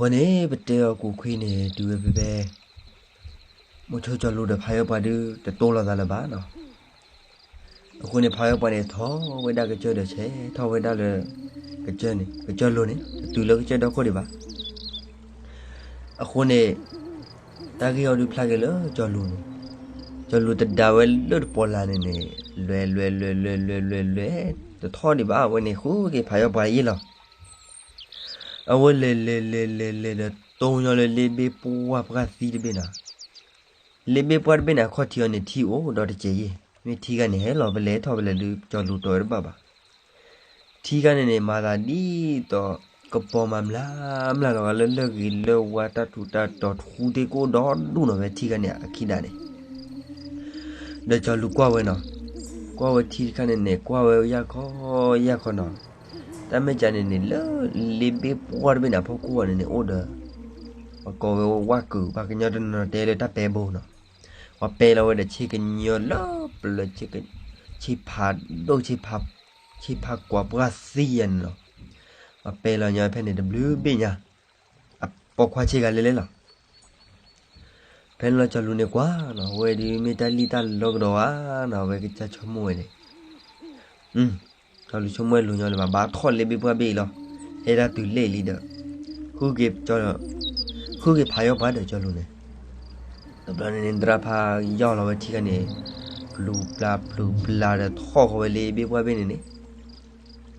အဃိန့ၣ် ပတဲအီၤကူးခွံန့ၣ် တုၤဝဲဖဲဖဲ မိၤဆိကၠီၤလူၤဒီးဖးယီပှၤဒုး တတိၢ်လိာ်သးလၢၤဘၣ်နီၤ. အဃိန့ၣ် ဖးယီပှၤန့ၣ် ထီၣ်ဝဲဒၣ်ကစၢၢ်ဒီးဆဲးထီၣ်ဝဲဒၣ်လၢ ကစၢၢ်န့ၣ် ကစၢၢ်လိၤန့ၣ် တတုၤလၢကစၢၢ်ဒီခိၣ်ဒံးဘၣ်. အဃိန့ၣ် တၢ်ဂ့ၢ်အီၤဒုးဖျါက့ၤလၢကၠီၤလူၤန့ၣ်, ကၠီၤလူၤတဒါဝဲလၢတပီၤလၢ်န့ၣ်န့ၣ် လဲၤလဲၤလဲၤလဲၤလဲၤလဲၤလဲၤ တထီၣ်ဒံးဘၣ် အဝဲန့ၣ်ဃုက့ၤဖးယီပှၤယ့ၢ်လီၤ. အဝဲလဲၤလဲၤလဲၤလဲၤလဲၤဒီး တိၢ်ညီလၢလ့ဘ့ၣ်ပှၢ်ပှၢ်သံတဘ့ၣ်နီၤ. လ့ဘ့ၣ်ပှၢ်တဘ့ၣ်န့ၣ် အခီၣ်ထံးအီၤန့ၣ် ထံအိၣ်ဒီးတစဲးယ့ၢ်, မ့ၢ်ထံဂၤန့ၣ် ဟဲလီၤပလဲၤထီၣ်ပလဲၤဒုး ကၠီၤလူၤတီၤဝဲတဘၣ်ဘၣ်. ထံဂၤန့ၣ်န့ၣ် မၤသးဒ်သိး ကပီၤမၤမျၢ်မျၢ်လီၤဂာ်လၢလၢၢ်ဂ့ၤလၢၢ်ဝါ တၢ်ထူးတၢ်တီၤ ထူသ့ၣ်ကိၣ်ဒီဒူၣ်နီၤ ဖဲထံဂၤန့ၣ်အခံဒၣ်န့ၣ် ဒီးကၠီၤလူၤကွၢ်ဝဲနီၤ, ကွၢ်ဝဲထံတခါန့ၣ်န့ၣ် ကွၢ်ဝဲယၢ်ခီယၢ်ခီနီၤ. တၢ်မဲာ်ကၢန့ၣ်န့ၣ် လၢလ့ဘ့ၣ်ပှၢ်တဘ့ၣ်န့ၣ် အဖီခိၣ်အီၤန့ၣ်န့ၣ် အိၣ်ဒီး ပှၤကိးဝဲဝၣ်ကုာ် ပှၤကညီတနီၤတဲလၢတၢ်ပဲဘိနီၤ. ပှၤပဲလီၤဝဲဒီးဆ့ကညီလၢပျၢၤ ဆ့ဖးဒိၣ် ဆ့ဖးကွၢ်ပှၢ်သံယၤန့ၣ်လီၤ. ပှၤပဲလီၤညီဖဲန့ၣ်တဘျုးဘ့ၣ်ညါ အပိာ်ခွါဆ့ဂၤလဲၤလဲၤလီၤ. ဖဲန့ၣ်လီၤကၠီၤလူၤန့ၣ်ကွၢ်နီၤ အဝဲဒုးမ့ၢ်တၢ်လံၣ်တၢ်လီကဒီးဧါနီၤ အဝဲကစၢ်ဆိကမိၣ်ဝဲန့ၣ် ကၠီၤလူၤဆိကမိၣ်ဝဲလိၤညီလၢၤဘၣ် ဘၣ်ထီၣ်လ့ဘ့ၣ်ပှၢ်ဘ့ၣ်အံၤလီၤ. ဟဲဒၣ်တုၤလ့ၣ်လံဒီး ဃုက့ၤဖးယီပှၤဒီးကၠီၤလူၤန့ၣ် တဘျီန့ၣ်န့ၣ် သရၣ်ဖးယီၢ်လီၤဝဲထံခါန့ၣ် ပျူၤပျါပျူၤပျါဒီးထီၣ်ဃီၤဝဲလ့ဘ့ၣ်ပှၢ်ဘ့ၣ်န့ၣ်န့ၣ်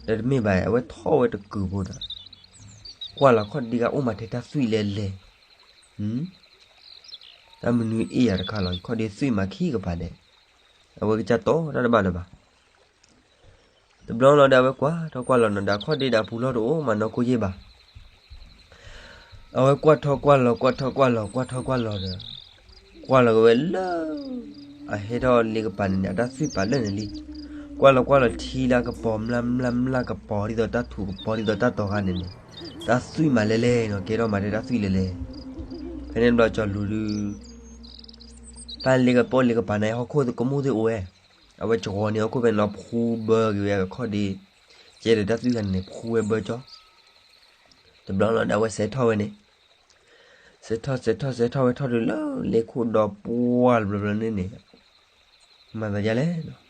ဒီးတမ့ၢ်ဘၣ် အဝဲထီၣ်ဝဲတကုာ်ဖိဒီး ကွၢ်လီၤခီၣ်ဒ့ဂၤအိၣ်မးထဲတၢ်သွံၣ်လဲၤလဲၤ တၢ်မနုၤအ့ၣ်ယၤတခါလီၤ ခီၣ်ဒ့သွံၣ်မးခံကပၤဒဲး အဝဲကစၢ်တီတၢ်တဘၣ်လၢၤဘၣ်. တဘျီလီၤဒီးအဝဲကွၢ်ထီၣ်ကွၢ်လီၤနီၤ ဒီးခီၣ်ဒ့ဒီးအပူၤလီၢ်တအိၣ်မးနီၢ်ကိၢ်ယ့ၢ်ဘၣ်. အဝဲကွၢ်ထီၣ်ကွၢ်လီၤ ကွၢ်ထီၣ်ကွၢ်လီၤ ကွၢ်ထီၣ်ကွၢ်လီၤဒီး ကွၢ်လီၤက့ၤဝဲလၢ အဟဲထီၣ်လ့ကပၤန့ၣ်န့ၣ် အတၢ်သွံၣ်ပာ်လၢာ်န့ၣ်လံ. ကွၢ်လီၤကွၢ်လီၤထံလၢကပီၤမျၢ်မျၢ်မျၢ်ကပီၤဒ်သိးတၢ်ထူးကပီၤဒ်သိးတၢ်တီၤဂၤန့ၣ်န့ၣ် တၢ်သွံၣ်မးလဲၤလဲၤနီၤ ကဲထီၣ်မးထဲတၢ်သွံၣ်လဲၤလဲၤ. ဖဲန့ၣ်တဘျီကၠီၤလူၤဒုး တၢ်လ့ကပီၤလ့ကပၤန့ၣ် ဟီၣ်ခိၣ်ကမူၣ်သ့ၣ်အိၣ်ဝဲ အဝဲကဝီၤန့ၣ်ဟီၣ်ခိၣ်ဖဲန့ၣ်လီၤ ဖှူဘၢက့ၤဝဲအခီၣ်ဒ့ ကဲဒီးတၢ်သွံၣ်ဂၤန့ၣ်န့ၣ် ဖှူဝဲဘၢကၠီ တဘျီလီၤဒီးအဝဲစဲးထီၣ်ဝဲန့ၣ် စဲးထီၣ်စဲးထီၣ်စဲးထီၣ်ဝဲထီၣ်တုၤလၢလ့ခိၣ်ဒီးပှၢ်တဘျီဘျီန့ၣ်န့ၣ် မၤသးဒ်လဲၣ်နီၤ.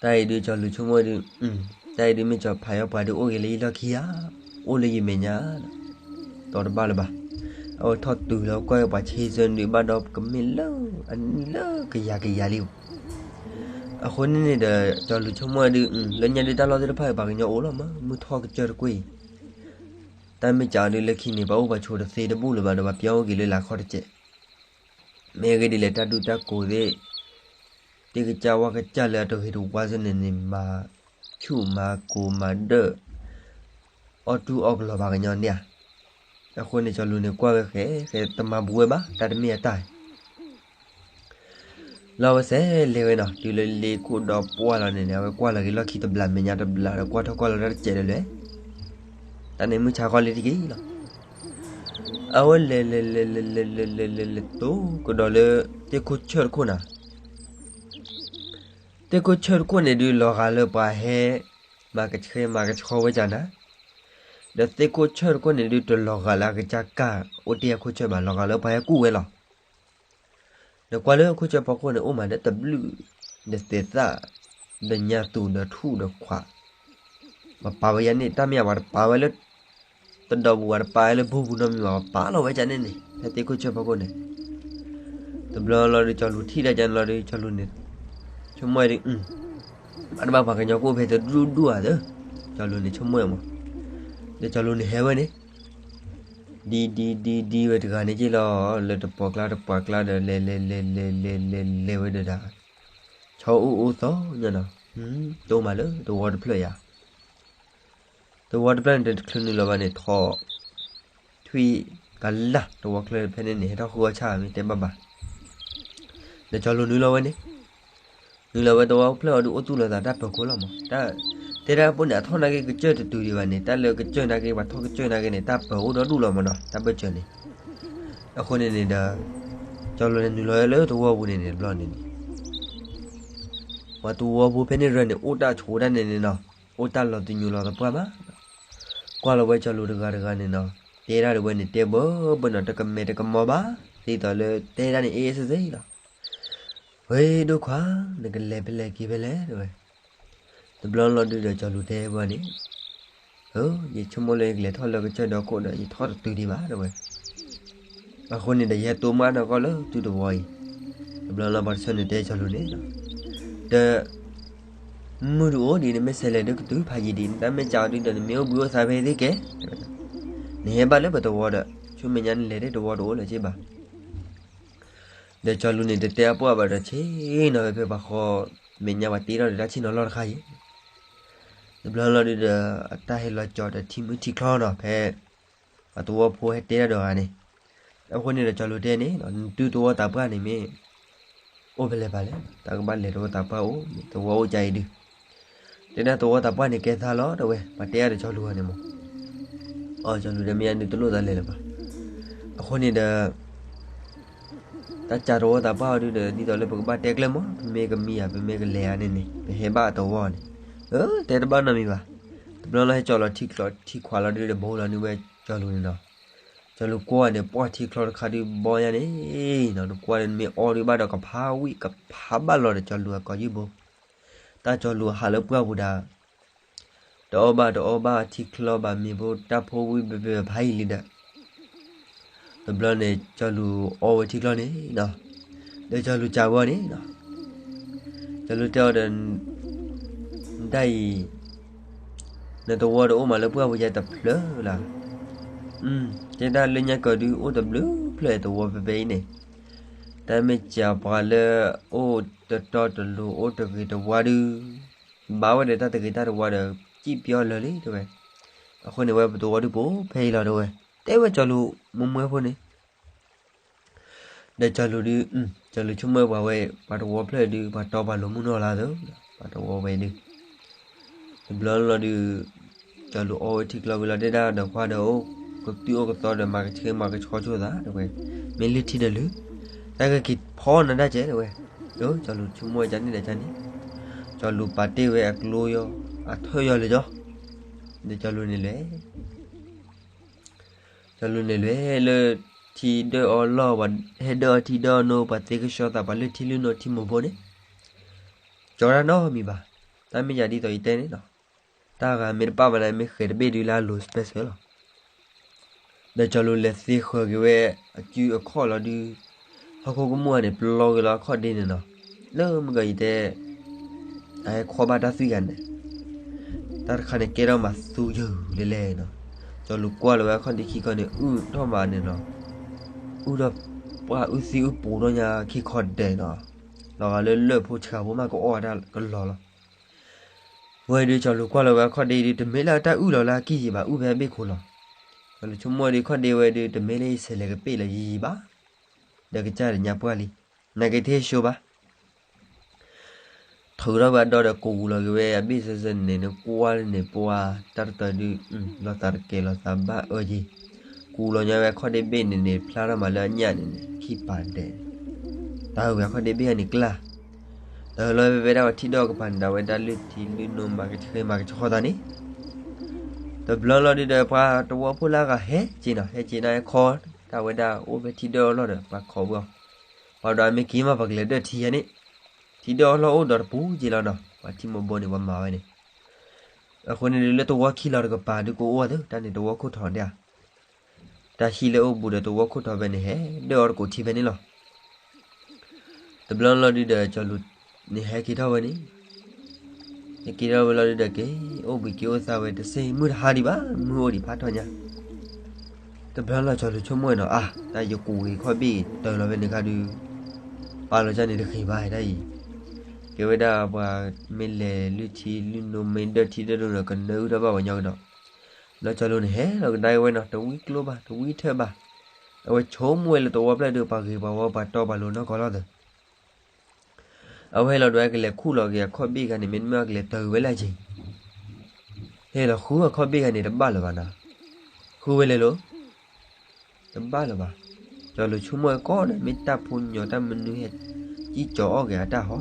တၢ်အံၤဒုးကၠီၤလူၤဆိကမိၣ်ဒုး တၢ်အံၤဒုးမ့ၢ်ကၠီၤဖးယီပှၤဒုးအိၣ်ဂ့ၤလၢယလီၢ်ခံဧါ, အိၣ်လၢယမဲာ်ညါ တီတဘၣ်လၢၤဘၣ်. အဝဲထီၣ်တုၤလီၤကွၢ်ဝဲပှၤဆ့ဆၢဒုးဘၣ်ဒီးကမ့ၢ်လၢ အနံၣ်လၢကယၤကယၤလံ. အဃိန့ၣ်န့ၣ်ဒီး ကၠီၤလူၤဆိကမိၣ်ဒုး လၢညါဒုးတၢ်လီၢ်သ့ၣ်တဖၣ်အံၤပှၤကညီအိၣ်လီၤမး မုၢ်ထီၣ်ကစၢၢ်တကွ့ၢ်အံၤ တၢ်မ့ၢ်ကးအီၤဒုးလၢခံန့ၣ် ပှၤအိၣ်ပှၤဆိးတသ့တဘူၣ်လၢၤဘၣ်ဒီး ပှၤပျီအိၣ်က့ၤလၢလာ်ခီတစဲး. မ့ၢ်အဂ့ၢ်ဒ်လဲၣ် တၢ်ဒူတၢ်ကိးသ့ၣ် တ့ၢ်ကစၢ်ဝၣ်ကစၢ်လၢအတဂ့ၤတဝါစ့ၢ်န့ၣ်န့ၣ် မၤဆူၣ်မၤကိၤမၤဒၢၣ် အီၣ်တူၢ်အီၣ်ကလီၤပှၤကညီန့ၣ်ဧါ. အဃိန့ၣ် ကၠီၤလူၤန့ၣ်ကွၢ်ဝဲဃဲ ဃဲတမၤဘူးဝဲဘၣ် တၢ်တမ့ၢ်အတၢ် လီၤဝဲစဲးလဲၤဝဲနီၤ တုၤလၢလ့ခိၣ်ဒီးပှၢ်လီၤန့ၣ်န့ၣ် အဝဲကွၢ်လီၤက့ၤလီၢ်ခံတဘျး မဲာ်ညါတဘျးဒီး ကွၢ်ထီၣ်ကွၢ်လီၤတၢ်တစဲးလၢၤလၢၤ တၢ်န့ၣ်မုၢ်ဆါဃီလံတက့ၢ်လီၤ. အဝဲလဲၤလဲၤလဲၤလဲၤလဲၤလဲၤလဲၤလဲၤလဲၤလဲၤ တိကဒီးလၢ သ့ၣ်ခိၣ်ဆၢၣ်တခိၣ်နီၤ သ့ၣ်ခိၣ်ဆၢၣ်တခိၣ်န့ၣ်ဒုး လီၤဂာ်လၢပှၤဟဲ မၤကဆှဲမၤကဆှီဝဲကၢ်နၤ, ဒီးသ့ၣ်ခိၣ်ဆၢၣ်တခိၣ်န့ၣ်ဒုး တလီၤဂာ်လၢအကစၢ်ကၢ်အိၣ်တ့ၢ်အခိၣ်ဆၢၣ်ဘၣ် လီၤဂာ်လၢပှၤဟဲကူၣ်ဝဲလီၤ. ဒီးကွၢ်လၢခိၣ်ဆၢၣ်ဖီခိၣ်န့ၣ် အိၣ်မးဒီးတဘျုး ဒီးသဲးသၣ် ဒီးညၣ်သူၣ်ဒီးထူၣ်ဒီးခွး ပှၤပာ်ဝဲယၤန့ၣ် တၢ်မ့ၢ်အဝဲတပာ်ဝဲလၢ တဒီးပူၤဝဲတပာ်ဝဲလၢဘိပူၤနီတမံၤဘၣ် ပာ်လီၤဝဲကၢ်န့ၣ်န့ၣ် ဖဲသ့ၣ်ခိၣ်ဆၢၣ်ဖီခိၣ်န့ၣ် တဘျီလီၤဒီး ကၠီၤလူၤထံၣ်ဒၣ်ကၢ်န့ၣ်လီၤဒီး ကၠီၤလူၤန့ၣ် ဆိကမိၣ်ဝဲဒုး အတဘၣ်ပှၤကညီကအိၣ်ဖဲသဒူၣ်ဒူၣ်ဧါသၢ ကၠီၤလူၤန့ၣ်ဆိကမိၣ်ဝဲမး ဒီးကၠီၤလူၤန့ၣ်ဟဲဝဲန့ၣ် ဒ်ဒ်ဒ်ဒ်ဝဲတဂၤန့ၣ်က့လီၤ လၢတပီၤကျါတပီၤကျါဒီးလဲၤလဲၤလဲၤလဲၤလဲၤလဲၤဝဲဒီးဒၣ် ဆီအိၣ်အိၣ်သီညါနီၤ တိၢ်မးလၢသဝီတဖျၢၣ်ယါ သဝီတဖျၢၣ်န့ၣ် တချုးနုာ်လီၤဘၣ်န့ၣ် ထီၣ် ထွံၣ်ကလၢ် သဝီချၢဖဲန့ၣ်န့ၣ် ဟဲထီၣ်ဃုအီၣ်ဆၣ်မ့ၢ်တဲဘၣ်ဘၣ် ဒီးကၠီၤလူၤနုာ်လီၤဝဲန့ၣ် နုာ်လီၤဝဲသဝီဖျၢၣ်အီၤဒုးအိၣ်သူၣ်လီၤသးတၢ်ပၢၤခိၣ်လီၤမး တဲဒၣ်ပိန့ၣ် အထီၣ်နာ်က့ကစၢၢ်တတုၤဒံးဘၣ်န့ၣ် တၢ်လၢကစၢၢ်နာ်က့ ပှၤထီၣ်ကစၢၢ်နာ်က့န့ၣ် တၢ်ပၢၤအိၣ်ဒီဒူၣ်လီၤမးနီၤ တၢ်ဘၢၣ်စၢၤန့ၣ် အဃိန့ၣ်န့ၣ်ဒီး ကၠီၤလူၤန့ၣ်နုာ်လီၤလၢသဝီပူၤန့ၣ်န့ၣ်တဘျီန့ၣ်န့ၣ် ပှၤသဝီဖိဖဲန့ၣ်ရၢန့ၣ် အိၣ်တၢ်ဆိးတၢ်န့ၣ်န့ၣ်နီၤ အိၣ်တၢ်လီၤသညူးလီၤသပှၢ်မး ကွၢ်လီၤဝဲကၠီၤလူၤတဂၤတဂၤန့ၣ်နီၤ တဲတၢ်တဝဲန့ၣ် တဲဘၣ်ဘၣ်နီၤ တကမဲာ်တကမီၤဘၣ်, ဒ်သိးလၢတဲတၢ်န့ၣ် အ့ၣ်စ့ၣ်စ့ၣ်လီၤ. ဝဲဒိၣ်ခွါ, နကလဲၤဖဲလဲၣ်က့ၤဖဲလဲၣ် တဲဝဲ. တဘျီလီၤဒုဒီး ကၠီၤလူၤတဲဝဲန့ၣ်, ယဆိကမိၣ်လၢယကလဲၤထီၣ်လၢကစၢၢ်ဒီခိၣ်ဒီး ယထီၣ်တတုၤဒံးဘၣ် တဲဝဲ. အဃိန့ၣ်ဒီး ယဟဲတိၢ်မးနီၢ်ကီၢ်လၢသုတဝီအံၤ. တဘျီလီၤ ပှၤတဆၢန့ၣ်တဲကၠီၤလူၤန့ၣ်, ဒီး မုၢ်တအိၣ်ဒံး နမ့ၢ်ဆဲးလဲၤဒုးကတုၤဖးယံာ်ဒံး နတၢ်မ့ၢ်ကးအီၤဒုဒီး နမ့ၢ်အိၣ်ဘှံးအိၣ်သါဖဲသ့ၣ်ကဲ, နဟဲဘၣ်လၢပတဝီဒီး ဆူမဲာ်ညါနလဲၤတၢ်တဝီတအိၣ်လၢၤက့ဘၣ်. ဒီးကၠီၤလူၤန့ၣ် တတဲအပှၢ်ဘၣ်ဒီး ဆ့ၣ်နီၤဝဲဖဲပှၤဃီ, မဲာ်ညါပှၤတ့ထီၣ်ဒီးတၢ်ဆ့ၣ်နီၤလီၢ်တခါအံၤ. တဘျီလီၤဒုဒီး အတၢ်ဟဲလီၤကၠီၤဒီးထံမုၢ်ထံချီနီၤ ဖဲ ပှၤသဝီဖိဟဲတဲတၢ်ဒီးဂၤန့ၣ်. အဃိန့ၣ်ဒီး ကၠီၤလူၤတဲန့ၣ်, နသုသဝီသးပှၢ်န့ၣ် မ့ၢ်အိၣ်ဖဲလဲၣ်ပၢ်လဲၣ်, တၢ်ကဘၣ်လဲၤသဝီသးပှၢ်အိၣ်, သဝီအိၣ်ကါအံၤဒုး. တဲဒၣ်သဝီသးပှၢ်န့ၣ် ကဲသါလီၤ တဲဝဲ, ပှၤတဲအါဒီးကၠီၤလူၤဂၤန့ၣ်မး. အီ ကၠီၤလူၤဒီး မ့ၢ်ယၤနုၤတလိၣ်သးလဲၤလၢၤဘၣ်. အဃိန့ၣ်ဒီး တၢ်ကးသဝီသးပှၢ်အီၤဒုဒီး ဒ်သိးလၢပကဘၣ်တဲကျၢၢ်မး, ပမ့ၢ်ကမံယၤ ပမ့ၢ်ကလဲၤဧါန့ၣ်န့ၣ် ပဟဲဘၣ်အသဝီန့ၣ်, တဲတဘၣ်နီတမံၤဘၣ်. တဘျီလီၤ ဟဲကၠီၤလီၤထံချီထံခွးလီၤဒုဒီး ဘိလီၤန့ၢ်ဝဲကၠီၤလူၤန့ၣ်နီၤ. ကၠီၤလူၤကွၢ်န့ၣ် ပှၢ်ထံချီတခါဒုးဘီညါန့ၣ်နီၤ, နကွၢ်ဒီး နမ့ၢ်အီဒုးဘၣ်ဒီး ကဖးဝံၣ်ကဖးဘၣ်လီၤဒီး ကၠီၤလူၤအကိာ်ယုၢ်ဘိ. တၢ်ကၠီၤလူၤအဟးလၢပှၢ်ပူၤဒၣ် တအီၣ်ဘၣ်တအီဘၣ် ထံချီဘၣ်မ့ၤဖိ တၢ်ဖိဝံၣ်ဘဲဘဲဖးယံာ်လံဒီး, တဘျီန့ၣ် ကၠီၤလူၤအီဝဲထံချီန့ၣ်နီၤ, ဒီးကၠီၤလူၤကးဝဲအီၤန့ၣ်နီၤ. ကၠီၤလူၤတဲအီၤဒီး နတၢ်အံၤ နသဝီတအိၣ်မးလၢပှၢ်ပူၤယါတဖျၢၣ်လၢ်. တဲဒၣ်လၢညါကီၤဒုး အိၣ်တဘျုးဖျၢၣ်သဝီဖဲဖဲအံၤန့ၣ်, တၢ်မ့ၢ်စံးပှၤလၢ အိၣ်တတီတလိၤ အိၣ်တဂ့ၤတဝါဒုး ဘၣ်ဝဲဒီးတၢ်တဂ့ၤတၢ်တဝါဒီး စံၣ်ပျီလၢာ်လံ တဲဝဲ. အဃိန့ၣ် ဝဲပသဝီဒုး ပအိၣ်ဖဲအံၤလီၤတဲဝဲ, တဲဝဲကၠီၤလူၤမိၢ်မွဲဖိန့ၣ်. ဒီးကၠီၤလူၤဒုး, ကၠီၤလူၤဆိကမိၣ်ပှၤဝဲ ပှၤသဝီဖျၢၣ်ဒုး ပှၤတီပှၤလိၤမုၢ်နီၢ်လၢသၢ, ပှၤသဝီဝဲဒုး. တဘျီလီၤဒုး ကၠီၤလူၤအီဝဲထံချီဝံၤလီၤ တဲဒၣ်ဒီးခွါဒီး အိၣ်ကသုၣ်အိၣ်ကသီဒီး မၤကဆှဲမၤကဆှီဆိသး တဲဝဲ, မ့ၢ်လုၢ်ထံဒီးလုၢ်, တၢ်ဂ့ၢ်က့ၤဖီနၤဒၣ်ကဲ တဲဝဲ. ကၠီၤလူၤဆိကမိၣ်ဝဲကန့ၣ်ဒီးကန့ၣ်, ကၠီၤလူၤပာ်တ့ၢ်ဝဲအကျိယီၤ အထၢၣ်ယီၤလၢာ်ကၠီ, ဒီးကၠီၤလူၤန့ၣ်လဲၤ ကၠီၤလူၤန့ၣ်လဲၤလၢ ထံဒၢၣ်အီၣ်လီၢ် ပှၤဟဲဒၢၣ်အီၣ်ထံဒၢၣ်အီၣ်နိ ပှၤသ့ကဆှီသး ပှၤလုၢ်ထံလုၢ်နိထံမိၢ်ဖိန့ၣ်, ကၠီၤတၢ်နီတမံၤဘၣ်. တၢ်မ့ၢ်ယၤဒ်သိးယတဲန့ၣ်နီၤ, တၢ်ဂၤမ့ၢ်တပာ်ဘၣ်န့ၣ် မ့ၢ်ဃဲၤတဘ့ၣ်ဒုးလၢအလိၤ special လီၤ. ဒီးကၠီၤလူၤလဲၤသ့ဃၢၤက့ၤဝဲ အစုအခီၣ်လီၤဒုး, ဟီၣ်ခိၣ်ကမူၣ်ဂၤန့ၣ် ပျီက့ၤလီၤအခီၣ်ဒ့န့ၣ်နီၤ, လၢမုၢ်ကီၤယတဲ အဟဲခီဘၣ်တၢ်သွံၣ်ဂၤန့ၣ်, တၢ်တခါန့ၣ်ကဲထီၣ်မၤသူယုာ်လဲၣ်လဲၣ်နီၤ. ကၠီၤလူၤကွၢ်လီၤဝဲအခီၣ်ဒ့ခံခီန့ၣ် အုၣ်ထီၣ်မးန့ၣ်နီၤ, အုၣ်ဒီးပှၢ်အုၣ်သံအုၣ်ပူၤထီၣ်ညါခံခီဒဲးနီၤ, လီၤဂာ်လၢလၢၢ်ဖိဆှးဖိမး ကအီၣ်ဝဲဒၣ်ကလီၤလီၤ. ဝဲဒုး ကၠီၤလူၤကွၢ်လီၤဝဲအခီၣ်ဒ့ဒုး တမ့ၢ်လၢတၢ်အုၣ်လီၤလၢအကံၢ်ယံၤဘၣ် အုၣ်ဖဲအဘ့ၣ်ခိၣ်လီၤ. ကၠီၤလူၤဆိကမိၣ်ဒုး ခီၣ်ဒ့ဝဲဒုး တမ့ၢ်လၢယဆဲးလဲၤကပ့ၢ်လၢယံၤယံၤဘၣ်, ဒီးကစၢ်တညါပှၢ်လံ, နာ်က့တဟ့ၣ်ဆိဘၣ်. ထုးထီၣ်ဝဲအဒီဒီး ကူးလီၤက့ၤဝဲအဘ့ၣ်စၢၤစၢၤန့ၣ် နကွၢ်န့ၣ် ပှၢ်တၢ်တတၢၢ်ဒုး လီၤသးတကဲလီၤသးဘၣ်အၢယံၤ, ကူးလီၤညါဝဲအခီၣ်ဒ့ဘ့ၣ်န့ၣ်န့ၣ် ဖျါထီၣ်မးလၢအညၣ်န့ၣ်န့ၣ် ခံပၤဒဲး, တၢ်ဟၢဝဲအခီၣ်ဒ့ဘ့ၣ်န့ၣ်ကျါ, တၢ်ဟၢလီၤဝဲဖဲဒၣ်ဝဲထံဒၢၣ်အီၣ်ကပၤန့ၣ် ဒၣ်ဝဲဒၣ်လုၢ်ထံလုၢ်နိမၤကဆှဲမၤကဆှီသးန့ၣ်, တဘျီလီၤဒုးဒီး ပှၤသဝီဖိလၢအဂၤဟဲက့ၤနီၤ ဟဲက့ၤန့ၣ် ဟဲခီ, တၢ်ဝဲဒၣ်အိၣ်ဖဲထံဒၢၣ်အီၣ်လီၢ်ဒီး ပှၤခိးဝဲအီၤ, ပှၤဒီးအမ့ၢ်က့ၤမး ပှၤကလဲၤဒၢၣ်ထံယါန့ၣ်, ထံဒၢၣ်အီၣ်လီၢ်အိၣ်ဒီးတပူၤက့ၤလီၤနီၤ ပှၤထံမိၢ်ဘိန့ၣ် ပှၤမၤဝဲန့ၣ် အဃိန့ၣ်ဒုး လၢသဝီခံလီၤတကပၤဒုး ကအိၣ်ဝဲသ့ တၢ်န့ၣ်သဝီခိၣ်ထီၣ်ဒၣ်ဧါ, တၢ်ဟံၣ်လၢအိၣ်ဘူးဒီးသဝီခိၣ်ထီၣ်ဖဲန့ၣ် ဟဲဒၢၣ်အီၣ်တကိးထံဖဲန့ၣ်လီၤ. တဘျီလီၤဒုးဒီး ကၠီၤလူၤန့ၣ်ဟဲက့ၤထီၣ်ဝဲန့ၣ်, ဟဲက့ၤထီၣ်ဝဲလီၤဒုးဒီး က့ၤအိၣ်ဘှံးက့ၤအိၣ်သါဝဲတစ့ၢ် မုၢ်တဟါဒံးဘၣ် မုၢ်အိၣ်ဒံးဖးထီၣ်ညါ တဘျီလီၤ ကၠီၤလူၤဆိကမိၣ်နီၤ အါ တၢ်ယကူးက့ၤခီၣ်ဘ့ၣ်တၢ်လီၤဖဲန့ၣ်ခါဒုး ပာ်လီၤကၢ်န့ၣ်တဂ့ၤဘၣ်တၢ်အံၤ, ကဲဝဲဒၣ်ပှၤမ့ၢ်လဲၤလုၢ်ထံလုၢ်နိ မ့ၢ်ဒၢၣ်ထံဒၢၣ်နိဒီး ကနၢအုၣ်ထီၣ်ဘၣ်ပှၤညီကဒီး, လီၤကၠီၤလူၤန့ၣ် ဟဲလီၤကဒါက့ၤဝဲနီၤ တဝံကျိဘၣ် တဝံထၢၣ်ဘၣ်, အဝဲဆိကမိၣ်ဝဲလၢသဝီဖျၢၣ်ဒုး ပှၤဂ့ၤပှၤဝါပှၤတီပှၤလိၤနီၢ်ကီၢ်လီၤသၢ အဝဲဟဲလီၤဒုး ကလဲၤခူၣ်လီၤက့ၤအခီၣ်ဘ့ၣ်ခါန့ၣ် မ့တမ့ၢ်အကလဲၤတၢ်ဝဲလၢအက့ၤ, ဟဲလီၤဃုအခီၣ်ဘ့ၣ်ခါန့ၣ် တဘၣ်လၢၤဘၣ်နီၤ, ဃုဝဲလဲၤလိၤ, တဘၣ်လၢၤဘၣ်, ကၠီၤလူၤဆိကမိၣ်ဝဲကီးဒီး မ့ၢ်တၢ်ဖိညီတၢ်မနုၤဟဲ, ကံၣ်ကၠီၤအီၣ်က့ၤအတၢ်ဟီ,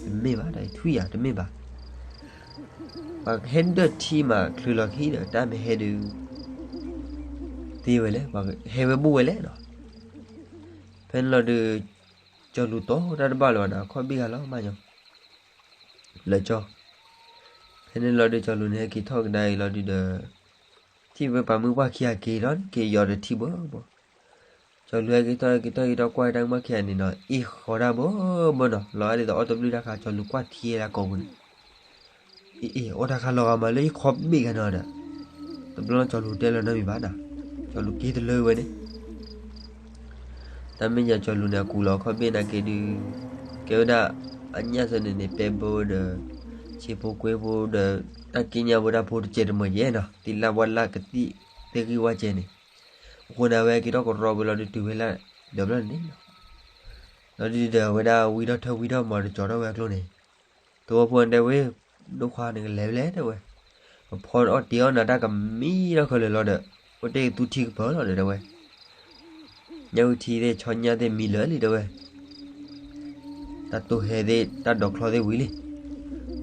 တမ့ၢ်ဘၣ် တၢ်ထွံၣ်ယၤ တမ့ၢ်ဘၣ် ပှၤဟဲဒၢၣ်ထံမး ချုးလီၤခံဒီး တၢ်မ့ၢ်ဟဲဒုး, သ့ဝဲလဲၣ်, ဟဲဝဲဘူၣ်ဝဲလဲၣ်နီၤ. ဖဲန့ၣ်လီၤဒုး ကၠီၤလူၤတီတၢ်တဘၣ်လၢၤဘၣ်နီၤ, အခီၣ်ဘ့ၣ်ဂၤလီၤမးညီ လၢကၠီ. ဖဲန့ၣ်လီၤဒုး ကၠီၤလူၤန့ၣ် ဟဲက့ၤထီၣ်ကဒါအံၤလီၤဒုးဒီး ထံၣ်ဝဲပှၤမုၢ်ပှၢ်ခံဂၤက့ၤဒီး က့ၤယီၤဒီးထံၣ်ဘၣ်ဘၣ်. ကၠီၤလူၤဟဲက့ၤထီၣ် ဟဲက့ၤထီၣ်က့ၤထီၣ်ကွၢ်တၢ်မုၢ်ပှၢ်ခံဂၤန့ၣ်နီၤ အ့ၣ်ဃီတၢ်ဘၣ်ဘၣ်နီၤ, လီၤအါဒ်သိးအီၣ်တဘျုၣ်တၢ်ခါ ကၠီၤလူၤကွၢ်ထံလၢကိာ်ပူၤန့ၣ် အ့ၣ် အ့ၣ် အီၣ်တၢ်ခါလီၤဂာ်မးလၢယခီၣ်ဘ့ၣ်ဂၤနီၤဒီး တဘျီလီၤကၠီၤလူၤတဲလၢၤနီတမံၤဘၣ်နီၤ, ကၠီၤလူၤက့ၤတလၢဝဲန့ၣ် တၢ်မ့ၢ်ယၤကၠီၤလူၤန့ၣ် အကူးလီၤခီၣ်ဘ့ၣ်နာ်က့ဒုး ကဲဝဲဒၣ် အညၣ်စၢၤန့ၣ်န့ၣ် ပဲဘိဒီး ဆ့ဖိကွ့ဖိဒီး တၢ်က့ညါဝဲဒၣ်ဖိတစဲးတမီၤယဲနီၤ, သံလၢ်ဝါလၢ်ကသံၣ်သ့ၣ်ဂံၢ်ဝါစဲန့ၣ်, အဃိန့ၣ် အဝဲက့ၤထီၣ်ကရီဝဲလီၤဒုးတုၤဝဲလၢ ဒီးဘျီန့ၣ် လီၤဒုးဒီးအဝဲဒၣ်ဝံထီၣ်ထၢဝံထီၣ်မီၤတကၠီၤထီၣ်ဝဲအကျိၤန့ၣ်, သဝီဖိတဲဝဲ, ဒိၣ်ခွါန့ၣ်ကလဲၤဝဲလဲၣ်တဲဝဲ, ပဖီအီၣ်တ့ၤအီၣ်နၤတၢ်ကမံထီၣ်ခဲလၢာ်လီၤဒီး, အိၣ်တ့ၢ်သူထံကပၢၤလီၤဒီးတဲဝဲ, ညၣ်ဝံထံသ့ၣ်ဆီညၣ်သ့ၣ်မံလၢာ်လံတဲဝဲ တၢ်တိၢ်ဟဲသ့ၣ် တၢ်ဒိးချီသ့ၣ်ဝံၤလံ.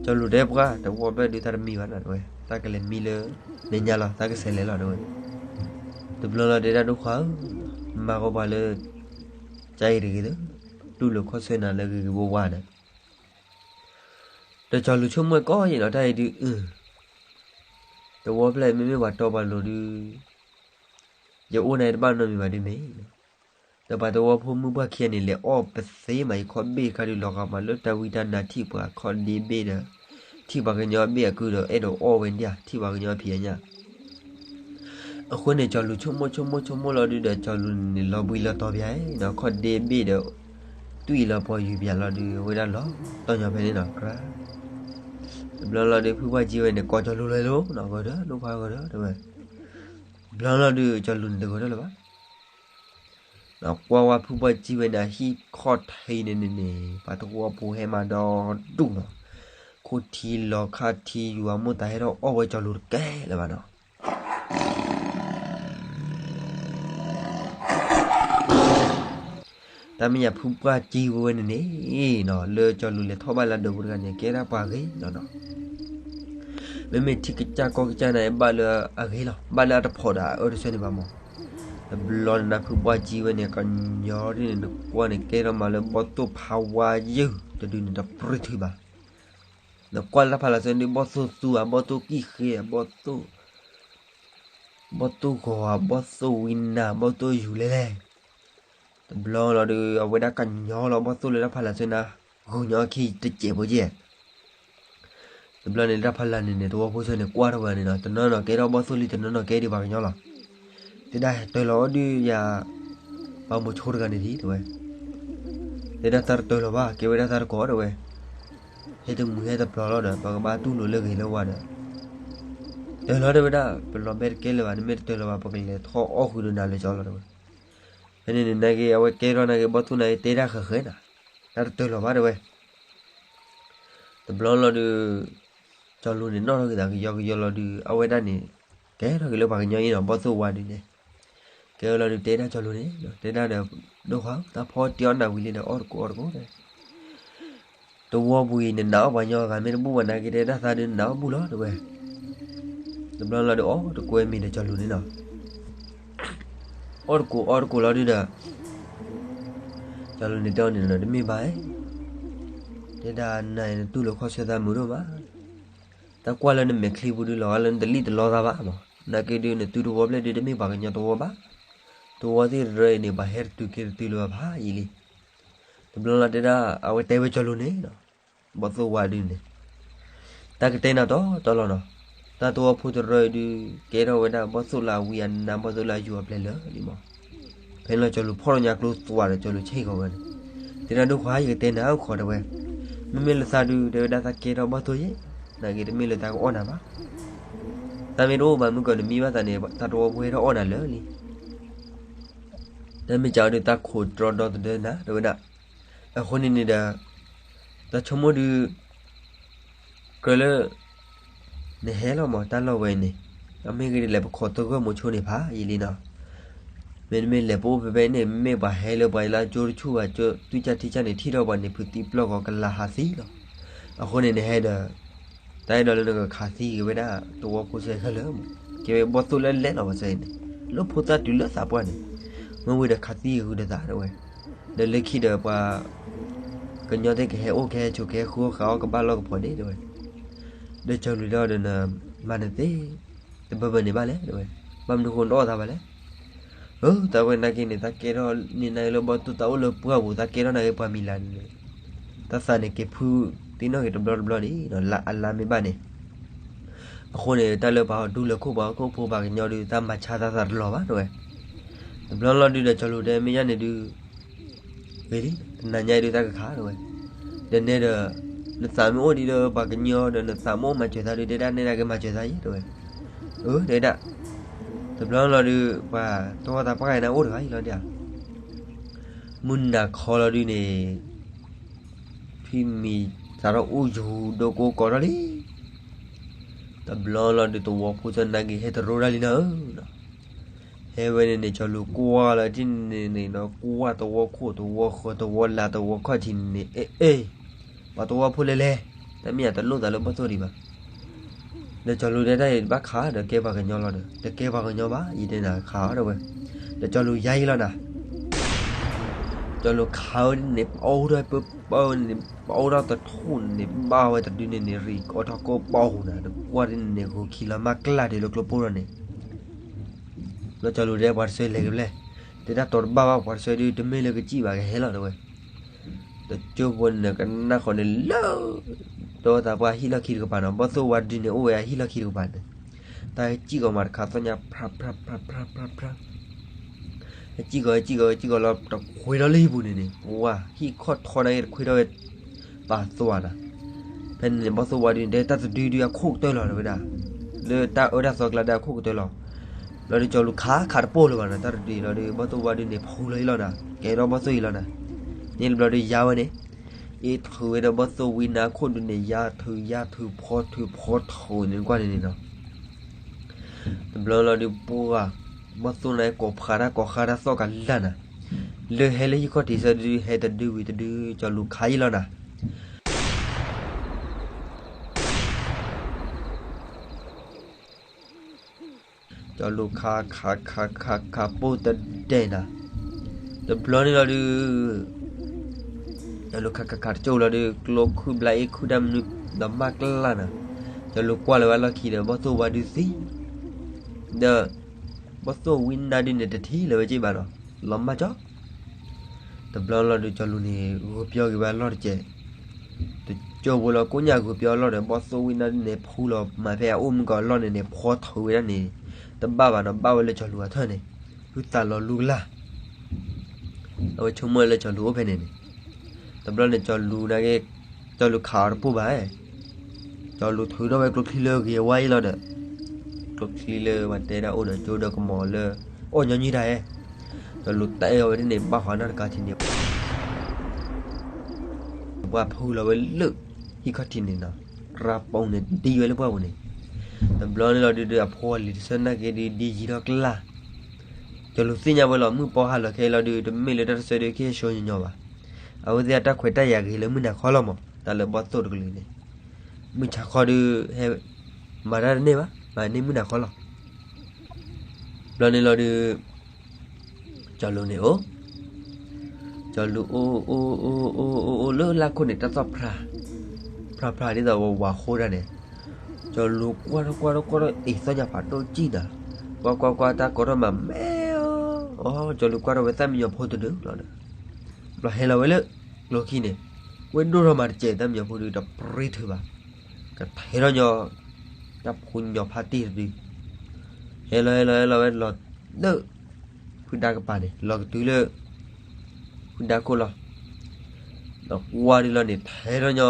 ကၠီၤလူၤတဲပှၢ် တဝီဖျၢၣ်ဒုးတၢ်တမံဘၣ်နီၤတဲဝဲ, တၢ်ကလဲၤမံလၢ မဲာ်ညါလီၤ တၢ်ကဆဲးလဲၤလီၤတဲဝဲ. တဘျီလီၤတဲဒၣ်ဒိၣ်ခွါဧၢ, မၤကီးပှၤလၢ ကၠါအံၤတဂ့ၤသၢ, တူၢ်လိာ်ခီၣ်ဆၢနၤလၢဂ့ၤဂ့ၤဝါဝါဒီး ဒီးကၠီၤလူၤဆိကမိၣ်ကီးယဲနီၤ တၢ်အံၤဒုးအု, တဝီဖျၢၣ်မ့မ့ၢ်ပှၤတီပှၤလိၤဒုး, ယအိၣ်န့ၣ်တဘၣ်နီတမံၤဘၣ်ဒုးမ့ၢ်, ဒီးပှၤသဝီဖိမုၢ်ပှၢ်ခံဂၤန့ၣ် လဲၤအီၣ်ပသ့မး ယခီၣ်ဘ့ၣ်ခါဒုးလီၤဂာ်မးလၢတၢ်ဝံတၢ်နါထံၣ်ပှၤခီၣ်ဒ့ဘ့ၣ်ဒီး, ထံၣ်ပှၤကညီဘ့ၣ်အကုဒီး အဲၣ်ဒိးအီၣ်ဝဲဒၣ် ထံၣ်ပှၤကညီဖံးအညၣ် အဃိန့ၣ် ကၠီၤလူၤဆိကမိၣ်ဆိကမိၣ်ဆိကမိၣ်လီၤဒုးဒီး ကၠီၤလူၤန့ၣ်လီၤဘှံးလီၤတီၤဘၣ်နီၤ ခီၣ်ဒ့ဘ့ၣ်ဒီး သွံၣ်လီၤပှီၢ်ယုၢ်ဘၣ်လီၤဒုး အဝဲဒၣ်လီၤတီၢ်ညီဖဲန့ၣ်နီၤ ကြၢး တဘျီလီၤဒုး ဖုပှၢ်ကံဝဲန့ၣ် ကိးကၠီၤလူၤလဲၤလိၤနီၤ ဂီၤဒီး ဒိၣ်ခွါဂီၤဒီး တဲဝဲ တဘျီလီၤဒုး ကၠီၤလူၤန့ၣ်တဂီၤဒီးလၢၤဘၣ် ကွၢ်ဝဲဖုပှၢ်ကံဝဲန့ၣ် အဟံၣ်ခီၣ်ထံးန့ၣ်န့ၣ်န့ၣ် ပှၤသဝီဖိဟဲမးဒီဒူၣ်နီၤ ခိၣ်ထံလီၤခါထံယူၤအမိၢ်သးဟဲထီၣ်အီၣ်ဝဲကၠီၤလူၤတကဲလၢၤဘၣ်နီၤ တၢ်မ့ၢ်ယၤဖုပှၢ်ကံဝဲန့ၣ်န့ၣ်နီၤ လၢကၠီၤလူၤလဲၤထီၣ်ဘၣ်လၢအဒၢးပူၤတဂၤန့ၣ် ကဲဒၣ်ပှၤဂ့ၤလီၤနီၤ မ့မ့ၢ်ထံကစၢ်ကီၢ်ကစၢ်န့ၣ် ဘၣ်လၢအဂ့ၤလီၤ ဘၣ်လၢအတဖိးဒၣ်အအၢတဆၢန့ၣ်ဘၣ်မး တဘျီန့ၣ်နဖုပှၢ်ကံဝဲန့ၣ် ကညီဒ်န့ၣ် နကွၢ်န့ၣ် ကဲထီၣ်မးလၢဘီၣ်သိၣ်ဖးဝါယုၢ်တဒုန့ၣ် တပြံထုဘၣ် နကွၢ်လၢတၢ်ဖးလၢ်ဆၢဒုး ဘီၣ်သိၣ်သူဧါ ဘီၣ်သိၣ်ကံၣ်ဃ့ဧါ ဘီၣ်သိၣ် ဘီၣ်သိၣ်ဂီၤဧါ ဘီၣ်သိၣ်ဝံနၤ ဘီၣ်သိၣ်ယူၤလဲၣ်လဲၣ် တဘျီလီၤဒုး အဝဲဒၣ်ကညီလီၤ ဘီၣ်သိၣ်လၢတၢ်ဖးလၢ်ဆၢနၤ ဂုာ်ညီခံတစဲးဖိကဲ တဘျီန့ၣ် တၢ်ဖးလၢ်န့ၣ်န့ၣ် သဝီဖိဆၢန့ၣ် ကွၢ်ထီၣ်ဝဲန့ၣ်နီၤ တနီၤနီၤကဲထီၣ်ဘီၣ်သိၣ်လံ တနီၤနီၤကဲဒံးပှၤကညီလီၤ. တဲဒၣ်တၢၢ်လီၤအီၤဒုးယၤ ပှၤမိၤဆိတဂၤန့ၣ်ဒံး တဲဝဲ တဲဒၣ်သးတတၢၢ်လီၤဘၣ် ကဲဝဲဒၣ်သးတကိး တဲဝဲ ဟဲတမုာ်ဟဲတပျီၤလီၤဒီး ပကဘၣ်တူၢ်လိာ်လၢဂ့ၤလၢဝါဒီး တၢၢ်လီၤ တဲဝဲဒၣ် ပလီၤဘဲတကဲလၢၤဘၣ် နမ့ၢ်တတၢၢ်လီၤဘၣ် ပကလဲၤထီၣ်အီၣ်ဃုာ်ဒီးနၤလၢကၠီလီၤ တဲဝဲ ဖဲန့ၣ်န့ၣ် နာ်က့ အဝဲကဲထီၣ်နာ်က့ ဘီၣ်သိၣ်နာ်က့တဲတၢ်ဃၢၤဃၢၤနီၤ တၢ်တတၢၢ်လီၤဘၣ် တဲဝဲ တဘျီလီၤဒုး ကၠီၤလူၤန့ၣ် နီၣ်ထီၣ်က့ၤသးကယီကယီလီၤဒုး အဝဲဒၣ်န့ၣ် ကဲထီၣ်က့ၤလၢပှၤကညီအံၤနီၤ ဘီၣ်သိၣ်ဝါဒုးန့ၣ် ကဲဝဲလီၤဒုး တဲဒၣ်ကၠီၤလူၤန့ၣ် တဲဒၣ်ဒီး ဒိၣ်ခွါ တၢ်ဖီတ့အီၣ်နၤဝံၤလံဒီး အီၣ်တကိးအီၣ်တကိး တဲ တဝီပူၤအံၤ နနာ်အီၣ်ပှၤကညီဂၤမ့ၢ်တဘူၣ်ဘၣ် နာ်က့ တဲဒၣ်သးဒုး နနာ်အီၣ်ဘူၣ်လီၤ တဲဝဲ တဘျီလီၤဒုး အီၣ်တကိးဝဲမ့ၤဒီးကၠီၤလူၤန့ၣ်နီၤ အီၣ်တကိးအီၣ်တကိးလီၤဒုးဒီး ကၠီၤလူၤန့ၣ်တဲအီၤန့ၣ်နီၤ တမ့ၢ်ဘၣ်ဧါ တဲဒၣ်နၤအံၤ နတူၢ်လိာ်ခီၣ်ဆၢသးမုာ်ဒိၣ်မး တၢ်ကွၢ်လၢနမဲာ်ချံပူၤဒုး လီၤဂာ်လၢနတလံၣ်တလီသးဘၣ်မး နာ်က့ဒုး နသုတဝီဖျၢၣ်ဒုး တမ့ၢ်ပှၤကညီတဝီဘၣ် တဝီသ့ၣ်တရၢအံၤန့ၣ် ပှၤဟဲတတုၤက့ၤတတုၤလၢၤဘၣ်ဖးယံာ်လံ တဘျီလီၤတဲဒၣ် အဝဲတဲဝဲကၠီၤလူၤန့ၣ်နီၤ ဘီၣ်သိၣ်ဝါဒုးန့ၣ် တၢ်ကတဲနၤတီတီလီၤနီၤ တၢ်သဝီဖိတရၢအံၤဒုး ကဲထီၣ်ဝဲဒၣ်ဘီၣ်သိၣ်လၢအဝံအနါ ဘီၣ်သိၣ်လၢအယူၤအပျဲၢ်လၢာ်လံမး ဖဲန့ၣ်လီၤ ကၠီၤလူၤဖီၣ်ထီၣ်ညါကျိသွးဒီး ကၠီၤလူၤဆ့ၣ်ကီးဝဲန့ၣ် တဲဒၣ်ဒိၣ်ခွါ ယကတဲနၤအိၣ်ခိးတဲဝဲ မ့မ့ၢ်လၢသးဒုး တဲဝဲဒၣ်သးကဲထီၣ်ဘီၣ်သိၣ်ယဲ နာ်က့တမ့ၢ်လၢသးကအီၣ်နၤဘၣ် တၢ်မ့ၢ်တအိၣ်ဘၣ်မုၢ်ကီၢ်န့ၣ် မံဘၣ်သးန့ၣ် သးတဝီဖိဟဲထီၣ်အီၣ်နၤလၢာ်လံ တၢ်မ့ၢ်ကးအီၤဒုး သးခိးတြီဒီသဒၢနၤ တဲဝဲဒၣ် အဃိန့ၣ်န့ၣ်ဒီး တၢ်ဆိကမိၣ်ဒုး ကြၢးလၢ နဟဲလီၤမး တၢ်လီၢ်ဝဲအံၤန့ၣ် အမ့ၢ်ဂ့ၤဒ်လဲၣ် ပခိးသဂၢၢ်မိၤဆိန့ၣ်ဖးယံာ်လံနီၤ မ့တမ့ၢ်လဲၤပအိၣ်ဖဲဖဲန့ၣ် မ့ၢ်ပှၤဟဲလၢပှၤလၢအကၠိတဆူၣ်ဘၣ် ကၠိသွံၣ်ကၢ်ထံကၢ်န့ၣ် ထံၣ်ထီၣ်ပှၤန့ၣ် ဖုးသံပျီၢ်ဂီၤကလၤဟးသံလီၤ အဃိန့ၣ်နဟဲဒီး တၢ်အဲၣ်ဒိးလၢနကခးသံက့ၤဝဲဒၣ် သဝီဖိစဲခဲလၢာ်မး ကဲဝဲဘီၣ်သိၣ်လၢလဲၤလီၤပှၤစဲအံၤန့ၣ် လၢဖိသၣ်တုၤလၢသးပှၢ်န့ၣ်, မ့ၢ်ဝံၤဒီးခးသံဂုာ်တသးတဲဝဲ, ဒီးလၢခံဒီးပှၤ ကညီသ့ၣ်ကဟဲအိၣ်ကဟဲဆိးကဟဲဃုအီၣ်ဃုအီၣ်ကဘၣ်လီၢ်ကဖီန့ၣ်တဲဝဲ, ဒီးကၠီၤလူၤတဲအီၤဒီး နမၤနသ့, တဘၢဘၢန့ၣ်ဘၣ်လဲၣ်တဲဝဲ, ဘၣ်မနုၤဃိနတအီၣ်သးဘၣ်လဲၣ်. အၢ သးဝဲနာ်က့န့ၣ် သးကဲထီၣ်န့ၢ်နၤလၢဘီၣ်သိၣ်သးအိၣ်လၢပှၢ်ပူၤ သးကဲထီၣ်နာ်က့ပှၤမံၤလၢ်န့ၣ်, တၢ်သးန့ၣ်က့ၤဖုသ့ၣ်နီၣ်က့ၤတဘျီတဘျီန့ၣ်ဒီး လၢအလါမ့ၢ်ဘၣ်န့ၣ်, အဃိန့ၣ် တၢ်လၢပှၤဒူလၢခိၣ်ပှၤဟီၣ်ခိၣ်ဖိပှၤကညီဒုး တၢ်မၤဆါသးသးတလီၤဘၣ်တဲဝဲ. တဘျီလီၤဒုးဒီးကၠီၤလူၤတဲမ့ၢ်ယါန့ၣ်ဒုး ဂ့ၤလံ, တနၤညါအံၤဒုးတၢ်ကခးတဲဝဲ, ဒီးနဲဒီး နသးမ့ၢ်အိၣ်ဒံးဒီး ပှၤကညီဒီးနသးမ့ၢ်အိၣ်မၤစၢၤသးဒုး တဲဒၣ်နဲဒၣ်က့ၤမၤစၢၤသးယဲတဲဝဲ, အၢ တဲဒၣ်, တဘျီလီၤဒုး ပှၤတဝီသးပှၢ်ဂၤန့ၣ်အိၣ်တဂၤအံၤလီၤဒၣ်ဧါ, မုၢ်နၤခီလီၤဒုးန့ၣ် ဖံမံၤစးထီၣ်အိၣ်ယူၤဒိကိကိးထီၣ်လံ, တဘျီလီၤဒုးသဝီဖိသနာ်က့ဟဲတရိတၢ်လံနၤဧၢ, ဟဲဝဲန့ၣ်န့ၣ် ကၠီၤလူၤကွၢ်လီၤထံၣ်န့ၣ်န့ၣ်ဒီး ကွၢ်သဝီခိၣ်သဝီဃၢၤသဝီလၢသဝီခီၣ်ထံးန့ၣ်န့ၣ် အ့ အ့ ပှၤသဝီဖိလဲၤလဲၤ, တၢ်မ့ၢ်ယၤတလိၣ်သးလၢဘီၣ်သိၣ်ဒံးဘၣ်, ဒီးကၠီၤလူၤတဲတၢ်အံၤတဘၣ်ခးဒီးကဲပှၤကညီလီၤဒီး တကဲပှၤကညီဘၣ် ယတဲနၤခးအီၤတဲဝဲ, ဒီးကၠီၤလူၤယါအံၤလီၤနၤ ကၠီၤလူၤခးဝဲဒ်န့ၣ် ပအီၣ်ထီၣ်ပၢပၢန့ၣ် ပအီၣ်ထီၣ်တထူၣ်န့ၣ် ဘၣ်ဝဲတဒုန့ၣ်န့ၣ် ရံးကီထီၣ်ကိၢ်ပီၢ်ဟူနၤ တကွၢ်ဒ်န့ၣ်န့ၣ် ဂုာ်ခံလီၤမၢ်ကျၢ်ဒံးလၢကျိပိၢ်ထီၣ်န့ၣ်, ဘျီကၠီၤလူၤတဲပှၤတဆၢလဲၤကဘျဲၣ်, တဲတၢ်တီၤတဘၣ်ဘၣ် ပှၤတဆၢဒုးတမ့ၢ်လၢကစံၣ်ဘၣ်ကဟဲလီၤတဲဝဲ, တကၠိဖိန့ၣ်ကနၣ်ဃီန့ၣ်လၢ တဝီသးပှၢ်ဟံၣ်လီၢ်ခံတကပၤနီၤ ဘီၣ်သိၣ်ဝါဒုန့ၣ်အိၣ်ဝဲအဟံၣ်လီၢ်ခံတကပၤန့ၣ်, တၢ်ကစံၣ်ကီးမးတခါသီၣ်ညါ ဖြၣ်ဖြၣ်ဖြၣ်ဖြၣ်ဖြၣ်ဖြၣ် ဟဲစံၣ်ကီး ဟဲစံၣ်ကီး ဟဲစံၣ်ကီးလီၤ တခွ့ထီၣ်လၢဟံၣ်ပူၤန့ၣ်န့ၣ် ပဝါ ဟံၣ်ခီၣ်ထီနာ်က့တခွ့ထီၣ်ဝဲ ပာ်သွါနၤ, ဖဲန့ၣ်န့ၣ် ဘီၣ်သိၣ်ဝါဒုန့ၣ် တဲတၢ်တဒုဒုအခိၣ်ကတၢၢ်လီၤတဲဝဲဒၣ်, လၢတၢ်အၢတၢ်သီကျါဒၣ်အခိၣ်ကတၢၢ်လီၤ, ဘျီဒုကၠီၤလူၤခးခးတပိၢ်လၢၤဘၣ်နၤ တၢ်တဒုအံၤလီၤဒု ဘီၣ်သိၣ်ဝါဒုန့ၣ် ဖူလီၤအံၤလီၤနၤ ကဲထီၣ်ဘီၣ်သိၣ်အံၤလီၤနၤ, န့ၣ်တဘျီဒုယါဝဲန့ၣ် အ့ၣ်ထုးဝဲဒီးဘီၣ်သိၣ်ဝံနါခိၣ်ဒုန့ၣ် ယါထုး ယါထုးဖီထုးဖီထုးန့ၣ်ကွၢ်န့ၣ်န့ၣ်နီၤ တဘျီလီၤဒုးပှၢ်, ဘီၣ်သိၣ်န့ၣ်ကိးဖးတၢ်ကိးဃါတၢ်သီၣ်ကလၢ်နၤ, လၢဟဲလၢဟံၣ်ခီၣ်ထံးဆၢဒုး ဟဲတဒုဝံၤတဒု ကၠီၤလူၤခးယံာ်လီၤနၤ ကၠီၤလူၤခးခးခးခးခးပိၢ်တဒဲးနၤ, တဘျီန့ၣ်လီၤဒုး ကၠီၤလူၤခးခးခးတကၠိလီၤဒုး ကျိခုၣ်ဘျါအ့ၣ်ခုၣ်တၢ်မနုၤလီၤမၢ်ကျၢ်နၤ, ကၠီၤလူၤကွၢ်လၢၤဝဲလီၢ်ခံဒီး ဘီၣ်သိၣ်ဝါဒုသံ, ဒီး ဘီၣ်သိၣ်ဝံနါဒုန့ၣ်တထံၣ်လၢၤဝဲက့ဘၣ်နီၤ, လီၤမၢ်ကၠီ တဘျီလီၤဒုး ကၠီၤလူၤန့ၣ် ဂုာ်ပျီက့ၤဝဲအလီၢ်တကဲး, တကၠိဖိလီၤကိညၣ်ဂုာ်ပျီအလီၢ်ဒီး ဘီၣ်သိၣ်ဝံနါဒုန့ၣ် ဖူလီၤမၤဖဲအအိၣ်မုၢ်ကီးအလီၢ်န့ၣ်န့ၣ် ဖီထုးဝဲဒၣ်န့ၣ်, တဘၣ်ဘၣ်နီၤ ဘၣ်ဝဲလၢကၠီၤလူၤအထၢၣ်န့ၣ်, ဟုသးလီၤလူကလၢ် အဝဲဆိကမိၣ်လၢကၠီၤလူၤအိၣ်ဖဲန့ၣ်န့ၣ်, တဘျီန့ၣ်ကၠီၤလူၤနာ်က့, ကၠီၤလူၤခးအီၤတပိၢ်ဘၣ်, ကၠီၤလူၤထုးထီၣ်ဝဲကျိချံလၢဂ့ၤဝါအံၤလီၤဒီး, ကျိချံလၢပှၤတဲဒၣ်အိၣ်ဒီးကၠိဒီးကမီၤလၢ, အီၣ်ညီနုၢ်တၢ်ဧဲ, ကၠီၤလူၤတဲအီၤဝဲဒ်န့ၣ် ဘၣ်ဃးနီတကးထံးန့ၣ် ပှၤဖုလီၤဝဲလၢ, ဟံၣ်ခီၣ်ထံးန့ၣ်နီၤ, ရၤပိာ်န့ၣ်ဒံဝဲလၢပှၢ်ပူၤန့ၣ်, တဘျီန့ၣ်လီၤဒုးဒီးအဖိအလံၤတဆၢနာ်က့ဒုးဒံယံၤထီၣ်ကျါ ကၠီၤလူၤသ့ၣ်ညါဝဲလီၤ မုၢ်ပီဟးလီၤခဲအံၤလီၤဒုး တမ့ၢ်လၢတၢ်တဆၢဒုးကဟ့ၣ်ဆှၢညီညီဘၣ်, အဝဲသ့ၣ်အတၢ်ခွဲးတၢ်ယာ်ဂ့ၤလၢမုၢ်နၤခီလီၤမး တၢ်လၢဘီၣ်သိၣ်တကလုာ်န့ၣ်, မုၢ်ဆါခီဒုး, ဟဲ, မၤတၢ်တန့ၢ်ဘၣ် မၤန့ၢ်မုၢ်နၤခီလီၤ, ဘျီန့ၣ်လီၤဒုး ကၠီၤလူၤန့ၣ်အိၣ်, ကၠီၤလူၤအိၣ်အိၣ်အိၣ်အိၣ်အိၣ်လၢလါခိၣ်န့ၣ် တၢ်သီၣ်ဖြါ, ဖြါဖြါဒ်သိးဝၤဃိဒၣ်န့ၣ်, ကၠီၤလူၤကွၢ်ထီၣ်ကွၢ်ထီၣ်ကွၢ်ထီၣ်အ့ၣ်သီၣ်ညါဖးဒိၣ်ကံၣ်နၤ, ကွၢ်ကွၢ်ကွၢ်တၢ်ကီထီၣ်မးမဲအီၤ, အီ ကၠီၤလူၤကွၢ်ထီၣ်ဝဲသၣ်မံညီၤဖိတဒုလီၤဒီး, ဘျီဟဲလီၤဝဲလၢ, ကျိခံန့ၣ်, ဝဲဒိၣ်ထီၣ်မးတစဲးသၣ်မံညီၤဖိဒုးတပရ့ထုးဘၣ်, ကထဲထီၣ်ညီ, တၢ်ဖိညီဖးတ့ၢ်တဒု ဟဲလီၤဟဲလီၤဟဲလီၤဝဲလီၤလၢ, ဖုဒါကပၤန့ၣ် လီၤကတုၤလၢ, ဖုဒါခိၣ်လီၤ, ဒီးကွၢ်ဒ်လီၤန့ၣ် ထဲထီၣ်ညီ,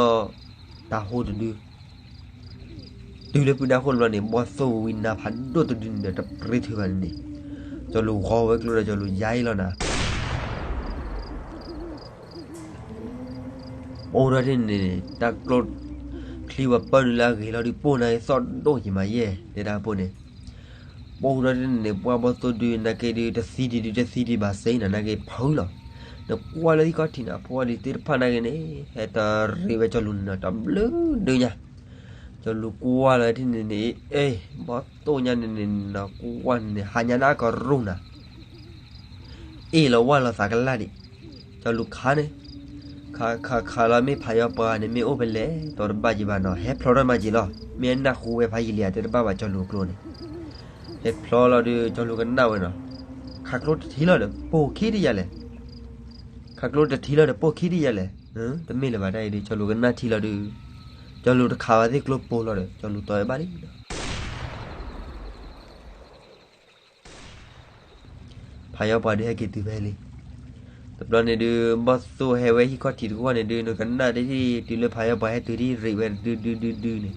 တၢ်ဟိတဒု, တုၤလၢဖုဒါခိၣ်တဘျီန့ၣ် ဘီၣ်သိၣ်ဝံနါဖးဒိၣ်တဒုန့ၣ်ဒီးတပရ့ထုးဘၣ်န့ၣ်န့ၣ်, ကၠီၤလူၤဂီၤဝဲကျိဒီးကၠီၤလူၤယါအံၤလီၤနၤ အိၣ်ထီၣ်ဒ်န့ၣ်န့ၣ် တၢ်ကျိ, ချံဝဲပၢနုာ်လၢအဂ့ၤလီၤဒုးပိၢ်နာ်က့သီၣ်ဒိၣ်ယံၤမးယဲၢ် တဲဒၣ်ပိၢ်န့ၣ်, ပိၢ်ထီၣ်ဒ်န့ၣ်န့ၣ် ပှၢ်ဘီၣ်သိၣ်ဒုးနာ်က့ဒုးတသံဒံးဒုးတသံဒံးဘၣ်စ့ၢ်နၤနာ်က့ဖုလီၤ, နကွၢ်လၢဟံၣ်ခီၣ်ထံးန့ၣ် အဖိအလံၤသ့ၣ်တဖၣ်နာ်က့န့ၣ် ဟဲတရံးဝဲကၠီၤလူၤန့ၣ်နီၤ တဘျုးဒုညါ, ကၠီလူၤကွၢ်လီၤထံၣ်န့ၣ်န့ၣ် အ့ ဘီၣ်သိၣ်ညါန့ၣ်န့ၣ်နီၤ ကွၢ်န့ၣ် ဟးညါဒၣ်ကရူၢ်နၤ အ့ၣ်လီၤဝၢ်လီၤသးကလၢ်ဒံး, ကၠီလူၤခးန့ၣ်, ခးခးခးလီၤ မ့ၢ်ဖးယီၤပှၤန့ၣ် မ့ၢ်အိၣ်ဖဲလဲၣ် တီတဘၣ်က့ၤဘၣ်နီၤ ဟဲဖျီထီၣ်မးက့ၤလီၤ မ့ၢ်အနၢ်ဟူဝဲဖးယံာ်လံဧါ တဲတဘၣ်ဘၣ် ကၠီလူၤအကျိန့ၣ်, ဟဲဖျီလီၤဒီး ကၠီလူၤကနၣ်ဝဲနီၤ, ခးကျိတထံလီၤဒီး ပိာ်ခံတယၤလဲၣ်, ခးကျိတထံလီၤဒီး ပိာ်ခံတယၤလဲၣ်, တမ့ၢ်လၢၤဘၣ်တၢ်အံၤဒီး ကၠီလူၤကနၣ်ထံလီၤဒီး, ကၠီလူၤတခးဘၣ်သ့ၣ်ကျိပိာ်လီၤဒီး ကၠီလူၤတီဝဲဘၣ်လံနီၤ ဖးယီၤပှၤဒုးဟဲက့ၤတုၤဖဲလံ. တဘျီန့ၣ်ဒုး ဘီၣ်သိၣ်ဟဲဝဲဟံၣ်ခီၣ်ထံးတဂီၢ်န့ၣ်ဒုး နကနၣ်တထံၣ်တုၤလၢဖးယီၤပှၤဟဲတုၤဒ်ရံးဝဲဒုဒုဒုဒုန့ၣ်,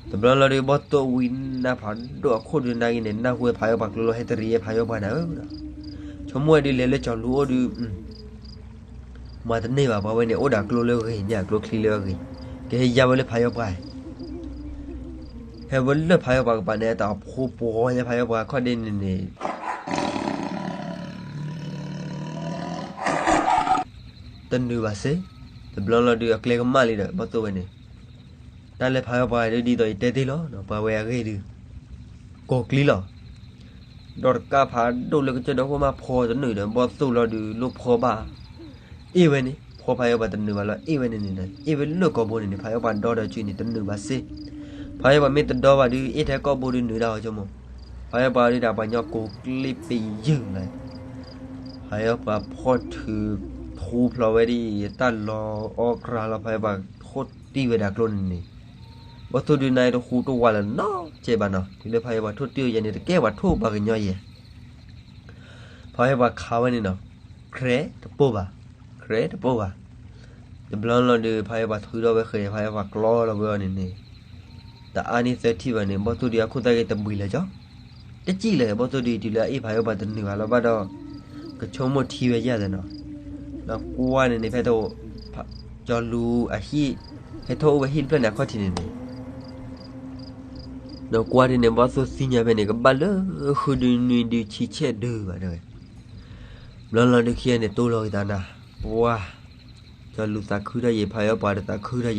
တဘျီလီၤဒုး ဘီၣ်သိၣ်ဝံနၢ်ဖးဒိၣ်အခိၣ်ဒုးနာ်က့န့ၣ် နၢ်ဟူဝဲဖးယီၤပှၤကျိလီၤ ဟဲတရံးဝဲဖးယီၤပှၤနၤဧၢ, ဆိကမိၣ်ဝဲဒုးလဲၤလၢကၠီလူၤအိၣ်ဒုး မၤတန့ၢ်ဘၣ် ပှၤဝဲန့ၣ် အိၣ်ဒီးကျိလၢအဂ့ၤ မ့ၢ်အကျိချံလၢအဂ့ၤ, ကဟဲယါဝဲလၢဖးယီၤပှၤ, ဟဲဝဲလၢဖးယီၤပှၤကပၤန့ၣ် တၢ်အဖိပှီၤညါဖးယီၤပှၤခီၣ်ဒ့န့ၣ်န့ၣ် တနုာ်ဘၣ်စ့, တဘျီလီၤဒုး အကျဲကမၣ်လံဒီး ဘီၣ်သိၣ်ဝဲန့ၣ်, တၢ်လၢဖးယီၤပှၤဒုးဒ်သိးယတဲတ့ၢ်လီၤ ပှၤဝဲအဂ့ၢ်ဒုး ကိးကျံလီၤ ဒီးတကၣ်ဖးဒိၣ်လၢကစၢၢ်ဒီခိၣ်မးဖီတနုာ်ဒီး ဘီၣ်သိၣ်လီၤဒုး လိၣ်ဖီဘၣ်, အ့ၣ်ဝဲန့ၣ် ဖီဖးယီၤပှၤတနုာ်ဘၣ်လီၤ အ့ၣ်ဝဲန့ၣ်န့ၣ် အ့ၣ်ဝဲလၢကိာ်ဘိန့ၣ်န့ၣ် ဖးယီၤပှၤဒီဒီးစုန့ၣ် တနုာ်ဘၣ်စ့, ဖးယီၤပှၤမ့ၢ်တဒီဘၣ်ဒုး အ့ၣ်ထဲကိာ်ဘိဒုးနုာ်ဒၣ်အီၤဆိကမိၣ်, ဖးယီၤပှၤဒုးဒၣ်ပှၤညီကိးကျံပယုၢ်လီၤ ဖးယီၤပှၤဖီထုးထူဖျိးဝဲဒ်အံၤ တၢ်လီၤအီၣ်ကြၤလီၤ ဖးယီၤပှၤထိၣ်တံၢ်ဝဲဒၣ်ကျိန့ၣ်န့ၣ်, ဘီၣ်သိၣ်ဒုးနါအံၤတဟူးတဝးလၢၤနီတစဲးဘၣ်နီၤ တုၤလၢဖးယီၤပှၤထိၣ်တံၢ်ဝဲယဲန့ၣ် တကဲပှၤထိၣ်ပှၤကညီယဲ, ဖးယီၤပှၤခးဝဲန့ၣ်နီၤ, ခြဲတပိၢ်ဘၣ်, ခြဲတပိၢ်ဘၣ်, တဘျီလီၤဒုး ဖးယီၤပှၤထုးထီၣ်ဝဲဃဲၤ ဖးယီၤပှၤကျီလီၤဝဲအီၤန့ၣ်န့ၣ်, တအါန့ၢ်သၢထံၣ်ဘၣ်န့ၣ် ဘီၣ်သိၣ်ဒုးအခိၣ်သၣ်ဂ့ၤတဘှံးလၢၤကၠီ တစံၣ်လၢၤ ဘီၣ်သိၣ်ဒုးတုၤလၢအအ့ၣ်ဖးယီၤပှၤတနုာ်ဘၣ်လီၤဘၣ်ဒီး, ကဆိကမိၣ်ထံဝဲယဲၢ်သးနီၤ, ဒီးကွၢ်န့ၣ်န့ၣ် ဖဲတ, ကၠီလူၤအဟံၣ်, ဟဲထီၣ်အိၣ်ဝဲဟံၣ်တဖျၢၣ်န့ၣ်အခီၣ်ထံးန့ၣ်န့ၣ်, ဒီးကွၢ်ဒ်န့ၣ် ဘီၣ်သိၣ်သ့ၣ်ညါဖဲန့ၣ် ကဘၣ်လၢဃုဒုနွံဒုဆံဆဲၣ်ဒုဘၣ်တဲဝဲ, ဘျီလီၤဒုးခံဂၤန့ၣ် တိၢ်လီၤက့ၤသးနၤ, ပှၤ, ကၠီလူၤသးခုထီၣ်ယံၤ ဖးယီၤပှၤဒီးသးခုထီၣ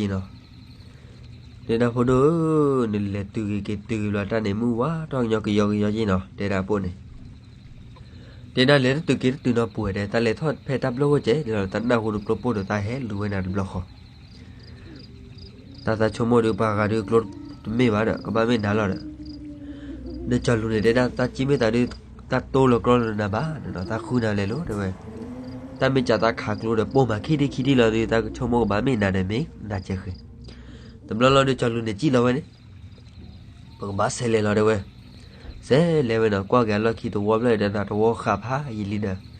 ်ယံၤနီၤ တဲဒၣ်ဖိဒိၣ်ဧၢ, နလဲၤတုၤက့ၤက့ၤတုၤက့ၤဘျီတၢ်န့ၣ် မုၢ်ဝါထီၣ်ကညီကယီကယီယ့ၢ်နီၤ တဲဒၣ်ပိၢ်န့ၣ်, တဲဒၣ်လဲၤတတုၤက့ၤတတုၤနီၤပှဲၤတဲ တၢ်လဲၤထီၣ်ဖဲတၢ်ပျိၢ်ခိၣ်စဲးဒီး တၢ်နၢ်ဟူတပျိၢ်ပိၢ်ဒီးတၢ်ဟဲလူၤဝဲနၤတဘျီဃီ တၢ်သးဆိကမိၣ်ဒီးပှၤဂၤဒုးကျိတမ့ၢ်ဘၣ်ဒီး ကဘၣ်မ့ၢ်နၤလီၤဒီး, ဒီးကၠီလူၤန့ၣ်တဲဒၣ်တၢ်စံၣ်မ့ၢ်သးဒုး, တၢ်တိၢ်လီၤကြီလီၤနၤဘၣ်ဒီး တၢ်ဃုနၤလဲၤလိၤတဲဝဲ, တၢ်မ့ၢ်ကးတၢ်ခးကျိဒီးပိၢ်မၤခံထံၣ်ခံထံၣ်လီၤဒီး တၢ်ဆိကမိၣ်ကဘၣ်မ့ၢ်နၤဒီးမ့ၢ်နၤစဲးဃဲၤ, တဘျီလီၤဒီးကၠီလူၤန့ၣ်စံၣ်လီၤဝဲန့ၣ် ပကဘၣ်ဆဲးလဲၤလီၤတဲဝဲ, ဆဲးလဲၤဝဲနီၤ ကွၢ်က့ၤအလီၢ်ခံတဝီဖျၢၣ်ဒီးနၤတဝီဃာ်ဖးယံာ်လံဒီး,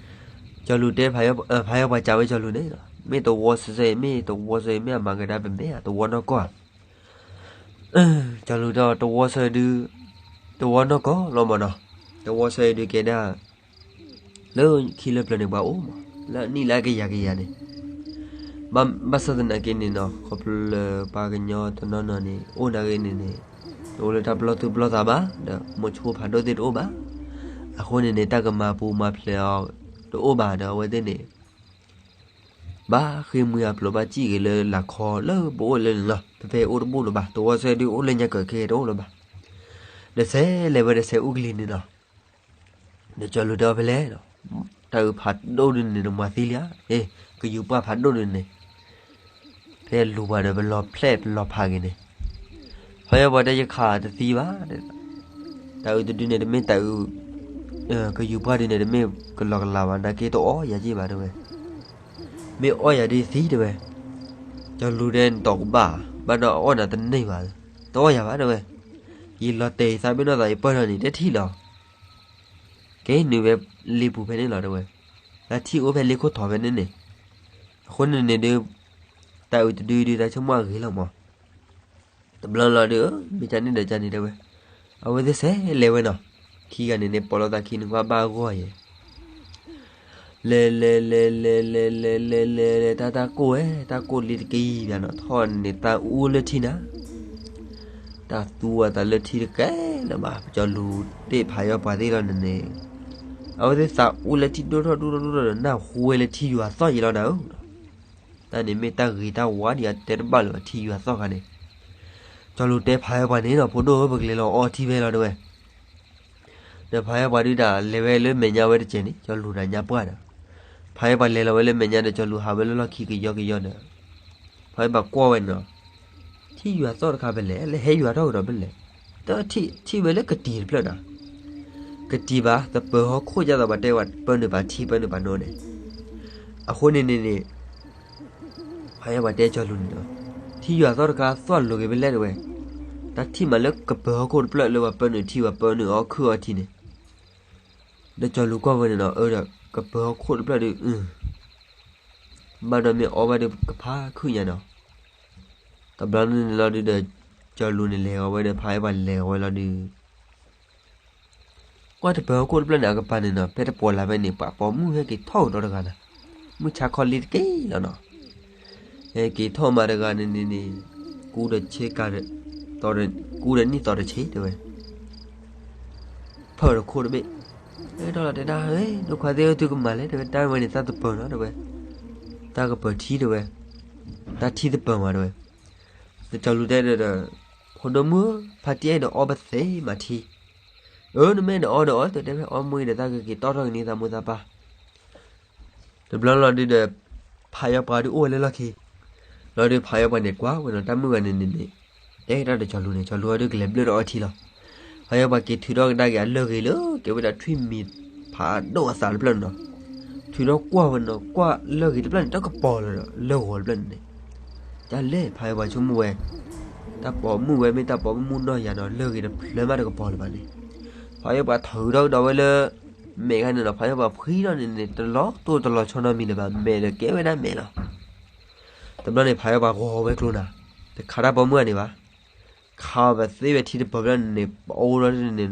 ကၠီလူၤတဲ, ဖးယီၤပှၤစံးဝဲကၠီလူၤန့ၣ်, မ့ၢ်တဝီဆၢဆၢအံၤ မ့ၢ်တဝီဆၢအံၤ မ့ၢ်အမၤကဒါပမဲာ်ဧါ တဝီနီၢ်ကီၢ်ဧါ ကၠီလူၤဒီးတဝီဆၢဒုး, တဝီနီၢ်ကီၢ်လီၤမၢ်နီၤ, တဝီဆၢအံၤဒုးကဲဒၣ်, လၢခံလၢပျၢၤန့ၣ်ပှၤအိၣ်မး, လၢနံၣ်လၢကယၤကယၤန့ၣ်, ဘၣ်ဆၣ်သနာ်က့န့ၣ်နီၤ ခီဖျိလၢပှၤကညီတနီၤနီၤန့ၣ် အိၣ်နာ်က့န့ၣ်န့ၣ်, တအိၣ်လၢတၢ်ပလီၢ်သူၣ်ပလီၢ်သးဘၣ်, ဒီးမိၤဆိဖးဒိၣ်သ့ၣ်တအိၣ်ဘၣ်, အဃိန့ၣ်န့ၣ် တၢ်ကမၤပူၤမၤဖျဲးအီၤတအိၣ်ဘၣ်ဒီးအဝဲသ့ၣ်န့ၣ် ဘၣ်ဃ့ၢ်မှံဟးဖျိးဘၣ်စံၣ်ဂ့ၤလၢလာ်ခီလၢပအိၣ်လၢန့ၣ်လီၤ. ဖဲဖဲအိၣ်တဘူၣ်လၢၤဘၣ်, တဝီဆၢဒုးအိၣ်လၢညါကၢးခဲတအိၣ်လၢၤဘၣ်. ဒီးဆဲးလဲၤဝဲဒီးဆဲးအူကလံၤန့ၣ်လီၤ. ဒီးကၠီလူၤတဲအီၤဖဲလဲၣ်, တၢ်အုးဖးဒိၣ်ဒုးန့ၣ် နမၤသံလံဧါ, ကယူၤပှၢ်ဖးဒိၣ်ဒုးန့ၣ် ဖဲလူၤပှၤဒီးပလီၤဖျဲၣ်ပလီၤဖးက့ၤန့ၣ်, ဖဲယဲပှၤတဲယခးတသံဘၣ်, တၢ်အုးတဒုန့ၣ်တမ့ၢ်တၢ်အုး, ကယူၤပှၢ်ဒုးန့ၣ် တမ့ၢ်ကလီၤကလးဘၣ်, နာ်က့တအီၣ်ယၤက့ၢ်ဘၣ်တဲဝဲ, မ့ၢ်အီၣ်ယၤဒုးသံတဲဝဲ, ကၠီလူၤတဲနတီၤကဘၣ်, ဘၣ်ဒီးအီၣ်နၤတန့ၢ်ဘၣ်, တအီၣ်ယၤဘၣ်တဲဝဲ, ယလီၤတဲာ်ယသးဘ့ၣ်နီၢ်သးယပၢၢ်ထီၣ်န့ၣ် တထံၣ်လီၤ ကဲနုာ်ဝဲလ့ပူၤဖဲန့ၣ်လီၤတဲဝဲ, တၢ်ထံၣ်အိၣ်ဖဲလ့ခိၣ်ထီၣ်ဖဲန့ၣ်န့ၣ်, အဃိန့ၣ်န့ၣ်ဒုး, တၢ်အုးတဒုဒုးတၢ်ဆိကမိၣ်အဂ့ၤလီၤမး, တဘျီလီၤဒုး, မ့ၢ်ကန့ၣ်ဒီးကန့ၣ်တဲဝဲ, အဝဲသ့ၣ်ဆဲးလဲၤဝဲနီၤ, ခံဂၤန့ၣ်န့ၣ် ပိာ်လိာ်သးခံန့ၣ်ကွၢ်ဘၣ်အဂီၢ်ယဲၢ် လဲၤလဲၤလဲၤလဲၤလဲၤလဲၤလဲၤလဲၤ တၢ်တၢ်ကိၢ်ဝဲ, တၢ်ကိၢ်လံတကယံၤဘၣ်နီၤ, ထီၣ်န့ၣ်တၢ်အူလၢထံနၤ, တၢ်သူအသးလၢထံတကဲလၢၤဘၣ်, ကၠီလူၤတ့ၢ်ဖးယီၤပှၤသ့ၣ်လီၤန့ၣ်န့ၣ်, အဝဲသ့ၣ်သးအူလၢထံဒိၣ်ထီၣ်ဒိၣ်ထီၣ်ဒိၣ်ထီၣ်ဒီး နၢ်ဟူဝဲလၢထံယွၤသီၣ်ယံၤလီၤနၤဧၢ, တၢ်န့ၣ်မ့ၢ်တၢ်ဂ့ၤတၢ်ဝါဒံးအတဲတဘၣ်လၢၤဘၣ်ထံယွၤသီၣ်ခါန့ၣ်, ကၠီၤလူၤတဲဖးယီၤပှၤန့ၣ်ဒီး ဖိဒိၣ်ဧၢ ပကလဲၤလီၤအီထံဖဲလီၤတဲဝဲ. ဒီးဖးယီၤပှၤဒုးတၢ်လဲၤဝဲလၢမဲာ်ညါဝဲတစဲးန့ၣ် ကၠီၤလူၤတၢ်ညါပှၢ်ဒီး ဖးယီၤပှၤလဲၤလီၤဝဲလၢမဲာ်ညါဒီး ကၠီၤလူၤဟးဝဲလၢလီၢ်ခံကယီကယီဒီး ဖးယီၤပှၤကွၢ်ဝဲန့ၣ်ဒီး ထံယွၤသီၣ်တခါဖဲလဲၣ် လၢဟဲယွၤထီၣ်ကဒီးဖဲလဲၣ်. တထံၣ် ထံၣ်ဝဲလၢကတံၤတဖျၢၣ်နီၤ. ကတံၤဘၣ် သပၢၤဟီၣ်ခိၣ်ဒ်သိးပှၤတဲဝဲ ပၢနုာ်ပာ်ထံ ပၢနုာ်ပာ်နိန့ၣ်. အဃိန့ၣ်န့ၣ်န့ၣ် ဖးယီၤပှၤတဲကၠီၤလူၤန့ၣ်ဒီး ထံယွၤသီၣ်တခါသွၣ်လိၤက့ၤဖဲလဲၣ်တဲဝဲ. တၢ်ထံၣ်မးလၢကပၢၤဟီၣ်ခိၣ်တဖျၢၣ်လၢပှၤပၢနုာ်ထံ ပှၤပၢနုာ်အီၣ်ခုၣ်အီထံန့ၣ် ဒီးကၠီၤလူၤကွၢ်ဝဲန့ၣ်ဒီး အၢဒီး ကပၢၤဟီၣ်ခိၣ်တဖျၢၣ်ဒီး ဘၣ်ဒီးမ့ၢ်အီဘၣ်ဒီးကဖးခုၣ်ညါနီၤ. တဘျီန့ၣ်လီၤဒုးဒီး ကၠီၤလူၤန့ၣ်လဲၤဂီၤဝဲဒီး ဖးယီၤပှၤလဲၤဂီၤဝဲလီၤဒုး ကွၢ်တပၢၤဟီၣ်ခိၣ်တဖျၢၣ်န့ၣ် အကပၤန့ၣ်နီၤ ဖဲတပီၤလၢ်ဖဲန့ၣ် ပှၤပိာ်မုၣ်ဟဲက့ၤထီၣ်ကဒီးတဂၤနီၤ. မုၢ်ဆါခီလံတက့ၢ်လီၤနီၤ. ဟဲက့ၤထီၣ်မးတဂၤန့ၣ်န့ၣ်န့ၣ် ကူဒီးဆ့ကၤ ကူဒီးနံၣ်သီတဆ့တဲဝဲ ဖၢၣ်တခိၣ်တဘ့ၣ်. အဲၣ်ဒိးလီၤတဲဒၣ် ဟဲ ဒိၣ်ခွါသ့ၣ်ဧၢ သုကမၤလဲၣ်တဲဝဲ တၢ်ဝဲန့ၣ်သးတပၢၤနီၤတဲဝဲ. တၢ်ကပၢၤထံတဲဝဲ. တၢ်ထံသပၢၤမးတဲဝဲ. ဒီးကၠီၤလူၤတဲဒီး ဖိဒိၣ်မုၣ်ဧၢ ဖါတံၢ်အဲၣ်ဒိးအီဘၣ်သ့မးထံ. အၢ နမ့ၢ်အဲၣ်ဒိးအီဒီးအီ တဲဝဲ အီမူအံၤဒီး တၢ်ကက့ၤတီၣ်ထီၣ်က့ၤန့ၢ်သးမိၢ်သးပၢ် တဘျီလီၤဒုးဒီး ဖးယီၤပှၤဒုးအိၣ်ဝဲလၢလီၢ်ခံ. လီၤဒုးဖးယီၤပှၤန့ၣ်ကွၢ်ဝဲနီၤ တၢ်မုၣ်ဂၤန့ၣ်န့ၣ်န့ၣ် တဲတၢ်ဒီးကၠီၤလူၤန့ၣ် ကၠီၤလူၤအီဒုးကလဲၤဘျၢၣ်ဒီးအီထံလီၤ. ဖးယီၤပှၤက့ၤထုးထီၣ်ကဒါက့ၤအလၢၢ်ဂ့ၤလၢ ကဲဝဲဒၣ်ထွံၣ်မံၤဖးဒိၣ်အသးတဖျၢၣ်န့ၣ်နီၤ. ထုးထီၣ်ကွၢ်ဝဲနီၤ ကွၢ်လၢၢ်ဂ့ၤတဖျၢၣ်န့ၣ် တကပီၤလၢၤဒီး လၢၢ်ဂီၤတဖျၢၣ်န့ၣ်န့ၣ်. ကလဲၣ် ဖးယီၤပှၤဆိကမိၣ်ဝဲ တၢ်ပိာ်မုၣ်ဝဲမ့ၢ်တၢ်ပိာ်မုၣ်နီၢ်ယၤနီၤ လၢၢ်ဂ့ၤတဖျၢၣ်မးတကပီၤလၢၤဘၣ်န့ၣ်. ဖးယီၤပှၤထုးထီၣ်ကဒီးဝဲလၢ မဲာ်ခါန့ၣ်နီၤ ဖးယီၤပှၤဖှံထီၣ်န့ၣ်န့ၣ် တလီၤတိၢ်တလီၤဆီနီတမံၤလၢၤဘၣ် မဲာ်ဒီးကဲဝဲဒၣ်မဲာ်လီၤ. တဘျီန့ၣ် ဖးယီၤပှၤဂီၤဝဲကျိၤနၤ, တခးတၢ်ပိာ်မုၣ်ဂၤန့ၣ်ဘၣ်, ခးအီၤပသ့ဝဲထံတပၢၤဖျၢၣ်န့ၣ်န့ၣ် ပအိၣ်ထီၣ်န့ၣ်န့ၣ်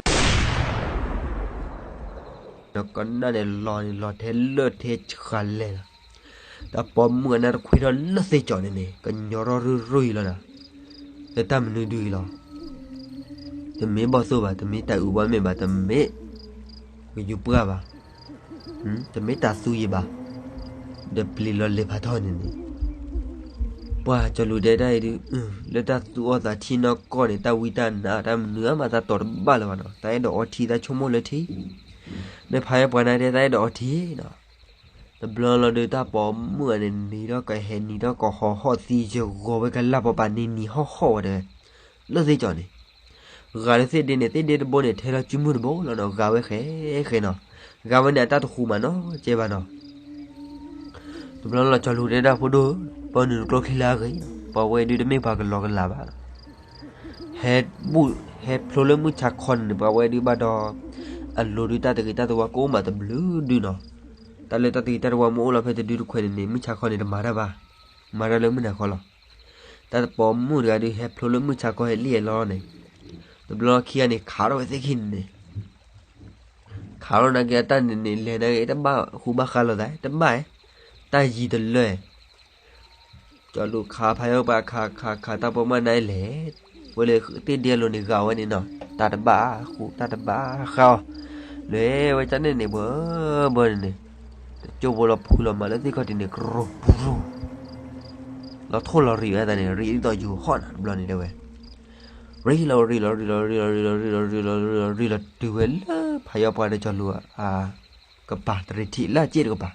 ဒီးကနၣ်န့ၣ်လီၤန့ၣ်လီၤထဲလၢၢ်ထဲဆှးလဲၣ်လီၤ. တၢ်ပိာ်မုၣ်အနၢ်တခွံထီၣ်လၢသ့ၣ်ကၠီၤန့ၣ်န့ၣ် ကညီထီၣ်ရုၢ်ရုၢ်အံၤလီၤနၤ, လၢတၢ်မနုၤဒုအံၤလီၤ. တမ့ၢ်ဘီၣ်သိၣ်ဘၣ်, တမ့ၢ်တၢ်အုးဘီမ့ၢ်ဘၣ်, တမ့ၢ် ကယူၤပှၢ်ဘၣ်, တမ့ၢ်တၢ်သူယံၤဘၣ်, ဒီးပျံၤလီၤလဲၤဖးထီၣ်န့ၣ်န့ၣ်, ပှၤကၠီၤလူၤဒဲတၢ်အံၤဒုး လၢတၢ်သူအီၣ်သးထံနီၢ်ကီၢ်န့ၣ် တၢ်ဝံတၢ်နါ တၢ်မနုၤအါမး တၢ်တီၤတဘၣ်လၢၤဘၣ်နီၤ, တၢ်အဲၣ်ဒိးအီထံ တၢ်ဆိကမိၣ်လၢထံ, မ့ၢ်ဖးယီၤပှၤနါတဲ တၢ်အဲၣ်ဒိးအီထံနီၤ. တဘျီလီၤဒုး တၢ်ပိာ်မုၣ်အန့ၣ် နံၤထီၣ်ကဟဲ နံၤထီၣ်ကဟီၣ်ဟီၣ်သံ ယဂီၤဝဲကလၢ်ပီပာ်နံၤနံၤဟီၣ်ဟီၣ်ဝဲတဲဝဲ, လၢသ့ၣ်ကၠီၤန့ၣ် ဂာ်လၢသ့ၣ်ဒ့န့ၣ် သ့ၣ်ဒ့တဘိန့ၣ် ထဲလီၤစုမုၢ်တဘိလီၤနီၤ, ဂာ်ဝဲဃဲဃဲနီၤ, ဂာ်ဝဲန့ၣ် အတၢ်တဃူမးနီၤ ကဲဘၣ်နီၤ. တဘျီလီၤ ကၠီၤလူၤတဲဒၣ် ဖိဒိၣ်ဧၢ, ပၢနုာ်တကျိချံလၢအဂ့ၤ, ပှၤဝဲဒုးတမ့ၢ်ပှၤကလီကလးဘၣ်. ဟဲဘူၣ် ဟဲဖျိလၢမုၢ်ဆါခီန့ၣ်န့ၣ် ပှၤဝဲဒုးဘၣ်ဒီး အလိၤဒုး တၢ်တဂ့ၤတၢ်တဝါကအိၣ်မးတဘျုးဒုနီၤ. တၢ်လၢတၢ်တဂ့ၤတၢ်တဝါမ့ၢ်အိၣ်လီၤဖဲတဒုတခွဲးန့ၣ်န့ၣ် မုၢ်ဆါခီန့ၣ်တမၤတၢ်ဘၣ်, မၤတၢ်လၢမုၢ်နၤခီလီၤ. တၢ်တပိာ်မုၣ်တဂၤဒုး ဟဲဖျိလၢမုၢ်ဆါခီ ဟဲလံၣ်ဟဲလီလီၤန့ၣ်, တဘျီခံဂၤန့ၣ် ခးထီၣ်ဝဲသ့ၣ်ခံန့ၣ်န့ၣ် ခးထီၣ်နာ်က့အတၢ်န့ၣ်န့ၣ် လဲၤနာ်က့ တဘၣ်ဃူဘၣ်ဃးလိာ်သး တဘၣ်, တၢ်ယံၤတလၢာ်, ကၠီၤလူၤခး ဖးယီၤပှၤခးခးခး တၢ်ပိာ်မုၣ်န့ၣ်လဲၤ, ဝဲလၢသ့ၣ်ဒ့အလိၤန့ၣ် ဂာ်ဝဲန့ၣ်နီၤ, တၢ်တဘၣ်ဃူ တၢ်တဘၣ်ဃးအီၤ, လဲၤဝဲကန့ၣ်န့ၣ် ဘၢဘၢန့ၣ်န့ၣ်, တကၠိဖိလီၤဖုလီၤမၤလၢသ့ၣ်ခီၣ်ထံးန့ၣ် ကရူၢ်ပူၤရူၢ် လီၤထိၣ်လီၤရံးဝဲသးန့ၣ် ရံးဒ်သိးယူၤဟီၣ်နၤတဘျီန့ၣ်တဲဝဲ, ရံးလီၤရံးလီၤရံးလီၤရံးလီၤရံးလီၤရံးလီၤရံးလီၤရံးလီၤ တုၤဝဲလၢ ဖးယီၤပှၤဒီးကၠီၤလူၤ ကပၤ တရံးထံးလၢအစ့ၣ်တကပၤ,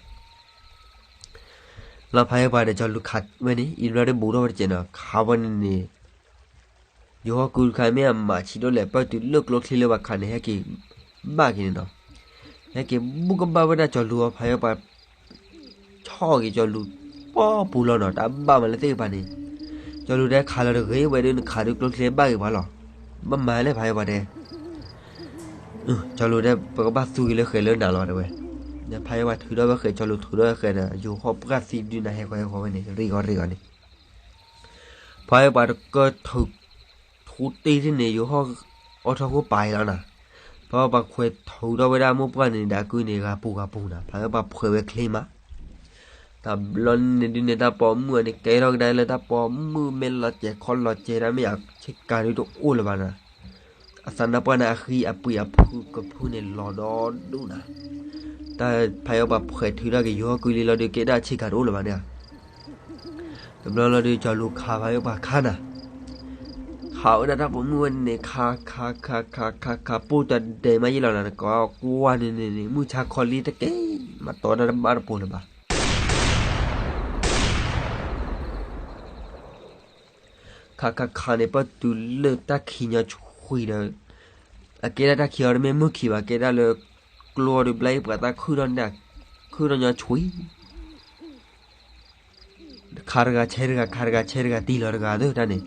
လီၤဖးယီၤပှၤဒီးကၠီၤလူၤခးဝဲန့ၣ် အံၤဘျီဒုးဘူးထီၣ်ဝဲတကဲးနီၤ ခးဝဲန့ၣ်န့ၣ်, ယိၤဟီၣ်ကုတခါမ့ၢ်အမၤဆံးဒိၣ်လဲၣ် ပၢၢ်တုၤလၢကျိချံလၢပှၤခးန့ၣ် ဟဲက့ၤဘၣ်က့ၤန့ၣ်နီၤ, ဟဲက့ၤဘူးကဘၣ်ဝဲဒၣ်ကၠီၤလူၤအီၤ ဖးယီၤပှၤ ဆီၣ်က့ၤကၠီၤလူၤ ပီပူၤလီၤနီၤ တၢ်ဘၣ်မးလၢသ့ၣ်ကပၤန့ၣ်, ကၠီၤလူၤတဲခးလီၤတဂ့ၤဝဲဒုး နခးဒုးကျိချံဘၣ်က့ၤပှၤလီၤ, ဘၣ်မၤလဲၣ်ဖးယီၤပှၤတဲ, ကၠီၤလူၤတဲ ပကဘၣ်သူက့ၤလၢဃဲၤလၢနၤလီၤတဲဝဲ, ဒီးဖးယီၤပှၤထုးထီၣ်ဝဲဃဲၤ ကၠီၤလူၤထုးထီၣ်ဝဲဃဲၤဒီး ယိၤဟီၣ်ပှၢ်သံဒုးနၤဟဲဃီၤဟဲဃီၤဝဲန့ၣ် ရံးဂီၤရံးဂီၤန့ၣ် ဖးယီၤပှၤတကၢၢ် ထူတ့ၢ်တ့ၢ်န့ၣ် ယိၤဟီၣ်အီၣ်ထီၣ်ခိၣ်ပာ်အံၤလီၤနၤ, ဖးယီၤပှၤခွဲးထုးထီၣ်ဝဲဒၣ်မိၢ်ပှၢ်န့ၣ် ဒၣ်ကုန့ၣ် ဂၤပူၤဂၤပူၤနၤ ဖးယီၤပှၤခွဲးဝဲချ့မး, တဘျီန့ၣ်ဒုးန့ၣ် တၢ်ပိာ်မုၣ်အန့ၣ် ကဲထီၣ်ကဒါလၢတၢ်ပိာ်မုၣ်မ့ၢ်လီၤစဲၤခီလီၤစဲၤဒၣ်မ့ၢ်အဆ့ကၤဒုးတအိၣ်လၢၤဘၣ်နၤ အသးနါပှၢ်န့ၣ် အဃံအပှ့ၤအဖုကဖုန့ၣ် လီၤဒီဒူၣ်နၤ, တၢ်ဖးယီၤပှၤခွဲးထုးထီၣ်က့ၤ ယိၤဟီၣ်ကုလံလီၤဒုး ကဲဒၣ်ဆ့ကၤတအိၣ်လၢၤဘၣ်န့ၣ်ဧါ, တဘျီလီၤဒုး ကၠီၤလူၤခးဖးယီၤပှၤခါနၤ, ခ ခးဝဲဒၣ်တၢ်ပိာ်မုၣ်ဝဲန့ၣ် ခးခးခးခးခးခး ပိၢ်တဒဲးမးယံာ်လီၤနီၤ နကိးကွၢ်န့ၣ်န့ၣ် မုၢ်ဆါခီလံတက့ၢ် မၤတီတၢ်တဘၣ်တပိၤလၢၤဘၣ်. ခးခးခးန့ၣ် ပၣ်တုၤလၢတၢ်ခံးညီဆွံဒီး အကဲဒၣ်တၢ်ခံးအီၤတမ့ၢ်မုၢ်ခံးဘၣ် ကဲဒၣ်လၢ ကျိအီၤဒီးဘျါအံၤပှၤသၣ်ခုၣ်ထီၣ်န့ၣ် ခုၣ်ထီၣ်ညီဆွံ ခးတဂၤဆဲးတဂၤ ခးတဂၤဆဲးတဂၤ တံၢ်လီၤတဂၤသၢတၢ်န့ၣ်,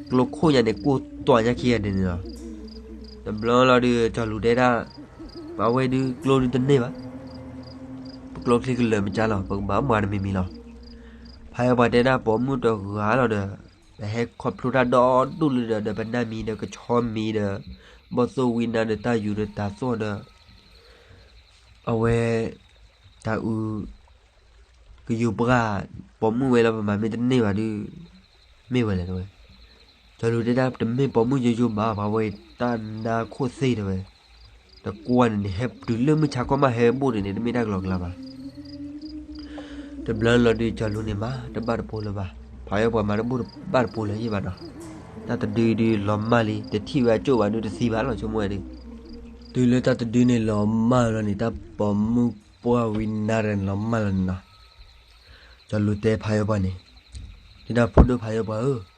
ကျိခိၣ်ညါန့ၣ် ကိၢ်တွၤညါခံဂၤဒဲးန့ၣ်လီၤ. တဘျီလီၤဒုး ကၠီၤလူၤတဲဒၣ်, ပဝဲဒုးကျိဒုးတန့ၢ်ဘၣ်, ပကျိချံကလၢာ်မ့ၢ်ကၢ်လီၤ ပကဘၣ်မၤတမံၤမံၤလီၤ. ဖးယီၤပှၤတဲဒၣ်ပိာ်မုၣ်တဂၤလီၤဒီး, ပဟဲခီဖျိတၢ်ဒီဒူၣ်လၢဒီး ပနၢ်မံၤဒီးကဆီမံၤဒီး, ဘီၣ်သိၣ်ဝံနါဒီးတၢ်ယူၤဒီးတၢ်သိၣ်ဒီး, အဝဲ တၢ်အုး ကယိၤပှၢ် ပိာ်မုၣ်ဝဲလၢပမၤမ့ၢ်တန့ၢ်ဘၣ်ဒုး, မ့ၢ်ဝဲလဲၣ်တဝဲ. ကၠီၤလူၤတဲဒၣ်တမ့ၢ်ပိာ်မုၣ်ယိယိဘၣ် ပှၤဝဲတၢ်နါခိၣ်သ့တဝဲ, တကွၢ်န့ၣ်န့ၣ် ဟဲတုၤလၢမုၢ်ဆါခီမးဟဲဘိၣ်ဒံးန့ၣ် တမ့ၢ်တၢ်ကလီကလီဘၣ်. တဘျီလီၤဒုး ကၠီၤလူၤန့ၣ်မၤတဘၣ်တပိၤလၢၤဘၣ်, ဖးယီၤပှၤမၤတဘူၣ်တဘၣ်တပိၤလၢၤယံၣ်ဘၣ်နီၤ. တၢ်တဒုဒုးလီၤမၢ်လံ တထံၣ်ဝဲအကၠိၣ်ဘၣ်ဒုးတသံဘၣ်လီၤဆိကမိၣ်ဝဲဒုး, တုၤလၢတၢ်တဒုန့ၣ်လီၤမၢ်လီၤန့ၣ် တၢ်ပိာ်မုၣ်ပှၢ်ဝံနါဒီးန့ၣ်လီၤမၢ်လီၤန့ၣ်နီၤ. ကၠီၤလူၤတဲဖးယီၤပှၤန့ၣ်, တဲဒၣ်ဖိဒိၣ်ဖးယီၤပှၤဧၢ,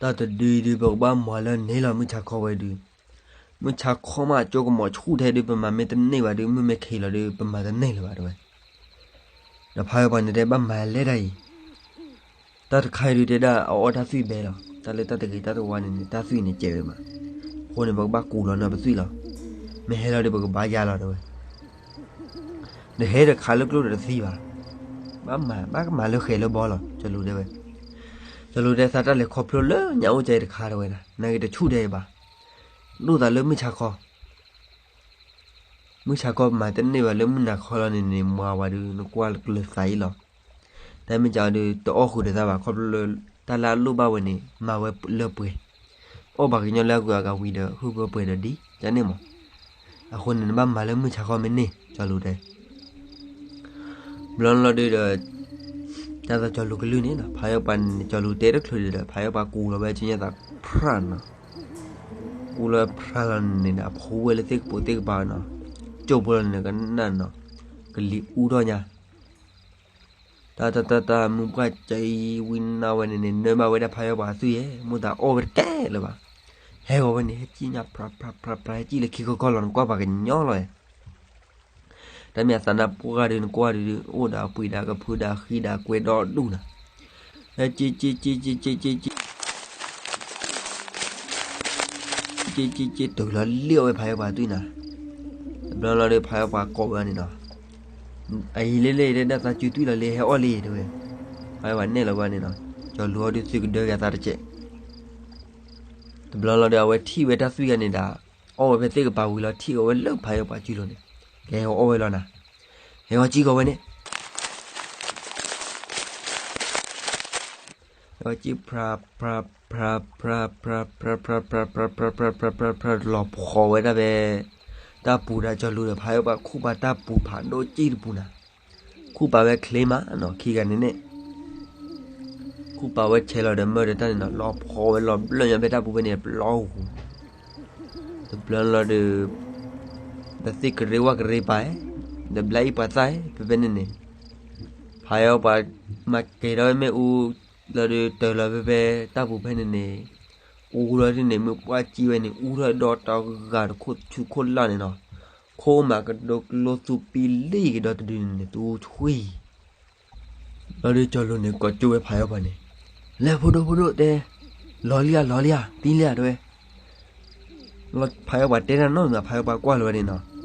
တၢ်တဒုဒုး ပကဘၣ်မၤလၢန့ၣ်လီၤ မုၢ်ဆါခီဝဲဒုး, မုၢ်ဆါခီမးကၠိကမီၤဆူၣ်ထဲဒုး ပမၤမ့ၢ်တန့ၢ်ဘၣ်ဒုး မုၢ်မ့ၢ်ခံးလီၤဒုး ပမၤတန့ၢ်လၢၤဘၣ်တဝဲ. ဒီးဖးယီၤပှၤန့ၣ်တဲဘၣ်မၤလဲၣ်တၢ်အံၤ, တၢ်တခါအံၤဒုးတဲဒၣ်အအီၣ်တၢ်သွံၣ်ဘဲလီၤ, တၢ်လၢတၢ်တဂ့ၤတၢ်တဝါန့ၣ်န့ၣ် တၢ်သွံၣ်န့ၣ်ကဲးဝဲမး, အဃိန့ၣ် ပကဘၣ်ကူးလီၤနီၤပသွံၣ်လီၤ, မ့ၢ်ဟဲလီၤဒုး ပကဘါယါလီၤတဝဲ. ဒီးဟဲတခါလၢကျိဒီးတသံဘၣ်, ဘၣ်မၤ ဘၣ်ကမၤလၢဃဲၤလၢဘီလီၤ ကၠီၤလူၤတဲဝဲ. ကၠီၤလူၤတဲသးတၢ်လဲၤခီဖျိလၢညါအိၣ်ကဲတခါတဝဲဒၣ် နာ်က့တဆူၣ်ဒဲးဘၣ်, ဒိၣ်သးလၢမုၢ်ဆါခီ မုၢ်ဆါခီမၤတန့ၢ်ဘၣ်လၢမုၢ်နၤခီလီၤန့ၣ်န့ၣ် မၤဝဲဒုး နကွၢ်ကလၢၤသးအံၤလီၤ. တၢ်မ့ၢ်ကဒီး တအီၣ်ဃုာ်ဒီးသးဘၣ် ခီဖျိလၢ တၢ်လၢအလိၣ်ဘၣ်ဝဲန့ၣ် မၤဝဲလၢပှဲၤ, အီၣ်ဘၣ်ကညီလၢအဂုၤအဂၤဝံၤဒီး ဟုၣ်ပှဲၤပှဲၤဒီးဒ်ကန့ၣ်မး, အဃိန့ၣ် နဘၣ်မၤလၢမုၢ်ဆါခီမ့ၢ်န့ၢ် ကၠီၤလူၤတဲ ဘျီလီၤဒုးဒီး တၢ်သးကၠီၤလူၤကလုၢ်န့ၣ်နီၤ ဖးယီၤပှၤန့ၣ် ကၠီၤလူၤတဲတချုးဒံးဒီး ဖးယီၤပှၤကူးလီၤဝဲကညါသးဖြၣ်နီၤ, ကူးလီၤဖြၣ်လီၤန့ၣ်ဒီး အဖိဝဲလၢသ့ၣ်ကပိာ်သ့ၣ်ကပၤနီၤ, ကၠိၣ်ဖိလီၤန့ၣ်ကနၣ်နီၤ, ကလံၤအူထီၣ်ညါ, တၢ်တၢ်တၢ်တၢ် မုၢ်ပှၢ်ကၠီဝံနါဝဲန့ၣ်န့ၣ် နၢဘၣ်ဝဲဒၣ်ဖးယီၤပှၤအသွံၣ်ယဲၢ် မိၢ်သးအီၣ်ဝဲတကဲလၢၤဘၣ်, ဟဲဂီၤဝဲန့ၣ် ဟဲကံၣ်ညါဖြါဖြါဖြါဖြါ ဟဲကံၣ်လၢခံခီခီလီၤ နကွၢ်ပှၤကညီလီၤ, တၢ်မ့ၢ်အသးနါပှၢ်ဒုး နကွၢ်ဒုး အိၣ်ဒီးအပှ့ၤဒီးကဖုဒီးဃံဒီးကွဲဒီဒူၣ်နီၤ, ဟဲကံၣ်ကံၣ်ကံၣ်ကံၣ်ကံၣ်ကံၣ်ကံၣ် က့က့က့ တုၤလီၤလံၣ်အီၣ်ဝဲဖးယီၤပှၤသွံၣ်နၤ, တဘျီလီၤဒီးဖးယီၤပှၤကိးဝဲန့ၣ်နီၤ, အအံၤလ့လ့ တဲဒၣ်သးစုသွံၣ်လီၤလံ ဟဲအီၣ်လံတဲဝဲ, ဖးယီၤပှၤနဲၣ်လီၤဝဲန့ၣ်နီၤ, ကၠီၤလူၤအီၤဒုးသုးကဒၢက့ၤအသးတကဲး, တဘျီလီၤဒီး အဝဲထံၣ်ဝဲတၢ်သွံၣ်ဂၤန့ၣ်ဒီး အီၣ်ဝဲဖဲသ့ၣ်ကပၤဝံၤလီၤ ထံၣ်အီၤဝဲလၢဖးယီၤပှၤစုလိၤန့ၣ်, ကဟဲအီၣ်ဝဲလီၤနၤ, ဟဲအီၣ်ကံၣ်ကီးဝဲန့ၣ် ဟဲအီၣ်ကံၣ်ဖြါ ဖြါ ဖြါ ဖြါ ဖြါ ဖြါ ဖြါ ဖြါ ဖြါ ဖြါ ဖြါ ဖြါ ဖြါ ဖြါ လီၤဖှီၣ်ဝဲဒၣ်ဖဲ တၢ်ပူၤဒီးကၠီၤလူၤဒီး ဖးယီၤပှၤခူၣ်ပာ်တၢ်ပူၤဖးဒိၣ်ကံၣ်တပူၤနၤ, ခူၣ်ပာ်ဝဲချ့မးနီၤ ခံဂၤန့ၣ်န့ၣ် ခူၣ်ပာ်ဝဲဆဲးလီၤဒီးမၢဒီးတၢ်န့ၣ်နီၤ လီၤဖှီၣ်ဝဲလီၤဘျၢၣ်ညါဖဲတၢ်ပူၤဖဲန့ၣ် ပျီဂူၤ တဘျီလီၤဒီး ပသ့ၣ်ကရ့ဝၣ်ကရ့ပၤဧၢ, ဒီးဘျါအံၤပှၤသၣ်ဧၢ ဖဲဖဲန့ၣ်န့ၣ်, ဖးယီၤပှၤမၤကဲၤထီၣ်ဝဲမ့ၣ်အူ လီၤဒီးတၢ်လီၤဖဲဖဲတၢ်ပူၤဖဲန့ၣ်န့ၣ်, အူလီၤဒ်န့ၣ် မုၢ်ပှၢ်ကံဝဲန့ၣ် အူထီၣ်ဒီတဂၤတခိၣ်ဆူခိၣ်လၢ်န့ၣ်နီၤ, ခိၣ်မးကဒိကျိသူပံလံၣ်ကဒီးတဒုန့ၣ်န့ၣ် သူဆှံ လီၤဒီးကၠီၤလူၤန့ၣ် ကိးကၠိဝဲဖးယီၤပှၤန့ၣ်, လဲၤဖိဒိၣ်ဖိဒိၣ်တဲ, လီၤလံဧါ လီၤလံဧါ သံလံဧါတဲဝဲ, ဖးယီၤပှၤတဲတၢ်နီတမံၤ ဖးယီၤပှၤကွၢ်လီၤဝဲန့ၣ်နီၤ,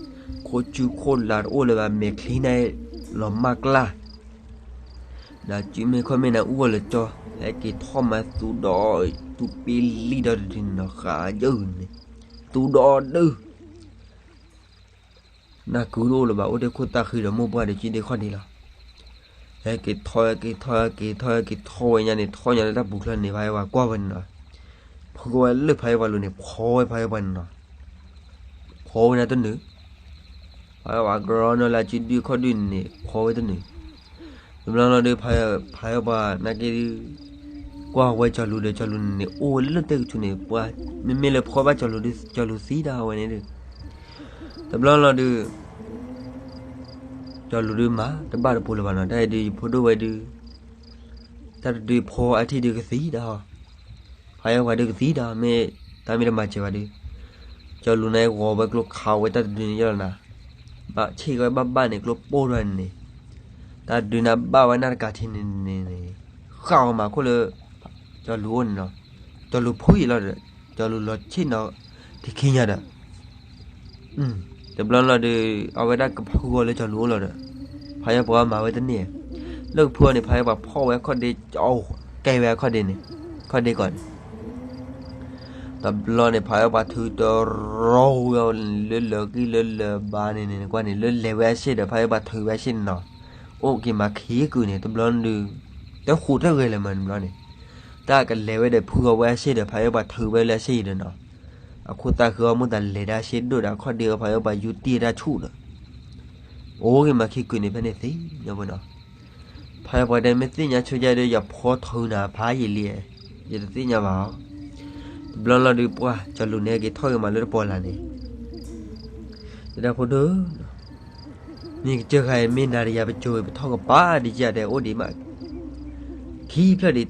ခိၣ်ဆူခိၣ်လၢ်တအိၣ်လၢၤဘၣ် မဲာ်ချံန့ၣ် လီၤမၢ်ကျါ ဒီးစုမ့ၢ်ခီမ့ၢ်န့ၣ် အူအီၤလၢကၠီ, ဟဲက့ၤထီၣ်မၤသူဒီး သူပ့လံဒီးတဒုန့ၣ်နီၤ ဃးယုၢ်န့ၣ်, သူဒီးဒုး နၢ်ကုတအိၣ်လၢၤဘၣ် အိၣ်တ့ၢ်ခိၣ်သၣ်ဃံဒီးမိၢ်ပှၢ်ဒီးကံဒ့ခီၣ်ဒ့လီၤ. ဟဲက့ၤထီၣ် ဟဲက့ၤထီၣ် ဟဲက့ၤထီၣ် ဟဲက့ၤထီၣ်ဝဲညါန့ၣ် ထီၣ်ညါလၢတၢ်ပူၤချၢန့ၣ် ဖးယီၤပှၤကွၢ်ဝဲန့ၣ်နီၤ, ဖုဝဲလၢဖးယီၤပှၤလိၤန့ၣ် ဖီဝဲဖးယီၤပှၤန့ၣ်နီၤ, ဖီဝဲဒၣ်တနုာ်, ဖးယီၤပှၤကရီနီၤလၢအစုဒုၣ်ခီၣ်ဒုၣ်န့ၣ် ဖီဝဲတနုာ်, တဘျီလီၤဒီး ဖးယီၤပှၤနာ်က့ဒုး ကွၢ်ဝဲကၠီၤလူၤဒီး ကၠီၤလူၤန့ၣ် အိၣ်ဝဲလၢတဲကဆူးန့ၣ် ပှၤ မ့မ့ၢ်လၢဖီဘၣ်ကၠီၤလူၤဒုး ကၠီၤလူၤသံဒၣ်ဝဲန့ၣ်ဒီး တဘျီလီၤဒုး ကၠီၤလူၤဒုးမၤတဘၣ်တပူၤလၢၤဘၣ်နီၤ, တၢ်အံၤဒုးယဖိဒိၣ်ဝဲဒုး တၢ်တဒုးဖီအါထံၣ်ဒုးကသံဒၣ်ဟီ, ဖးယၢ်ပှၤဒုးကသံဒၣ် မ့ၢ်တၢ်မ့ၢ်တမၤစၢၤဘၣ်ဒုး ကၠီၤလူၤန့ၣ်ဂီၤဝဲကျိခးဝဲတၢ်တဒုးန့ၣ်ယီၢ်လီၤနၤ, ဘၣ်ဆ့ၣ်ကီးဘၣ်ဘၣ်န့ၣ် ကျိပိၢ်ထီၣ်န့ၣ်န့ၣ်, တၢ်တဒုးန့ၣ်ဘၣ်ဝဲနၢ်တကးထံန့ၣ်န့ၣ်န့ၣ်, ဃၣ်အီၤမၤခိၣ်လၢ ကၠီၤလူၤအိၣ်န့ၣ်နီၤ, ကၠီၤလူၤဖုအံၤလီၤဒီး ကၠီၤလူၤလီၤဆ့ၣ်နီၤ ထံခံညါဒီး တဘျီလီၤဒုး အဝဲဒၣ်ကဖုအီၤလၢကၠီၤလူၤအိၣ်လီၤဒီး ဖးယၢ်ပှၤမၤဝဲတန့ၢ်, လၢကဖုအီၤန့ၣ် ဖးယၢ်ပှၤဖီၣ်ဝဲအခီၣ်ဒ့ ကဲဝဲအခီၣ်ဒ့န့ၣ်, ခီၣ်ဒ့ကီးန့ၣ်, တဘျီန့ၣ် ဖးယၢ်ပှၤထုးတရီဝဲလၢလၢာ်ကံၢ်လၢလၢာ်ဘါန့ၣ်န့ၣ် ကွၢ်န့ၣ် လၢလဲၤဝဲအဆ့ၣ်ဒီး ဖးယၢ်ပှၤထုးဝဲအဆ့ၣ်န့ၣ်နီၤ, အိၣ်က့ၤမၤခံကုာ်န့ၣ် တဘျီဒုး တဃိးတဂဲၤလၢၤမးတဘျီန့ၣ်, တၢ်ကလဲၤဝဲဒီးဖုအီၤဝဲအဆ့ၣ်ဒီး ဖးယၢ်ပှၤထုးဝဲလၢအဆ့ၣ်အံၤဒီးနီၤ, အခိၣ်သၣ်ဃုအီၤမိၣ်သးလဲၤဒၣ်အဆ့ၣ်ဒိၣ်ဒီး အခီၣ်ဒ့အီၤ ဖးယၢ်ပှၤယူတံၢ်တၢ်ဆူၣ်ဒီး အိၣ်က့ၤမၤခံကုာ်န့ၣ်ဖဲန့ၣ်သ့ၣ်ညါပနီၤ, ဖးယၢ်ပှၤတဲမ့ၢ်သ့ၣ်ညါဆိကါဒီး ယဖီထုးနၤဖးယံာ်လံ, ယတသ့ၣ်ညါဘၣ်အီၤ, တဘျီလီၤဒုးပှၢ် ကၠီၤလူၤန့ၣ်ဟဲက့ၤထီၣ်က့ၤမးလၢတပီၤလၢ်န့ၣ်, တဲဒၣ်ဖိဒိၣ် မ့ၢ်ကစၢၢ်ဃါအံၤ မ့ၢ်နၤဒီးယၤပစိၤအံၤ ပထီၣ်ကပၤဒ်ယၤဒီးအိၣ်ဒံးမး, ခံဖျၢၣ်ဒံး,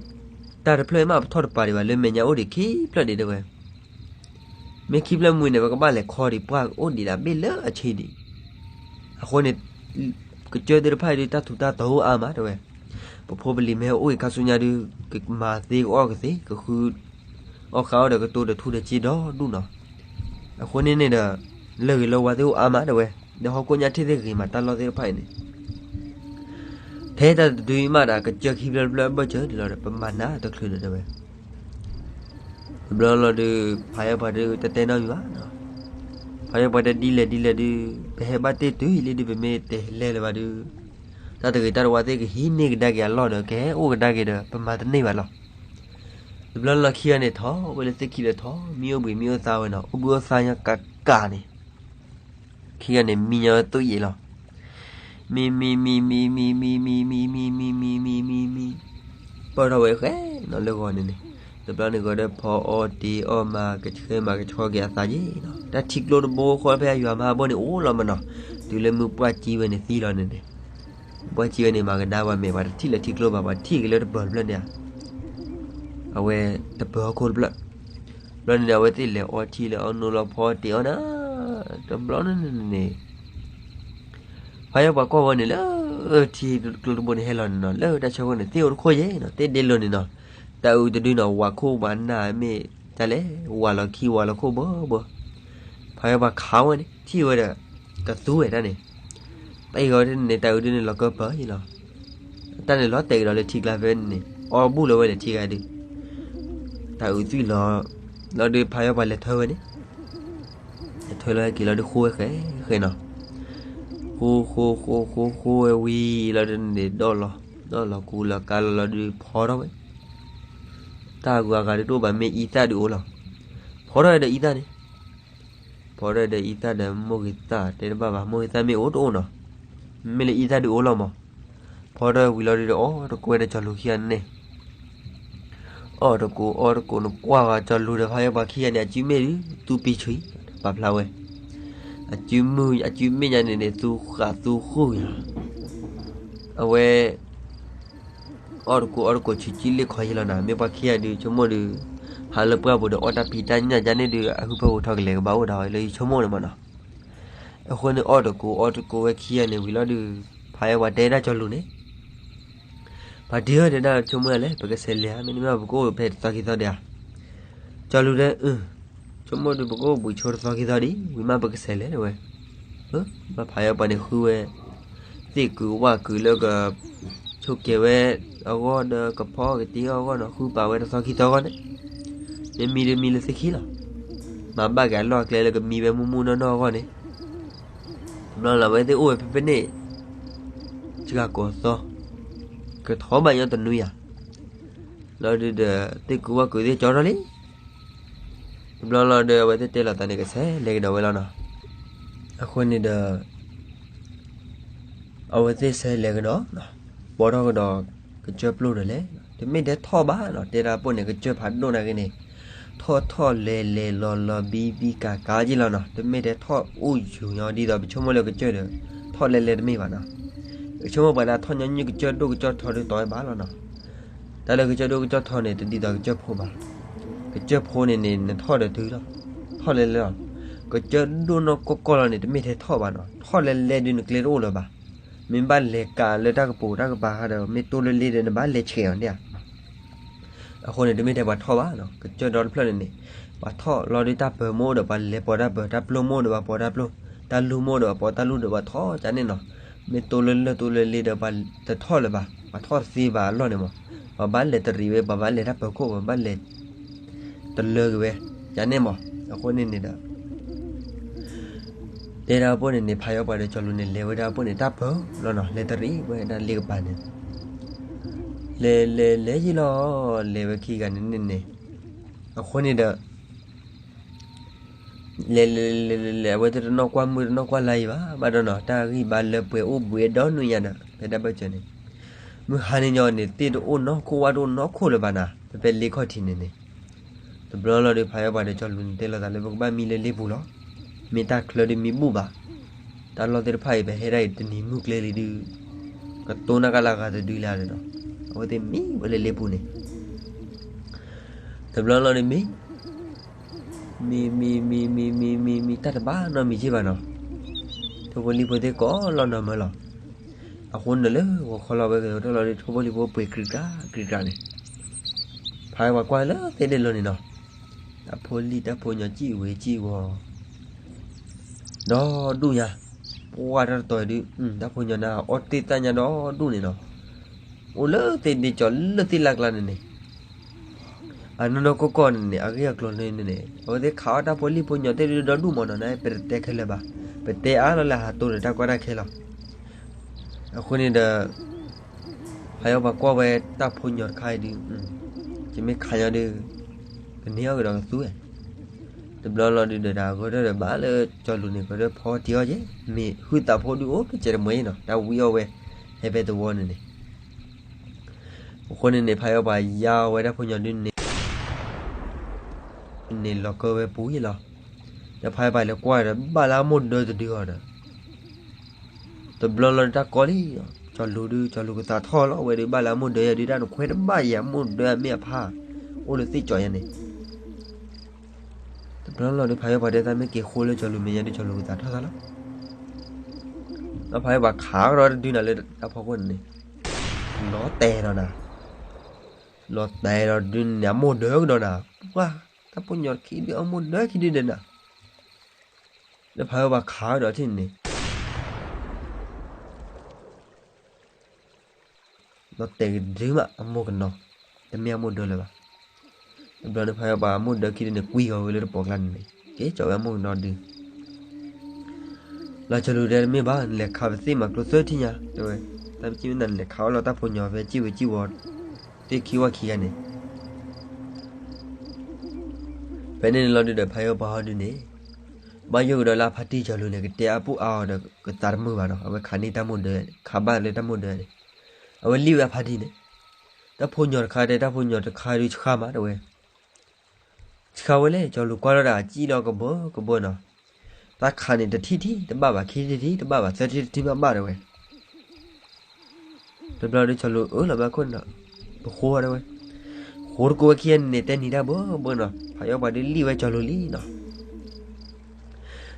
တၢ်တဖျၢၣ်အံၤမး ပထီၣ်တပၤဒံးဘၣ် လၢမဲာ်ညါအိၣ်ဒံးခံဖျၢၣ်ဒံးတဲဝဲ, မ့ၢ်ခံဖျၢၣ်မုၢ်န့ၣ် ပကဘၣ်လဲၤခီဒံး ပှၢ်အိၣ်ဒံးဒၣ်ဘ့ၣ်လၢအဆံးဒံး, အဃိန့ၣ် ကစၢၢ်သ့ၣ်တဖၣ်အံၤဒုး တၢ်ထူးတၢ်တီၤအိၣ်အါမးတဲဝဲ, ပဖိပလံၤမ့ၢ်ဟဲအိၣ်ဂ့ၤခါဆူညါဒုး ကမၤသ့ကအီၣ်ကသ့ ကဃု အီၣ်ဃာ်အီၣ်ဒီးကတိၤဒီးထူဒီးစ့ဒီဒူၣ်နီၤ, အဃိန့ၣ်န့ၣ်ဒီး လၢဂ့ၤလၢဝါသ့ၣ်အိၣ်အါမးတဲဝဲ, ဒီးဟီၣ်ခိၣ်ညါထံၣ်သ့ၣ်ဂ့ၤမးတၢ်လီၢ်သ့ၣ်တဖၣ်အံၤန့ၣ် ထဲတၢ်တဒုအံၤမးဒီး ကစၢၢ်ခံဖျၢၣ်တဖျၢၣ်အဘၢၣ်စၢၤဒံးလီၤဒီး ပမၤနးတချုးဒီးတဲဝဲ, တဘျီလီၤဒုး ဖးယၢ်ပှၤဒုးတတဲနီတမံၤဘၣ်နီၤ, ဖးယၢ်ပှၤတဲဒ်လဲၣ်ဒ်လဲၣ်ဒုး ပဟဲဘၣ်တ့ၢ်တုၤအံၤလံဒုး ပမ့ၢ်တဲလဲၤလၢၤဘၣ်ဒုး တၢ်တဂ့ၤတၢ်တဝါသ့ၣ်ကဟံးန့ၢ်ကဒါက့ၤအလီၢ်ဒီး ကဟဲအိၣ်ကဒါက့ၤဒီး ပမၤတန့ၢ်ဘၣ်လီၤ. တဘျီလီၤခံဂၤန့ၣ်ထီၣ်ဝဲလၢသ့ၣ်ခံဒီးထီၣ် မံအိၣ်ဘှံးမံအိၣ်သါဝဲနီၤ, အိၣ်ဘှံးအိၣ်သါညါကးကးန့ၣ် ခံဂၤန့ၣ် မံညီဝဲသိၣ်ယံာ်လီၤ. မံမံမံမံမံမံမံမံမံမံမံမံမံမံမံ, ပၢၢ်ထီၣ်ဝဲဃဲနီၤလၢဂီၤန့ၣ်န့ၣ်, တဘျီန့ၣ်ဂီၤဒီးဖီအီၣ်တ့ၤအီၣ်မၤကဆှဲမၤကဆှီက့ၤအသးယံာ်နီၤ, တၢ်ထံကျိတဘိဃီဖဲအယွၤမၤဘိန့ၣ်အိၣ်လီၤမးနီၤ, တုၤလၢမုၢ်ပှၢ်ကံဝဲန့ၣ်သံလီၤန့ၣ်န့ၣ်, ပှၢ်ကံဝဲန့ၣ် မၤကဒါပှၤမဲာ်ပှၤတထံၣ်လၢထံကျိဘၣ် ပှၤထံၣ်က့ၤလၢတပၢၤတဖျၢၣ်န့ၣ်ဧါ အဝဲတပၢၤဟီၣ်ခိၣ်တဖျၢၣ်, ဘျီန့ၣ် အဝဲသ့ၣ်လဲၤအီထံလဲၤအီနိလီၤဖီတ့ၤအီၣ်နၤ, တဘျီန့ၣ်န့ၣ်န့ၣ်, ဖးယၢ်ပှၤကွၢ်ဝဲန့ၣ်လၢ ထံကျိတဘိန့ၣ်ဟဲလီၤန့ၣ်နီၤ, လၢတၢ်ဆၢခိၣ်န့ၣ် သ့ၣ်အိၣ်တခိၣ်ယဲနီၤ, သ့ၣ်ဒ့လိၤန့ၣ်နီၤ, တၢ်အုးတဒုနီၤ ဝးခိၣ်ဝးနၢ်မ့ၢ်တၢ်လဲၣ်, ဝးလီၤခံဝးလီၤခိၣ်ဘၢဘၢ, ဖးယၢ်ပှၤခးဝဲန့ၣ် ထံၣ်ဝဲဒီး ကသူဝဲတၢ်န့ၣ် ပအံၤဂီၤဒ်န့ၣ် တၢ်အုးဒ်န့ၣ် လီၤကၢပၢၢ်ယံၤလီၤ. တၢ်န့ၣ်လီၤတဲာ်ကဒီးလၢထံကျါဖဲန့ၣ်န့ၣ် အီဘူၣ်လီၤဝဲလၢထံကျါဒုး တၢ်အုးသွံၣ်လီၤ. လီၤဒုးဖးယၢ်ပှၤလဲၤထၢဝဲန့ၣ် လဲၤထၢလီၤဟဲက့ၤလီၤဒုး ဃိဝဲဃဲဃဲနီၤ. ဃိဃိဃိဃိဃိဝဲဝံၤလီၤဒုးန့ၣ် ဒီၣ်လီၤ ဒီၣ်လီၤကူလီၤကါလီၤလီၤဒုး ဖီထီၣ်ဝဲ တၢ်အဂုၤအဂၤဒုးတအိၣ်ဘၣ် မ့ၢ်အံသၣ်ဒုးအိၣ်လီၤ. ဖီထီၣ်ဝဲဒီးအံသၣ်န့ၣ် ဖီထီၣ်ဒီးအံသၣ်ဒီး မိၢ်ဂ့ၤသၣ်တဲတဘၣ်ဘၣ် မိၢ်ဂ့ၤသၣ်မ့ၢ်အိၣ်တအိၣ်နီၤ. မ့ၢ်လၢအံသၣ်ဒုးအိၣ်လီၤမး. ဖီထီၣ်ဝံၤလီၤဒုးဒီး အီၣ်တကိးဝဲဒီးကၠီၤလူၤခံဂၤန့ၣ် အီၣ်တကိးအီတကိးန့ၣ် ကွၢ်ဝဲကၠီၤလူၤဒီးဖးယၢ်ပှၤခံဂၤန့ၣ် အစုမ့ၣ်ဒုး သူပံၤဆံး ပာ်ဖျါဝဲ အစုမုၢ်အစုမ့ၣ်ညါန့ၣ်န့ၣ် သူဃးသူဃုာ်ယၤ အဝဲ အီၣ်တကိးအီတကိးဆံးကံလ့ၣ်ခီယံၤလီၤနၤ. မ့ၢ်ပှၤခံဂၤဒုး ဆိကမိၣ်ဒုး ဟးလၢပှၢ်ပူၤဒီးအီၣ်တၢ်ဖံးတၢ်ညၣ်ကန့ၣ်ဒုး အဟုဖၢပူၤထီၣ်ကလဲၤကဘၣ်အိၣ်ဒၣ်ဝဲလၢယဆိကမိၣ်န့ၣ်မးနီၤ. အဃိန့ၣ်အီၣ်တကိးအီတကိးဝဲခံဂၤန့ၣ်ဝံၤလီၤဒုး ဖးယၢ်ပှၤတဲဒၣ်ကၠီၤလူၤန့ၣ် ပှၤဒုးတဲဒၣ်ဆိကမိၣ်ယၤလဲၣ် ပကဆဲးလဲၤဧါ မ့တမ့ၢ်ပကအိၣ်ဖဲတသီခံသီဒံးဧါ. ကၠီၤလူၤတဲ အၢ ဆိကမိၣ်ဒုး ပကအိၣ်ဘှံးဆိတသီခံသီဒံး ဝံၤမးပကဆဲးလဲၤတဲဝဲ. ဘၣ်ဖးယၢ်ပှၤန့ၣ်ဃုဝဲ သ့ၣ်ကုာ်ဝၣ်ကုာ်လၢက ဆိးကဲဝဲအဂီၢ်ဒီးကဖီကတ့အီၣ်အဂီၢ်နီၤ ဃုပာ်ဝဲတသီခံသီအဂီၢ်န့ၣ် မ့ၢ်မံဒုးမံလၢသ့ၣ်ခံလီၤ. မၤဘၣ်က့ၤအလီၢ်အကျဲလၢကမံဝဲမုၢ်မုၢ်နီၢ်နီၢ်အဂီၢ်န့ၣ် တဘျီလီၤဝဲသ့ၣ်အိၣ်ဝဲဖဲဖဲန့ၣ် စှၤကိးသီ ကထီၣ်ဘၣ်ညီတနွံယၤ လီၤဒုးဒီး သ့ၣ်ကုာ်ဝၣ်ကုာ်သ့ၣ်ကၠီထီၣ်လံ. တဘျီလီၤဒီး အဝဲသ့ၣ်တဲလီၤသးန့ၣ် ကဆဲးလဲၤကဒီးဝဲလီၤနီၤ. အဃိန့ၣ်ဒီး အဝဲသ့ၣ်ဆဲးလဲၤကဒီး ပိာ်ထီၣ်ကဒီး ကစၢၢ်ပျိၢ်ဒီးလဲၣ် တမ့ၢ်ထဲထီၣ်ဘၣ်နီၤ, တဲဒၣ်ပှၤန့ၣ် ကစၢၢ်ဖးဒိၣ်နာ်က့န့ၣ် ထီၣ်ထီၣ်လဲၤလဲၤလီၤလီၤဘံဘံကၤကၤက့လီၤနီၤ, တမ့ၢ်ထဲထီၣ်အိၣ်ယူၤညီဒ်သိး ပဆိကမိၣ်လၢကစၢၢ်ဒီး ထီၣ်လဲၤလဲၤတမ့ၢ်ဘၣ်နီၤ, ပဆိကမိၣ်ပှၤဒၣ်ထီၣ်ညီနုၢ်ကစၢၢ်ဒိၣ်ကစၢၢ်ထီဒုးတီၤဝဲဘၣ်လီၤနီၤ, တၢ်လၢကစၢၢ်ဒိၣ်ကစၢၢ်ထီန့ၣ် တဒ်သိးကစၢၢ်ဖိဘၣ်, ကစၢၢ်ဖိန့ၣ်န့ၣ် နထီၣ်ဒီးတုၤလီၤ, ထီၣ်လဲၤလဲၤလီၤ, ကစၢၢ်ဒိၣ်နီၢ်ကီၢ်ကီၢ်လီၤန့ၣ် တမ့ၢ်ထဲထီၣ်ဘၣ်နီၤ, ထီၣ်လဲၤလဲၤဒုးနကျဲတအိၣ်လၢၤဘၣ်, မ့ၢ်ဘၣ်လဲၤကးလၢတၢ်ကပိာ်တၢ်ကပၤဟါဒီး မ့ၢ်တိၢ်လၢလ့ဒီး နဘၣ်လဲၤဆဲးအီၤဒၣ် အဃိန့ၣ် တမ့ၢ်ထဲပှၤထီၣ်ဘၣ်နီၤ, ကစၢၢ်ဒီတဖျၢၣ်န့ၣ်န့ၣ် ပှၤထီၣ်လီၤဒုး တၢ်ပၢၤမ့ၢ်အိၣ်ဒီး ပှၤလဲၤပိာ်တၢ်ပၢၤ, တၢ်ပျိမ့ၢ်အိၣ်ဒီး ပှၤပိာ်တၢ်ပျိ, တၢ်လူမ့ၢ်အိၣ်ဒီး ပှၤပိာ်တၢ်လူဒီး ပှၤထီၣ်ကန့ၣ်နီၤ, မ့ၢ်တိၢ်လၢလၢတိၢ်လၢလ့ဒီး ပှၤတထီၣ်လၢၤဘၣ်, ပှၤထီၣ်တသ့ဘၣ်အလီၢ်န့ၣ်မး, ပှၤဘၣ်လဲၤတရံးဝဲ, ပှၤဘၣ်လဲၤတၢ်ပၢၤခိၣ်, ပှၤဘၣ်လဲၤ တလၢက့ၤဝဲ, ကန့ၣ်မး, အဃိန့ၣ်န့ၣ်ဒီး တဲဒၣ်ပှၤန့ၣ်န့ၣ် ဖးယီပှၤဒီးကၠီၤလူၤန့ၣ် လဲၤဝဲဒၣ်ပှၤန့ၣ် တၢ်ပၢၤလီၤနီၤ, လဲၤတရံးဝဲဒၣ်လ့ကပၤန့ၣ်, လဲၤလဲၤလဲၤယံၤလီၤ, လဲၤဝဲခံဂၤန့ၣ်န့ၣ်န့ၣ်, အဃိန့ၣ်ဒီး လဲၤလဲၤလဲၤလဲၤလဲၤ အဝဲသ့ၣ်တနီၣ်ကွၢ်မုၢ်တနီၣ်ကွၢ်လါအံၤဘၣ်, ဘၣ်ဒီးနီၤ တၢ်ဂံၢ်ဘါလၢပှဲၤအိၣ်ဘှံးဒီနွံညါဒီး ဖဲတၢ်ဘၢၣ်စၢၤန့ၣ်, မုၢ်ဟါန့ၣ်ညီန့ၣ် သ့ၣ်တအိၣ်နီၢ်ခိၣ်ဝၣ်တအိၣ်နီၢ်ခိၣ်လၢၤဘၣ်နၤ, ဖဲဖဲလ့ခီၣ်ထံးန့ၣ်န့ၣ်, တဘျီလီၤဒီး ဖးယီပှၤဒီးကၠီၤလူၤန့ၣ်တဲလိာ်သးလၢ ပကဘၣ်မံလၢလ့ပူၤလီၤ, မ့ၢ်တၢ်ချၢဒုးမံဘူၣ်ဘၣ်, တၢ်လီၢ်သ့ၣ်တဖၣ်အံၤ ပဟဲဒၣ်အံၤတနံၤမုၢ်ကျဲလံဒုး ကတိၤနၢ်ကလၢ်ဂၤတဒုလၢ်ဒီးနီၤ, အဝဲသ့ၣ်မံဝဲလၢလ့ပူၤန့ၣ် တဘျီလီၤန့ၣ်မံ, မံမံမံမံမံမံမံ တၢ်တဘၣ်နီတမံၤက့ဘၣ်နီၤ, ထိၣ်ဖိလံၣ်ဖိသ့ၣ်ကိးလီၤနီၤမၢလီၤ, အဃိန့ၣ်လၢဂီၤခီလီၤဝဲက့ၤထီၣ်လီၤဒီး ထိၣ်ဖိလံၣ်ဖိပှ့ၤကြံးကြၢ်ကြံးကြၢ်န့ၣ်, ဖးယီပှၤကွၢ်လၢသ့ၣ်ဒ့လိၤန့ၣ်နီၤ, တၢ်ဖိလံၣ်တၢ်ဖိညီကံၣ်ဝဲကံၣ်ဝီ ဒီဒူၣ်ညါ, ပှၢ်တၢ်တတီၤဒုး တၢ်ဖိညီနၤအီၣ်တ့ၢ်သၣ်ညါဒီဒူၣ်န့ၣ်နီၤ, အိၣ်လၢသ့ၣ်ဒ့ကၠီၤလၢသ့ၣ်လၢ်ကျါန့ၣ်န့ၣ်, အနီၢ်နီၢ်ကီၢ်ကီၢ်န့ၣ်န့ၣ် အဂ့ၢ်အကျိၤန့ၣ်န့ၣ် အဝဲသ့ၣ်ခးအီၣ်တၢ်ဖိလံၣ်ဖိညီသ့ၣ်ဒုးဒီဒူၣ်မးနီၤ, နပတတဲခဲလၢာ်ဘၣ်, ပတဲအါလီၤလၢဟးတိၤဒီးတၢ်ကီတၢ်ခဲလီၤ, အဃိန့ၣ်ဒီး ဖးယီပှၤကွၢ်ဝဲတၢ်ဖိညီတခါအံၤဒုး, ယမ့ၢ်ခးညီဒုး, ကန့ၢ်အီၣ်ကဒီးကသူဝဲ, တဘျီလီၤဒုးဒီးတၢ်ဂီၤထီၣ်ဒီးဘၣ်လၢကၠီၤလူၤန့ၣ် ကီၤထီၣ်ဖီထံအီၣ်က့, မ့ၢ်ဟုသးဖိဒုးအိၣ်ကစဲးတမှဲၤနီၤ, တၢ်ဝံအီၣ်ဝဲ, ဟဲဖဲသဝီန့ၣ်န့ၣ်, အဃိန့ၣ်န့ၣ် ဖးယီပှၤယါဝဲတၢ်ဖိညီဒုးန့ၣ် န့ၣ်လီၤကၢဝဲပူၤယ့လီၤ, ဒီးဖးယီပှၤလဲၤကွၢ်ဒီး ဘၣ်လၢအမိၢ်ဒၢတဒုအီၤဒီး တဘျီလီၤဒုးတၢ်ကီလံ, ကၠီၤလူၤဒုး ကၠီၤလူၤကသးထီၣ်လီၤဝဲဒုး ဘၣ်လၢအမိၢ်ဒၢယၤဒုး တၢ်နခွဲးတဘၣ်ယၤ မိၢ်ဒၢအမ့ၢ်အဖါ, အိၣ်လၢသ့ၣ်ကၠီၤယၤန့ၣ်, တဘျီလီၤဒုး ဖးယီပှၤတဲသးမ့ၢ်က့ၤဃိလၢကၠီၤလူၤမဲာ်ညါဒုး ကၠီၤလူၤကသးထီၣ်သးလီၤ, ဒီးဖးယီပှၤခးကဒီးတဒုနၤလၢတၢ်ဖီခိၣ်န့ၣ်န့ၣ်, လီၤတဲာ်ဒီးနၤ, လီၤတဲာ်ဒီးဒုးန့ၣ် အမိၢ်ဒၢကဒီးနၤ, ပှၤ, တၢ်ဖိညီခံဒုး အမိၢ်ဒၢခံဒုးဒီးနၤ, လၢဖးယီပှၤခးကဒီးထံၣ်န့ၣ် လီၤတဲာ်ကဒုမး အမိၢ်ကနီၤ, တမ့ၢ်အမိၢ်ဒၢလၢၤဘၣ်. တဘျီန့ၣ် ဖးယီပှၤအမိၢ်ဒၢခံဒုန့ၣ် ကွံာ်ဂီၤဝဲလၢတပိာ်ကျါန့ၣ်န့ၣ် ကဲကၠီဝဲအမိၢ်ကနီၤဒု, လီၤကၠီၤလူၤဒဲတမ့ၢ်ဘၣ် နလဲၤခးပသ့ၣ်မၤကျိသၢထံၣ်ညါ တဲဝဲ, တၢ်ပကံၣ်မ့ၢ်နၤ နလဲၤခးအီၣ်လီၤတၢ်ဖိညီဖဲကံၣ်ဝဲကံၣ်ဝီ သ့ၣ်ခံဝီခံဂၤန့ၣ် ဖဲန့ၣ်န့ၣ်လီၤဒုဒီး ဖးယီပှၤဟီဒုန့ၣ် ဘၣ်ယိၣ်ကဒီးလၢအဖါတံၢ်ကၠီၤလူၤန့ၣ် ကတဲအါပူၣ်အါအီၤဒီး ကသးတမုာ်ဘၣ်နီၤ, အဝဲခးန့ၢ်တၢ်မိၢ်ဒၢ, ခးဘၣ်လၢတၢ်မိၢ်ဒၢန့ၣ်, အဝဲလံၣ်ဝဲအဖါတံၢ်န့ၣ်, တၢ်ဖိညီတခါတဲ တၢ်ဖိညီတခါဒုးဆှၢမးတဲဝဲ, ဆှၢဝဲလဲၣ် ကၠီၤလူၤကွၢ်လီၤဒီး အစံၣ်လီၤကဘၢကဘၢနီၤ, တၢ်ခးန့ၣ် တထံၣ်ထံၣ်တဘၣ်ဘၣ် ခံထံၣ်တထံၣ်တဘၣ်ဘၣ် သၢထံၣ်တထံၣ်မးဘၣ်တဲဝဲ တဘျီဒီး ကၠီၤလူၤအၢၣ်လီၤဘၣ်ခိၣ်န့ၣ်ဒီး ပဃိတဲဝဲ, ဃိတကိးဝဲခံဂၤန့ၣ် တဲနံၤတၢ်ဘၢဘၢနီၤ, ဖးယီပှၤဒုးလံၣ်ဝဲကၠီၤလူၤလံနီၤ,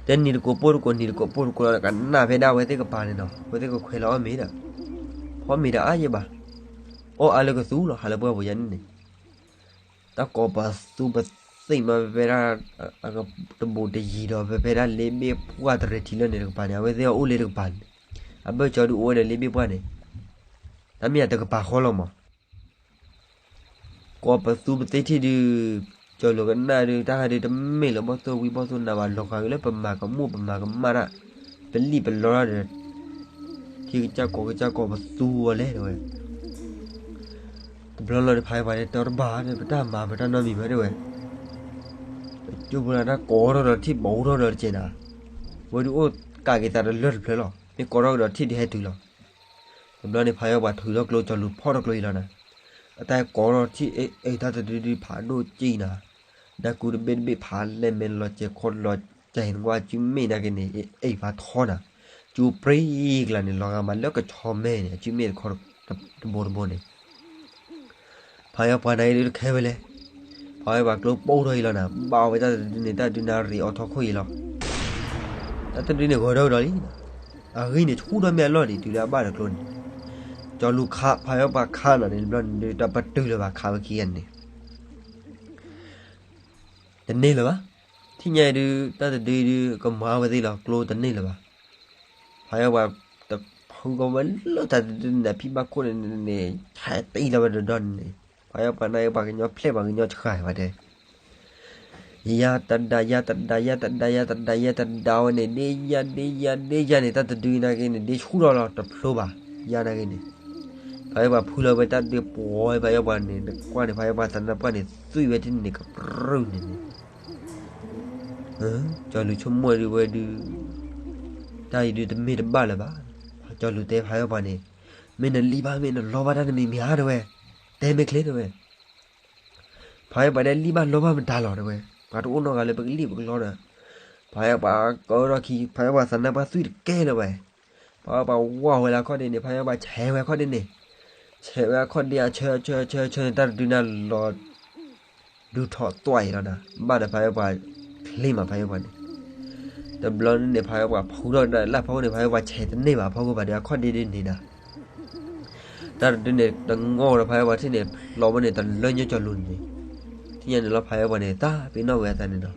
တဲနံၤတကိးပိၢ်တကိး နံၤတကိးပိၢ်တကိးလီၤဒီး ကနၣ်ဖဲဒၣ်အဝဲသ့ၣ်ကပၤန့ၣ်နီၤ, အဝဲသ့ၣ်ကခွဲးလီၤအီၣ်မ့ၤဒီး, ဖီမ့ၤဒီးအါယဲဘၣ်, အီၣ်အါလၢကသူလီၤ ဟးလၢပှၢ်ပူၤယါန့ၣ်န့ၣ် တၢ်ကိးပသူပသ့ၣ်မးဖဲဒၣ် တဘူးတယံၤဒီး ဖဲဖဲဒၣ်လ့ဘ့ၣ်ပှၢ်တရဲၣ်ထံးလၢန့ၣ်တကပၤန့ၣ် အဝဲသ့ၣ်အအိၣ်လၢတကပၤန့ၣ်, အဘၢၣ်ကၠီဒုးအိၣ်ဝဲဒီးလ့ဘ့ၣ်ပှၢ်န့ၣ်, တၢ်မ့ၢ်အတကပၤဃီလီၤမး, ကိးပသူပသ့ၣ်ထံၣ်ဒုး, ကၠီၤလူၤကနၣ်ဒုး တၢ်ဟဲဒုးတမ့ၢ်လၢဘီၣ်သိၣ်ဝံဘီၣ်သိၣ်နၤဘၣ် လီၤဂာ်က့ၤလၢပမၤကမူၣ်ပမၤကမၣ်တၢ်, ပလံၣ်ပလီတၢ်ဒီး ထံကစၢ်ကိးကစၢ်ကိးပသူဝဲလဲၣ်တဲဝဲ တဘျီလီၤဒီး ဖးယီပှၤတဲ တီတဘၣ်ဒီး ပတၢ်မၤပတၢ်နီတမံၤဘၣ်တဲဝဲ, ပကၠိဖိလၢတၢ်ကိးထီၣ်ဒီးထံၣ်ဘီထီၣ်ဒီးတကဲးနၤ, ဝဲဒုးအိၣ်ကးက့ၤသးတလၢၢ်တဖျၢၣ်လီၤ, မ့ၢ်ကိးထီၣ်ကဒီးထံၣ်ဒုးဟဲတုၤလီၤ. တဘျီန့ၣ် ဖးယီပှၤထုးထီၣ်ကျိ ကၠီၤလူၤဖီၣ်ထီၣ်ကျိအံၤလီၤနၤ, အတၢ်ကိးထီၣ်ထံၣ် အ့ၣ် တၢ်တဒုဒုဖးဒိၣ်ကံနၤ, နၢ်ကူတဘ့ၣ်တဘ့ၣ်ဖးလဲၢ်မဲာ်လီၤစဲၤခီလီၤစဲၤနကွၢ် စုမ့ၢ်နာ်က့န့ၣ် အ့ၣ်ဖးထီနၤ, ကၠူပြံကျါန့ၣ် လီၤဂာ်မးလၢကဆီမဲန့ၣ် အစုမ့ၢ်တခီတဘိတဘိန့ၣ် ဖးယီၤပှၤနာ်က့ဒုတခဲဝဲလဲၣ်. ဖးယီၤပှၤကျိပိၢ်ထီၣ်အံၤလီၤနၤ, ဘၣ်အီၤဝဲတၢ်တဒုန့ၣ် တၢ်တဒုနၢ်ရံၣ်အီထီၣ်ခိၣ်အံၤလီၤ. တၢ်တဒုန့ၣ်ဂီၤဒီးဒီးလံ, အဂံၢ်န့ၣ်ဆူၣ်ထီၣ်မ့ၢ်အလီၢ်ဒံး တုၤလၢအဘၣ်ဒီးကျိန့ၣ်, ကၠီၤလူၤခး ဖးယီၤပှၤခးနၤန့ၣ် တဘျီန့ၣ်ဒုး တၢ်ပတုာ်လၢၤဘၣ် ခးဝဲခံဂၤန့ၣ် တန့ၢ်လၢၤဘၣ်. ထံၣ်ညါအံၤဒုး တၢ်တဒုဒုးကမၤဝဲသ့ၣ်လီၤ ကျိတန့ၢ်လၢၤဘၣ်. ဖးယီၤပှၤတဖုကီဝဲလၢတၢ်တဒုန့ၣ် ဖံဘၣ်ခိၣ်န့ၣ်န့ၣ် ဆဲးတံၢ်လီၤဝဲဒီးဒီန့ၣ်, ဖးယီၤပှၤနာ်က့ ပှၤကညီဖျဲၣ်ပှၤကညီဆှၢဝဲတဲ ယၤတဒါ ယၤတဒါ ယၤတဒါ ယၤတဒါ ယၤတဒါဝဲန့ၣ် ဒ့ယၤဒ့ယၤဒ့ယၤန့ၣ် တၢ်တဒုနာ်က့န့ၣ် ဒ့ဆူၣ်ထီၣ်လီၤတဖျိဘၣ်, ယၤနာ်က့န့ၣ်, ဖးယီၤပှၤဖုလီၤဝဲတၢ်ဒုပှီၤဝဲ ဖးယီၤပှၤန့ၣ် နကွၢ်န့ၣ် ဖးယီၤပှၤသးနါပှၢ်န့ၣ် သွံၣ်ဝဲထံၣ်န့ၣ် ကပြုၢ်န့ၣ်န့ၣ် ကၠီၤလူၤဆိကမိၣ်ဒုးဝဲဒုး တၢ်အံၤဒုးတမ့ၢ်တဘၣ်လၢၤဘၣ်. ကၠီၤလူၤတဲဖးယီၤပှၤန့ၣ်, မ့ၢ်နလံၣ်ဘၣ်မ့ၢ်နလီဘၣ်တၢ်တမံၤမံၤဧါတဲဝဲ, တဲမ့ၢ်ချ့တဲဝဲ ဖးယီၤပှၤတဲလံၣ်ဘၣ်လီဘၣ်မတၤလီၤတဲဝဲ, ပှၤတအိၣ်နီတဂၤလၢပကလံၣ်ပကလီဒီး, ဖးယီၤပှၤကၢထီၣ်ခံ ဖးယီၤပှၤသးနါပှၢ်သွံၣ်တကဲလၢၤဝဲ, ဖးယီၤပှၤဝၢ်ဝဲလၢအခီၣ်ဒ့န့ၣ် ဖးယီၤပှၤဆဲးဝဲအခီၣ်ဒ့န့ၣ်, ဆဲးဝဲအခီၣ်ဒ့အဆၢဆၢဆၢဆၢန့ၣ် တၢ်တဒုနၢ်လီၤ ဒုးထီၣ်သွံၣ်အံၤလီၤနၤ, ဘၣ်ဒီးဖးယီၤပှၤချ့မး ဖးယီၤပှၤန့ၣ်, တဘျီန့ၣ် ဖးယီၤပှၤဖုထီၣ်လၢ်ဖီခိၣ်န့ၣ် ဖးယီၤပှၤဆဲးတန့ၢ်ဘၣ် ဖီခိၣ်ဖးဒုးအခီၣ်ဒ့ဒုးန့ၣ်နၤ, တၢ်တဒုန့ၣ် တငီၢ်ဒီးဖးယီၤပှၤထံၣ်န့ၣ် ဖျိးဝဲန့ၣ် တလၢညါကၠီၤလူၤန့ၣ်, ထံၣ်ညါန့ၣ်လီၤ ဖးယီၤပှၤန့ၣ် တၢ်ပ့ၤနီၣ်ဝဲအသးန့ၣ်ဒီး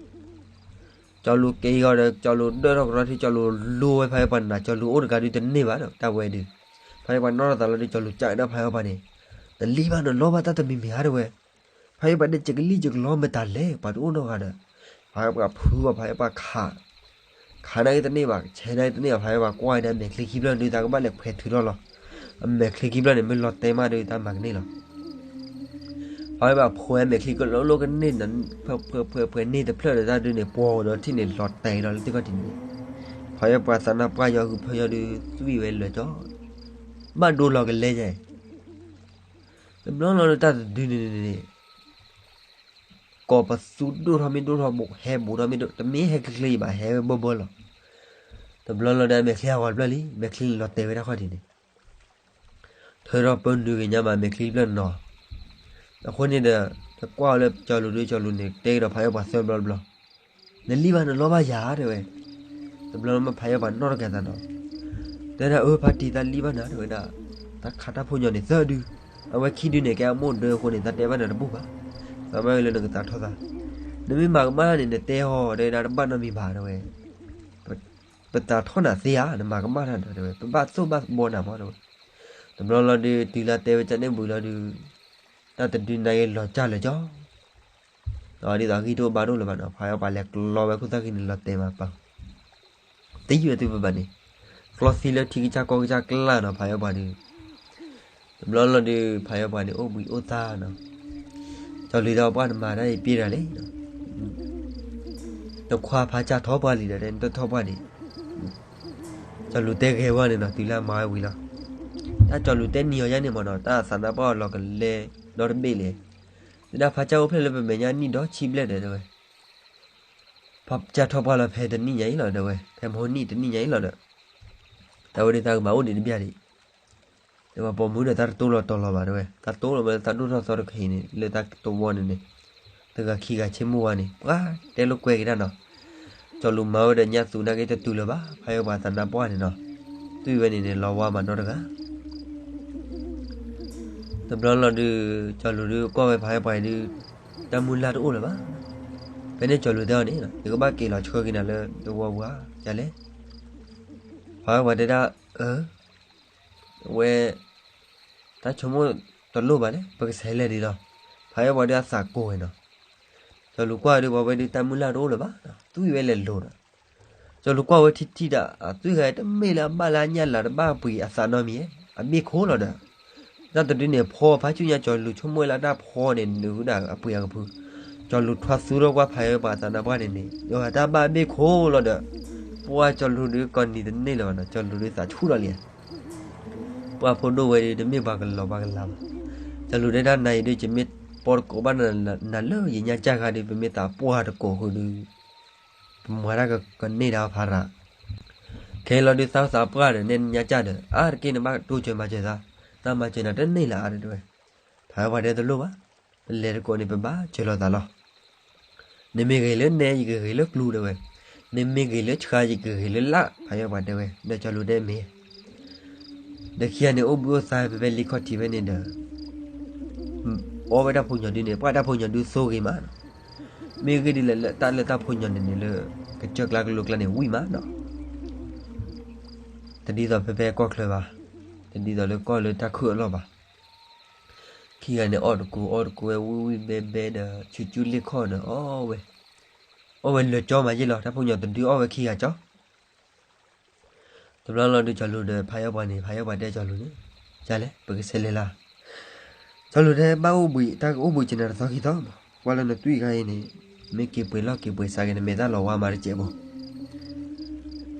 ကၠီၤလူၤက့ၤဂီၤဒီး ကၠီၤလူၤဒၢထီၣ်ကရီထံ ကၠီၤလူၤလိဝဲဖးယီၤပှၤနၤ ကၠီၤလူၤအိၣ်တဂၤဒုးတန့ၢ်ဘၣ်ဒီး တၢ်ဝဲဒုး, ဖးယီၤပှၤနီၣ်ထီၣ်သးလီၤဒုး ကၠီၤလူၤကးဒၣ်ဖးယီၤပှၤန့ၣ်, နလံၣ်ဘၣ်နလီဘၣ်တၢ်တမံၤမံၤဧါတဲဝဲ, ဖးယီၤပှၤဒဲး ယကလံၣ်ယကလီမတၤလဲၣ် ပှၤတအိၣ်နီတဂၤဒီး, ဖးယီၤပှၤဖုဂီၤ ဖးယီၤပှၤခး, ခးနာ်က့တန့ၢ်ဘၣ် ဆဲးနာ်က့တန့ၢ်ဘၣ် ဖးယီၤပှၤကွၢ်ဝဲဒၣ်မဲာ်ချံခံဖျၢၣ်ဒုး တၢ်ကဘၣ်လဲၤခွဲးထုးထီၣ်လီၤ, အမဲာ်ချံခံဖျၢၣ်န့ၣ် မ့ၢ်လီၤတဲာ်မးဒုး တၢ်မၤကန့ၢ်လီၤ ဖးယီၤပှၤဖှဲးမဲာ်ချံကလိလိကန့ၢ်, ဖှဲးဖှဲးဖှဲးန့ၢ်တဖျၢၣ်ဒီးတၢ်ဒုးန့ၣ် ပှီၤဒီးထံၣ်န့ၣ် လီၤတဲာ်လီၤလၢသ့ၣ်ခီၣ်ထံးန့ၣ်, ဖးယီၤပှၤသးနါပှၢ်ယီၤဟုဖၢယီၤဒုး သွံၣ်ဝဲလၢာ်ကၠီ, ဘၣ်ဒိလီၤကလဲညါအံၤ, တဘျီလီၤလၢတၢ်တဒုန့ၣ်န့ၣ် ကိးပသူဒိၣ်ထီၣ်မ့ၢ်ဒိၣ်ထီၣ် ဟဲဘူးထီၣ်မ့ၢ်ဒိၣ် တမ့ၢ်ဟဲချ့ချ့အံၤဘၣ် ဟဲဝဲဘၢဘၢလီၤ, တဘျီလီၤဒီးအမဲာ်ချံအဂီၤတဖျၢၣ်လံ မဲာ်ချံလီၤတဲာ်ဝဲတၢ်ခီၣ်ထံးန့ၣ် ထၢထီၣ်ပၢနုာ်က့ၤညါမး မဲာ်ချံတဖျၢၣ်နီၤ, အဃိန့ၣ်ဒီး တကွၢ်ဝဲလၢကၠီၤလူၤဒုး ကၠီၤလူၤန့ၣ် တဲကဒီးဖးယီၤပှၤသၢဘျီတဘျီ, နလံၣ်ဘၣ်နလီဘၣ်ယၤတဲဝဲ, တဘျီလီၤမးဖးယီၤပှၤနီၣ်ထီၣ်က့ၤအသးနီၤ, တဲဒၣ်အၢ ဖါတံၢ် တၢ်လံၣ်ဘၣ်နၤတဲဝဲဒၣ်, တၢ်ခးတၢ်ဖိညီန့ၣ်သၢဒု, အဝဲခံဒုန့ၣ် ကဲအမိၢ်ဒၢအဃိန့ၣ် တၢ်တဲဘၣ်နၤတဘူၣ်ဘၣ်, သးဘၣ်ဝဲလၢနကသးထီၣ်သး, နမ့ၢ်မၤကမၣ်န့ၣ် နတဲအီၤတဲဒၣ်တဘၣ်နီတမံၤဘၣ်တဲဝဲ ပသးထီၣ်နၤသ့ဧါ နမၤကမၣ်တၢ်ဒီးတဲဝဲ ပဘၣ်သိၣ်ဘၣ်ဘီနၤမးတဲဝဲ, တဘျီလီၤဒုး တုၤလၢတဲဝဲကန့ၣ်ဘှံးလီၤဒုး, တၢ်တဒုနၤဂ့ၤလီၤကၢ်လၢာ်ကၠီ, ဒီးဒ်သိးအဂံၢ်တအိၣ်ဘါတအိၣ်လၢၤဘၣ်နီၤ ဖးယီၤပှၤလဲၤကျီဝဲခိၣ်သၣ်ဃံန့ၣ် လီၤတဲာ်မးပာ် သံဝဲသုပဘၣ်န့ၣ်, ကျီသံလၢထံကစၢ်ကီၢ်ကစၢ်ကျါနီၤ ဖးယီၤပှၤဒုး, တဘျီလီၤဒုး ဖးယီၤပှၤန့ၣ်အိၣ်ဘှံးအိၣ်သါနီၤ, ကၠီၤလူၤဒီးပှၢ်နမၤတၢ်အံၤပ့ၢ်တၢ်လဲၣ်, နခွါဖးစၢ်ထီၣ်ပှၢ်လံဒီး တထီၣ်ပှၢ်ဒံး, ကၠီၤလူၤတဲဂဲၤဝဲန့ၣ်နီၤ တုၤလၢအမၤဝဲဝံၤလီၤ, တၢ်ကၠီၤလူၤတဲနံၤအီၤယါန့ၣ်မးနီၤ တၢ်သးနါပှၢ်အီၤလီၤကလဲဒီတဘ့ၣ်လဲၣ်, သဒၣ်ဖးစၢ်အိၣ်ဖျဲၣ်လၢပမဲာ်ညါနံၣ်ဒီဆံဘျဲၣ်ဒီးတဲဝဲ ဖးစၢ်ထီၣ်ပှၢ်လီၤဖဲတနံၣ်ညါအံၤလီၤတဲဝဲ ဖဲမဟိနံၣ်တနံၣ်ညါအံၤလီၤဒီး, တၢ်ဝဲဒၣ်တၢ်ကမၤအိၣ်ဒံးတဘျီဒံး, တဲဝဲပိာ်မုၣ်ဒီးတၢ်တတိၢ်လီၤတီၤလီၤဘၣ်တဲဝဲ တၢ်တိၢ်လီၤဝဲလၢတၢ်ဒိၣ်ထီၣ်သီတခါအံၤန့ၣ် လၢတၢ်တဝီန့ၣ်န့ၣ်, တဂၤခံဂၤဆ့မိၢ်ဝါန့ၣ် ပှၤတဲလိာ်ကွဲက့ၤတၢ်နီၤ, ကၠီၤလူၤမၤဝဲဒီးညါသူနာ်က့တတုၤလၢၤဘၣ် ဖးယီၤပှၤသးနါပှၢ်န့ၣ်နီၤ, သွံၣ်ဝဲန့ၣ်န့ၣ် လီၤဝါမးနီတဂၤ တဘျီလီၤဒုး ကၠီၤလူၤဒုးကွၢ်ဝဲဖးယီၤပှၤအံၤဒုး, တၢ်မုၢ်လၢ်တအိၣ်လၢၤဘၣ်. ဖဲန့ၣ်ကၠီၤလူၤတဲအီၤန့ၣ် ယကဘၣ်က့ၤလီၤဆှၢက့ၤနၤလၢတဝီပူၤဧါ ဒ်လဲၣ်. ဖးယီၤပှၤတဲဒၣ်, အၢ, ဝဲ, တၢ်ဆိကမိၣ်တလိၣ်ဘၣ်လဲၣ် ပကဆဲးလဲၤဒံးလီၤ. ဖးယီၤပှၤဒုးအသးကိၤဝဲနီၤ. ကၠီၤလူၤကွၢ်ဒုး ပှၤဝဲဒုးတၢ်မုၢ်လၢ်တအိၣ်လၢၤဘၣ်, သွံၣ်ဝဲလဲၤလိၤဒီး ကၠီၤလူၤကွၢ်ဝဲထံထံဒီး အသွံၣ်ဂၤတမ့ၢ်လၢအဘၣ်လၢအညၣ်လၢတဘၣ်အပှ့ၤအသးနီတမံၤ, အဘ့ၣ်ခိၣ်လီၤဒီး, တၢ်တဒုန့ၣ်ဖီဖးဆူညါ ကၠီၤလူၤဆိကမိၣ်ဝဲလၢတၢ်ဖီန့ၣ် ဒုးဝဲဒၣ်အပှ့ၤအကဖု, ကၠီၤလူၤထွါသူထီၣ်ကွၢ်ဖးယီၤပှၤသးနါပှၢ်န့ၣ်န့ၣ် တၢ်ဘၣ်အဘ့ၣ်ခိၣ်လီၤဒီး, ပှၤကၠီၤလူၤဒုးကိးနံၤတန့ၢ်လၢၤဘၣ်နီၤ, ကၠီၤလူၤဒုးသးဆူၣ်လီၤလံ. ပှၤဖိဒိၣ်ဝဲဒုး တမ့ၢ်ပှၤကလီၤပှၤကလၤဘၣ်. ကၠီၤလူၤတဲဒၣ် နၤအံၤဒုး ယမ့ၢ်ပီတကိးဘၣ်နၤလၢယညါကၢ်ဂၤဒီး ပမ့ၢ်သးပှၢ်တကိးဃုာ်ဒီး ပမၤတၢ်ကန့ၢ်ဒၣ်ဖးရၤ, ခဲလီၤဒုးသးသးပှၢ်ဒီး နဲနညါကၢ်ဒီး အါတက့ၢ်နဘၣ်တိစၢၤမၤစၢၤသး, သးမၤစၢၤနၤတန့ၢ်လၢၤအါတဲဝဲ. ဖးယီၤပှၤတဲတလိၣ်ဘၣ်, ပလဲၤတကိးန့ၣ် ပဘၣ်စၢၤလီၤသးလီၤ. နမ့ၢ်ဂ့ၤလၢနဲ ယကဂ့ၤလၢကျူတဲဝဲ, နမ့ၢ်ဂ့ၤလၢဆှါ ယကဂ့ၤလၢလၣ် ဖးယီၤပှၤတဲဝဲ, ဒီးကၠီၤလူၤတဲမ့ၢ် ဒီးခံဂၤန့ၣ် အိၣ်ဘှံးအိၣ်သါဖဲဖဲလံခီၣ်ထံးဖဲန့ၣ်ဒီး အီၣ်ဝဲတၢ်ဖိညီဒုန့ၣ် ပှၢ်တၢ်ဖိညီဒုသိဂ့ၤမးနီၤ. မ့ၢ်ဂ့ၢ်ဒ်လဲၣ်လၢတၢ်လၢတၢ်ဖိညီန့ၣ်န့ၣ်လၢ ကစၢၢ်ကျါကလိကျါန့ၣ်ဝံၣ်မးနီၤ. တဒ်သိးဖဲဖဲကီၢ်ချၢဘၣ်, တဒ်သိးလၢကီၢ်လၢတၢ်ခုၣ်အလီၢ်ဘၣ်. ခံဂၤန့ၣ်အီၣ်တကူအီတကူဝဲဝံၣ်ဝံၣ်ဘဲဘဲဒီး ဆူကၠူလ့ၢ်ခီၣ်ဒီးအီၣ်ဝဲ, အီၣ်ဝဲလၢာ်ကၠီမးယ့ၢ်လီၤ တၢ်ဖိညီတဒုအီၣ်ဝဲခံဂၤကၠီ တဘျီလီၤဒုးကၠီၤလူၤဒီးဖးယီၤပှၤန့ၣ် ဖးယီၤပှၤတဲကၠီၤလူၤန့ၣ်, ကလဲၣ် ပကဆဲးလဲၤလၢ်. ကၠီၤလူၤတဲဘၣ်အိၣ်ဘှံး တၢ်ကအိၣ်ဘှံးက့ၤနၤတသီခံသီမး, ကွၢ်လၢနသွံၣ်ခါအံၤန့ၣ် မ့ၢ်က့ၤပှ့ၤလီၢ်က့ၤပှ့ၤစးက့ၤ နမဲာ်သၣ်လီၤဝါမးတစဲးဘိ.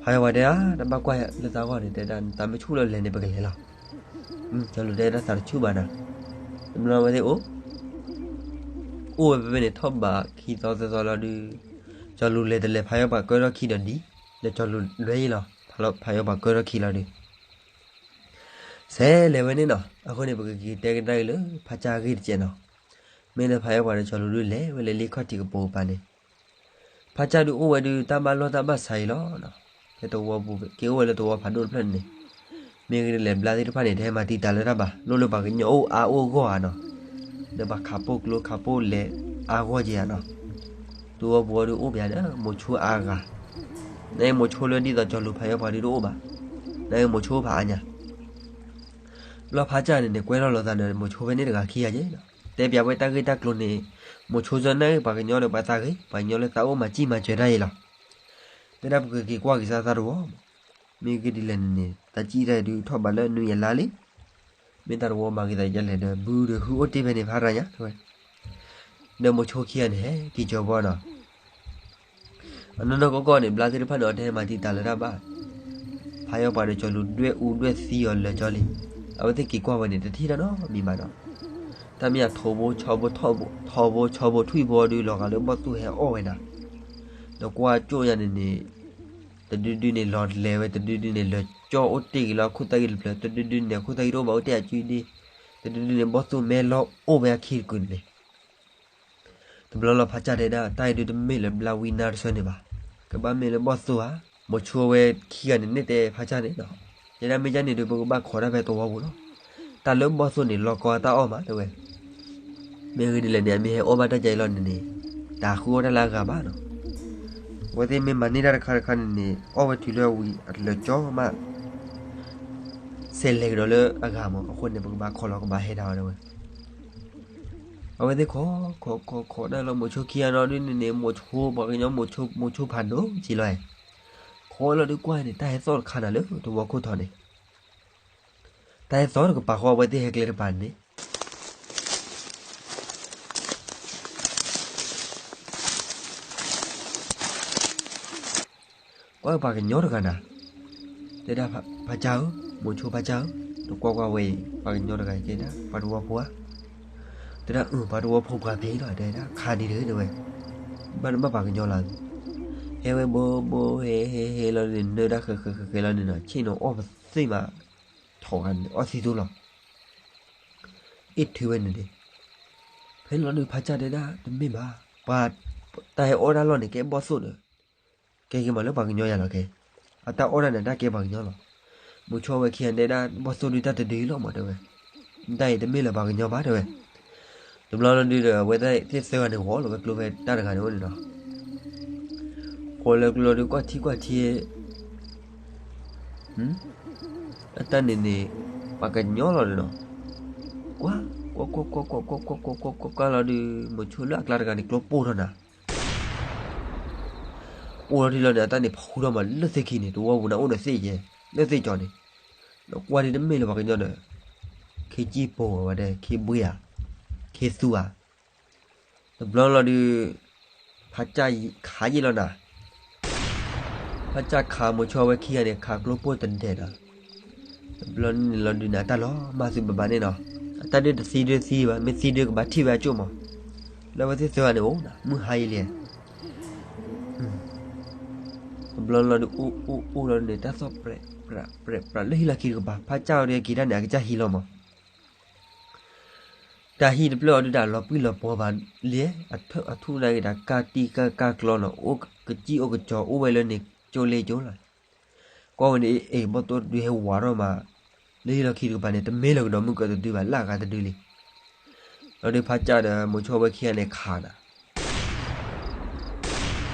ဖးယီၤပှၤတဲဧါ တဘၣ်ကွၢ်လၢသးဂီၢ်န့ၣ် တဲဒၣ်နသးမ့ၢ်ဆူၣ်လီၤလဲၤန့ၣ် ပကလဲၤလီၤ. ကၠီၤလူၤတဲဒၣ်သးတဆူၣ်ဘၣ်နၤ, တဘျီဝဲသ့ၣ်အိၣ် အိၣ်ဝဲဖဲဖဲန့ၣ် ထီၣ်ဘးခံသီသၢသီလီၤဒုး, ကၠီၤလူၤလဲၤတလဲၤ ဖးယီၤပှၤကၢထီၣ်ခံဒီးဒ်, ဒီးကၠီၤလူၤလွဲအံၤလီၤ, ဖးယီၤပှၤကၢထီၣ်ခံလီၤဒုး, ဆဲးလဲၤဝဲန့ၣ်နီၤ. အဃိန့ၣ် ပကက့ၤတဲကဒါအံၤလၢ ဖးကၢ်အဂ့ၢ်တစဲးနီၤ. မ့ၢ်လၢဖးယီၤပှၤဒီးကၠီၤလူၤဒုးလဲၤဝဲလၢလံခီၣ်ထံးကပိာ်ကပၤန့ၣ် ဖးကၢ်ဒုးအိၣ်ဝဲဒုး တၢ်ဘၣ်လီၢ်တၢ်ဘၣ်ဆးအံၤလီၤနီၤ. ဖဲသဝီပူၤ က့ၤအိၣ်ဝဲလၢသဝီဖးဒိၣ်တဖျၢၣ်န့ၣ်, မ့ၢ်ဂ့ၢ်ဒ်လဲၣ် ဘျါသ့ၣ်တဖၣ်န့ၣ် တဟဲမၤတံာ်တာ်လၢတၢ်ဘၣ်, လိၣ်လၢပှၤကညီအိၣ်အါအိၣ်ဂီၢ်ဧါနီၤ. ဒီးပှၤခးပိၢ်ကျိခးပိၢ်လဲၤအါဂီၢ်က့ၤဧါနီၤ. သဝီပူၤအီၤဒုးအိၣ်ပယါဒီး မိၤဆိအါဂၤ, နအံၤမိၤဆိလၢဒ်သိးကၠီၤလူၤဖးယီၤပှၤဒုးတအိၣ်ဘၣ်, နအံၤမိၤဆိဖးအါညါ ဘျီဖးကၢ်န့ၣ်န့ၣ် ကွဲထီၣ်လိာ်သးဒီး မိၤဆိဖဲန့ၣ်တဂၤခံဂၤက့ၤနီၤ. တဲပျးဝဲတၢ်ဂ့ၢ်တၢ်ကျိၤန့ၣ်, မိၤဆိစၢ်နၢ်ဂ့ၢ်ပှၤကညီဒီးပှၤသးဂ့ၤ, ပှၤကညီလၢသးအိၣ်မၤစံၣ်မၤစၢၤတၢ်အံၤလီၤ. တဲဒၣ်ပကက့ၤကွၢ်က့ၤစၢ်သးတဝီမး, မ့ၢ်ဂ့ၢ်ဒ်လဲၣ်န့ၣ်န့ၣ် တၢ်စံၣ်တၢ်အံၤဒုးထီၣ်ဘးလၢနွံအလါလံ. မ့ၢ်တၢ်တဝီမၤဂ့ၤသးယလဲၣ်ဒီး ဘုဒီးဟုအိၣ်တ့ၢ်ဖဲန့ၣ်ဖးရၤညါတဲဝဲ. ဒီးမိၤဆိခံဂၤန့ၣ် ဟဲက့ၤကၠီၤဘီနီၤ. အနီၢ်နီၢ်ကီၢ်ကီၢ်န့ၣ် ဘျါသ့ၣ်တဖၣ်န့ၣ် အတဟဲမၤတံာ်တာ်လၢတၢ်ဘၣ်. ဖးယီၤပှၤဒီးကၠီၤလူၤဒွဲၣ်အူဒွဲၣ်သံအီၤလၢာ်ကၠီလံ. အဝဲသ့ၣ်က့ၤကွၢ်ဝဲန့ၣ် တထံၣ်တၢ်နီတမံၤဘၣ်နီၤ. တၢ်မ့ၢ်အထိးဘိဆီဘိ ထိးဘိဆီဘိထွံၣ်ဘိဒုး လီၤဂာ်လၢဘီၣ်သိၣ်ဟဲအီၣ်ဝဲဒၣ်. ဒီးကွၢ်ကၠိၣ်ညါန့ၣ်န့ၣ် တဒုဒုန့ၣ်လီၤလဲၤဝဲ တဒုဒုန့ၣ် လၢာ်ကၠီအိၣ်တ့ၢ်ဂ့ၤလၢအခိၣ်သၣ်ဂံၢ်တဖျၢၣ်, တဒုဒုန့ၣ် အခိၣ်သၣ်ဂံၢ်တအိၣ်ဘၣ်အိၣ်တ့ၢ်အကုဒ့, တဒုဒုန့ၣ် ဘီၣ်သိၣ်မဲလီၤအိၣ်ဝဲအခံတကုာ်န့ၣ်န့ၣ် တဘျီလီၤဖးကၢ်တဲဒၣ် တၢ်အံၤဒုးတမ့ၢ်လၢဘျါဝံနါတဆၢန့ၣ်ဘၣ်. ကဘၣ်မ့ၢ်လၢဘီၣ်သိၣ်ဧါ. မိၤဆိဝဲခံဂၤန့ၣ်န့ၣ်တဲဖးကၢ်န့ၣ်နီၤ, တဲဒၣ်မ့ၢ်ကၢ်န့ၣ်ဒုး ပကဘၣ်ခိးတၢ်ဖဲသဝီပူၤလီၤ. တၢ်လၢဘီၣ်သိၣ်န့ၣ် လီၤကီအတၢ်အီၣ်မးတဲဝဲ. မ့ၢ်ဂ့ၢ်ဒ်လဲၣ်န့ၣ် အမ့ၢ်ဟဲအီၣ်ဘၣ်တၢ်ကၢ်အံၤလီၤန့ၣ်န့ၣ် တၢ်ဃုအီၣ်တၢ်လၢအဂၤဘၣ်နီၤ. အဝဲသ့ၣ်မ့ၢ်မၤန့ၢ်တၢ်တခါတခါန့ၣ်န့ၣ် အီၣ်ဝဲတုၤလၢအဝံၤအလၢာ်ကၠီမး ဆဲးလဲၤကဒီးလၢအဂၤမး, အဃိန့ၣ် ပကဘၣ်ခိးလီၤကဘၣ်ဟဲဒၣ်ဝဲတဲဝဲ. အဝဲသ့ၣ်ခိး ခိး ခိး ခိးတၢ်လီၤ မိၤဆိခံဂၤနီၤဒုးန့ၣ်န့ၣ် မိၤဆိ ပှၤကညီမိၤဆိ မိၤဆိဖးဒိၣ်က့ၤလီၤ. ခိးလီၤဒုးကွၢ်န့ၣ် တၢ်ဟဲသီၣ်တခါနၤလၢသဝီခိၣ်ထီၣ်န့ၣ်, တၢ်ဟဲသီၣ်တကပၤဃီ အဝဲသ့ၣ်ဟဲကျဲတပၤန့ၣ် ကွၢ်ပှၤကညီတဂၤနၤ, တဲဒၣ်ဖးကၢ်ဧၢ, မိၤဆိဖးကၢ်ဧၢ, နကွၢ်ကွၢ်ဝဲအံၤ ပှၤကညီတဂၤအံၤတဲဒၣ် ပှၤသဝီဖိဧါ. တဲဒၣ်အၢ ပှၤသဝီဖိပှၤဖဲအံၤလီၤ တဲဒၣ်ခါဒံးတဂ့ၤတဲဝဲ. ဘၣ်နဘၣ်ပှၤကညီလီၤ, ဟဲဝဲဘိဘိဟဲဟဲဟဲလီၤန့ၣ် နၢတၢ်ဃဲၤဃဲၤဃဲၤဃဲၤလီၤန့ၣ်နီၤ ဆ့ၣ်နီၤအီၣ်ပသ့ၣ်မး, ထီၣ်ဂၤန့ၣ်အီၣ်သံသိလီၤ. အ့ၣ်ထုးဝဲန့ၣ်န့ၣ်, ဖဲလီၤဒုးဖးကၢ်တဲဒၣ် တမ့ၢ်ဘၣ်, ပှၤတၢ်ဟဲအီၣ်တၢ်လီၢ်န့ၣ် ကဲဘီၣ်သိၣ်ဒီး ကဲက့ၤမးလၢပှၤကညီယၤလီၤကဲ, အတၢ်အီၣ်တၢ်န့ၣ် တၢ်ကဲပှၤကညီလီၤ. မိၤဆိဝဲခံဂၤန့ၣ်ဒၣ် ဘီၣ်သိၣ်ဒုးတၢ်တဒုလီၤမးတဲဝဲ, တၢ်အံၤတမ့ၢ်လၢပှၤကညီဘၣ်တဲဝဲ. တဘျီလီၤဒုးဒီး အဝဲသ့ၣ်သၢဂၤန့ၣ် ဂီၤလီၤဝဲကျိဖဲတၢ်တဂၤန့ၣ်အိၣ်န့ၣ်လီၤ. ဃီၤလၢကျိလီၤဒုး ကွၢ်ထံကွၢ်ထံ အတၢ်န့ၣ်န့ၣ် ပှၤကညီလီၤဒီးနီၤ, ကွၢ် ကွၢ် ကွၢ် ကွၢ် ကွၢ် ကွၢ် ကွၢ် ကွၢ် ကွၢ် ကွၢ် ကွၢ်လီၤဒုး မိၤဆိလၢအကျါတဂၤန့ၣ် ကျိပိၢ်ထီၣ်နၤ, ပိၢ်ထီၣ်ထံလီၤန့ၣ် အတၢ်န့ၣ်ဖှူထီၣ်မးလၢသ့ၣ်ခံန့ၣ် တဝီပူၤန့ၣ်အိၣ်ဒီးသ့ၣ်ယဲၢ် လၢသ့ၣ်ကၠီၤန့ၣ်, ဒီးကွၢ်ဒ်တမ့ၢ်လၢပှၤကညီဒီး ခ့ကံၢ်ပိၤဝဲဒၣ် ခ့ဘှ့ဧါ, ခ့သူဧါ. တဘျီလီၤဒုး ဖးကၢ်ခးယံာ်လီၤနၤ, ဖးကၢ်ခးမိၤဆိဝဲခံဂၤန့ၣ် ခးကျိပိၢ်တဒဲးဒီး တဘျီန့ၣ်လီၤဒုးန့ၣ် အတၢ်လီၤမၢ်သုဘၣ်ဘၣ်န့ၣ်နီၤ. အတၢ်ဒုးတသံဒုးသံဘၣ်, မ့ၢ်သံဒုးကဘၣ်ထံၣ်ဝဲအကၠိၣ်မး, လၢအဝဲသ့ၣ်သၢဂၤန့ၣ်အိၣ်နၤ မုၢ်ဟါအံၤလံ. တဘျီလီၤဒုးအိၣ်အိၣ်အိၣ်လီၤန့ၣ် တၢ်သီၣ်ပြဲးပြးပြဲးပြးလၢဟံၣ်လီၢ်ခံတကပၤ, ဖးကၢ်အီၤဒုးက့ၤတၢ်န့ၣ် အကစၢ်ဟံးလီၤမး တၢ်ဟံၣ်တဖျၢၣ်အီၤဒုးတၢ်လီၤပှံၢ်လီၤပှီၤဘၣ်လံ, အထူၣ်နာ်က့ၤတၢ်ကၢ်တံၢ်ကၢ်ကၢ်ကျီနီၤ, အိၣ်ကစံၣ်အိၣ်ကစီၤအိၣ်ဝဲလၢန့ၣ်ကၠိလ့ကၠိလီၤ. ကွၢ်ဝဲန့ၣ် အ့ၣ် ဘီၣ်သိၣ်တဒုဟဲဝးထီၣ်မး လၢဟံၣ်လီၢ်ခံတကပၤန့ၣ် တမ့ၢ်လၢကဒီးမုၢ်ကၢတဒုဘၣ် လၢအဂၤတဒုလံ. လီၤဒုးဖးကၢ်ဒီးမိၤဆိအဝဲခံဂၤန့ၣ်ခးနၤ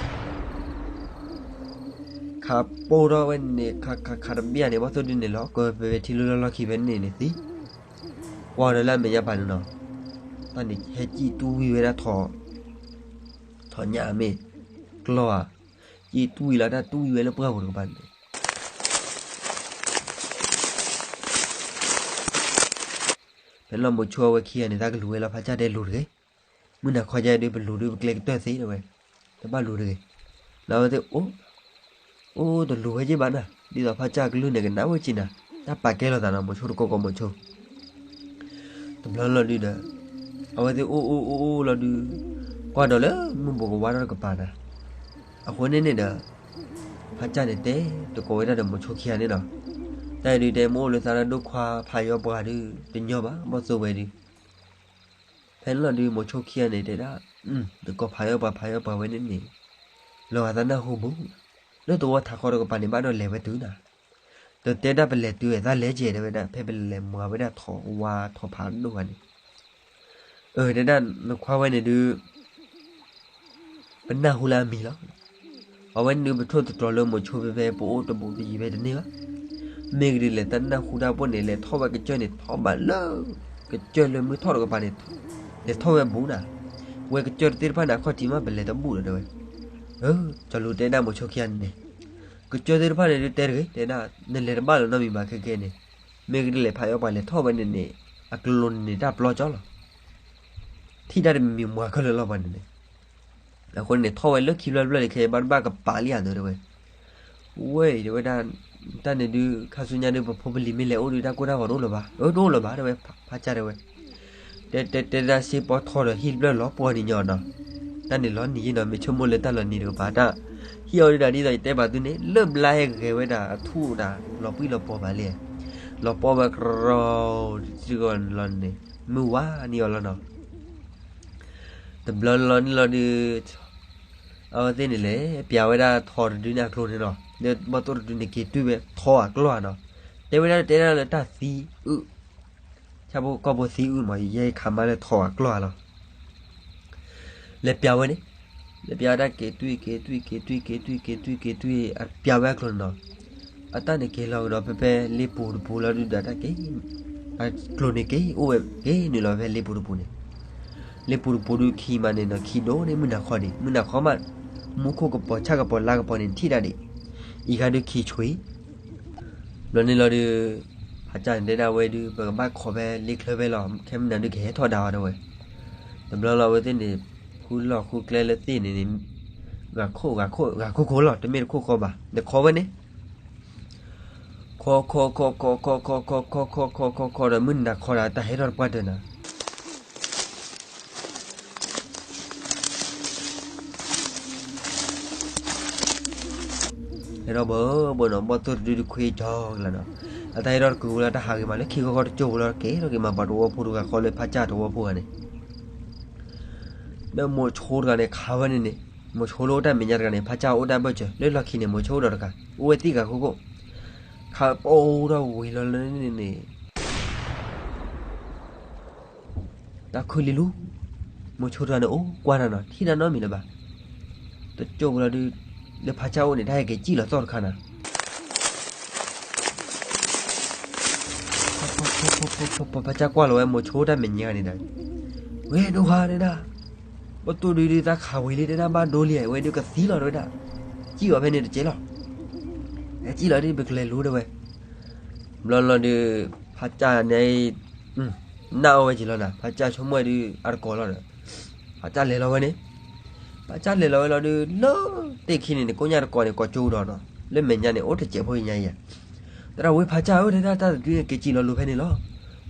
ခးပိၢ်ထီၣ်ဝဲန့ၣ် ခးခးခးတဘ့ၣ်န့ၣ် ဘီၣ်သိၣ်ဒုန့ၣ်လီၤကဝဲဖဲထံလၢလီၢ်လီၢ်ခံဖဲန့ၣ်န့ၣ်သံ, ကွၢ်ဒီးလၢအမဲာ်ညါပာ်န့ၣ်နီၤ, တၢ်န့ၣ်ဟဲစံၣ်တူၢ်ဝံၤဝဲဒၣ် ထီၣ်ညၣ်မ့ၢ်ကျီဧါ, စံၣ်တူၢ်ဝံၤလီၤ တၢ်တူၢ်ဝံၤဝဲလၢပှၢ်ပူၤတကပၤန့ၣ် ဖဲလီၤမိၤဆိအဝဲခံဂၤန့ၣ် တၢ်ကလူၤဝဲလီၤ ဖးကၢ်တဲလူၤတဂ့ၤ, မုၢ်နၤခီကဲဒုး ပလူၤဒုး ပကျဲကတၢၢ်သ့တဲဝဲ, တဘၣ်လူၤတဂ့ၤ. လီၤအဝဲသ့ၣ်အိၣ်, အိၣ်တလူၤဝဲက့ဘၣ်နၤ, ဒ်သိးဖးကၢ်ကလုၢ်န့ၣ် ကနၣ်ဝဲက့နၤ, တၢ်ပာ်ကဲလိာ်သးနီၤ မိၤဆိတကိးကိးမိၤဆိ တဘျီလီၤဒုးဒီး အဝဲသ့ၣ်အိၣ်အိၣ်အိၣ်အိၣ်လီၤဒုး, ကွၢ်ဒီးလၢမုၢ်ဘူးကဝါထီၣ်တကပၤနၤ, အဃိန့ၣ်န့ၣ်ဒီး ဖးကၢ်န့ၣ်တဲတကိးဝဲဒၣ်ဒီးမိၤဆိခံဂၤန့ၣ်နီၤ, တၢ်အံၤဒုးတဲမ့ၢ်အိၣ်လၢသးတၢ်ဒိၣ်ခွါဖးယီပှၤဒုး တညီဘၣ် ဘီၣ်သိၣ်ဝဲဒုး ဖဲန့ၣ်လီၤဒုး မိၤဆိခံဂၤန့ၣ်တဲဒၣ်, တကိးဖးယီပှၤဖးယီပှၤဝဲန့ၣ်န့ၣ်, လီၤဂာ်သးနၢ်ဟူဘူး, လၢသဝီထးခီတကပၤန့ၣ် ဘၣ်ဒီးလဲၤဝဲတုၤနၤ, ဒီးတဲဒၣ်ပလဲၤတုၤဝဲ သးလဲၤကဲတဲဝဲဒၣ် ဖဲပလဲၤမၤဝဲဒၣ်ထီၣ်ဝါထီၣ်ဖးဒိၣ်ဂၤန့ၣ်, အၢ တဲဒၣ်နခွါဝဲန့ၣ်ဒုး ပနၢ်ဟူလၢအမံၤလီၤ. အဝဲန့ၣ်ဒုး ပထိၣ်သတြီၤလၢမိၤဆိဖဲဖဲ ပအိၣ်တဘူးပယံၤဖဲတန့ၢ်ဘၣ်. မ့ၢ်ကဒုးလဲၤတၢ်နၢ်ဟူတၢ်ပိၢ်န့ၣ် လဲၤထီၣ်ဝဲကစၢၢ်န့ၣ် ထီၣ်ဘၣ်လၢ ကစၢၢ်လၢမုၢ်ထီၣ်တကပၤန့ၣ် လဲၤထီၣ်ဝဲဘူးနၤ, ဝဲကစၢၢ်တသ့ၣ်တဖၣ်န့ၣ် အခီၣ်ထံးမး ပလဲၤတဘူးလီၤတဲဝဲ. အၢ ကၠီလူၤတဲဒၣ်မိၤဆိခံဂၤန့ၣ်န့ၣ်, ကစၢၢ်သ့ၣ်တဖၣ်န့ၣ်ဒုးတဲတဂ့ၤ တဲဒၣ် နလဲၤတဘၣ်လၢၤနီတမံၤဘၣ်ခဲကဲန့ၣ်, မ့ၢ်ကဒုးလဲၤဖးယီပှၤလဲၤထီၣ်ဝဲန့ၣ်န့ၣ် အကျိၤန့ၣ်န့ၣ် တၢ်ပျီကၠီလီၤ. ထံၣ်တၢ်တမံၤမံၤမွၤခဲလၢာ်လီၤပှၤန့ၣ်န့ၣ်, အဃိန့ၣ် ထီၣ်ဝဲလၢခံဖျၢၣ်တဖျၢၣ်န့ၣ် ခဲအံၤဘၣ်တဘၣ်ကပာ်လံဧါတဲဝဲ. ဝဲအံၤတဲဝဲဒၣ်, တၢ်န့ၣ်ဒုး ခါဆူညါဒုး ပဖိပလံၤမ့ၢ်လဲၤအိၣ်ဒုး တၢ်ကိၢ်တၢ်ဂီၤတအိၣ်လၢၤဘၣ်, တအိၣ်လၢၤဘၣ်တဲဝဲ, ဖးကၢ်တဲဝဲ. တဲတဲတဲဒၣ်စ့ပီထီဒီးဟံၣ်တဖျၢၣ်လီၤပှီၢ်နံၤညီနီၤ, တၢ်န့ၣ်လီၤနံၤယ့ၢ်နီၤ မ့ၢ်ဆိကမိၣ်လၢတၢ်လီၤနံၤတကပၤတၢ်, ဟံၣ်အီၤဒုးဒၣ်ဒ်သိးယတဲဘၣ်သုန့ၣ် လၢဘျါဟဲဂဲၤဝဲဒၣ်အထူၣ်ဒၣ် လီၤပှံၢ်လီၤပှီၢ်ဘၣ်လံ, လီၤပှီၢ်ဝဲကရီတဂီၤန့ၣ်လီၤန့ၣ်, မုၢ်ဝါနံၤအီၤလီၤနီၤ. တဘျီလီၤန့ၣ်လီၤဒုး, အဝဲသ့ၣ်န့ၣ်လဲၤပျးဝဲဒၣ်ထီတဒုန့ၣ်အကျိၤန့ၣ်နီၤ, လၢဘီၣ်သိၣ်တဒုန့ၣ်က့ၤတွံၢ်ဝဲထီအကျီၢ်ဧါနီၤ, တဲဝဲဒၣ်တဲဒၣ်လၢတၢ်သံအုး, ဆၣ်ဖိကီၢ်ဖိသံအုးမး ယဲခးမါလၢထီအကျီၢ်ဧါလီၤ. လဲၤပျးဝဲန့ၣ်, လဲၤပျးဝဲဒၣ်က့ၤတွံၢ်က့ၤတွံၢ်က့ၤတွံၢ်က့ၤတွံၢ်က့ၤတွံၢ်က့ၤတွံၢ် အပျးဝဲအကျိၤန့ၣ်နီၤ, အတၢ်န့ၣ်က့ၤလီၤကဒီးဖဲဖဲလ့ပူၤတပူၤလီၤဒုးဒီးတၢ်က့ၤ, အကျိၤန့ၣ်က့ၤအိၣ်ဝဲက့ၤနုာ်လီၤဖဲလ့ပူၤတပူၤန့ၣ်, လ့ပူၤတပူၤဒုးခံမးန့ၣ်နီၤ ခံဒိၣ်န့ၣ်မုၢ်နၤခီဒံး မုၢ်နၤခီမး, မူခိၣ်ကပီၤဆၣ်ကပီၤလါကပီၤန့ၣ်ထံၣ်ဒၣ်ဒံး, အံၤခါဒုးခံဆွံ ဘျီန့ၣ်လီၤဒုး, ဖးကၢ်န့ၣ်တဲဒၣ်ဝဲဒုး ပကဘၣ်ခိးဖဲလ့ချၢဖဲလီၤ ခဲမုၢ်နၤဒုးကဟဲထီၣ်ဒါအီၤတဲဝဲ. တဘျီလီၤအဝဲသ့ၣ်န့ၣ်, ဃုလီၢ်ဃုကျဲလၢသ့ၣ်န့ၣ်န့ၣ်, ဂၤခိၣ်ဂၤခိၣ်ဂၤခိၣ်ခိၣ်လီၤ တမ့ၢ်တခိၣ်ဃီဘၣ် နခိးဝဲန့ၣ်, ခိးခိးခိးခိးခိးခိးခိးခိးခိးခိးခိးခိးဒီးမုၢ်နၤခီဒီးတၢ်ဟဲထီၣ်တပှၢ်တၢၢ်နၤ ဟဲထီၣ်ဘၣ်ဘၣ်နီၤ ဘီၣ်သိၣ်တဒုတခွ့ကၠီကလါနီၤ, အတၢ်ဟဲထီၣ်တကုာ်ဝဲလၢတၢ်ဟးဂ့ၤမးလၢခံခီခီတကၠိၢ်ဝဲလီၤ ကဲထီၣ်က့ၤမၤပှၤတဝီဖိတဂၤဃီလၢဖးကၢ်တဝီဖိဂၤန့ၣ် ဒီးမိၤဆိတဂၤန့ၣ် ခးဝဲန့ၣ်န့ၣ်, မိၤဆိလၢအိၣ်တၢ်မဲာ်ညါတဂၤန့ၣ် ဖးကၢ်အိၣ်တၢ်ဘၢၣ်စၢၤ လၢလီၢ်ခံန့ၣ် မိၤဆိအိၣ်ဒီးတဂၤ, အိၣ်ဝဲသံဂၤခိၣ်ခိၣ်, ခးပိၢ်ထီၣ်ဝံၤလီၤလၢန့ၣ်န့ၣ် တၢ်ခုၣ်လံလူ, မိၤဆိတဂၤန့ၣ်အိၣ်ကွၢ်တၢ်နီၤ ထံၣ်တၢ်နီတမံၤလၢၤဘၣ်, တကၠိၢ်ဝဲလီၤဒုး, လၢဖးကၢ်အိၣ်န့ၣ် တၢ်ဟဲက့ၤစံၣ်လီၤသီၣ်တခါနၤ ဖးကၢ်ကွၢ်လီၤဝဲမိၤဆိတၢ်မဲာ်ညါန့ၣ်ဒီး, ဝဲဒိၣ်ဟါတဲဒၣ်, ပတိၢ်ဒုးဒုးသးခးဝံၤလံတဲဒၣ်ဘၣ်ဒိလံဝဲဒုးကသံလီၤတဲဝဲဒၣ်, စံၣ်အီၤဖဲန့ၣ်တကဲလီၤ, ဟဲစံၣ်လီၤဒုးပကလဲၤလူၤတဲဝဲ, ဘျီလီၤဒုး, ဖးကၢ်န့ၣ် နၢ်အီၣ်ဝဲက့ၤလီၤနၤ ဖးကၢ်ဆိကမိၣ်ဝဲဒုးအတကိးလီၤဒီး, ဖးကၢ်လဲၤလီၤဝဲန့ၣ်, ဖးကၢ်လဲၤလီၤဝဲလီၤဒုး လၢတ့ၢ်ခံန့ၣ်န့ၣ် ကိးညါတကိးန့ၣ် ကိးကၠိဒီးနီၤ လၢမဲာ်ညါန့ၣ် အိၣ်တစဲးဖိညါအံၤယါ, သရၣ်ဝဲဖးကၢ်ဧၢ တဲဒၣ်တၢ်တဒုန့ၣ်က့ၤစံၣ်လီၤလူၤဖဲန့ၣ်လီၤ,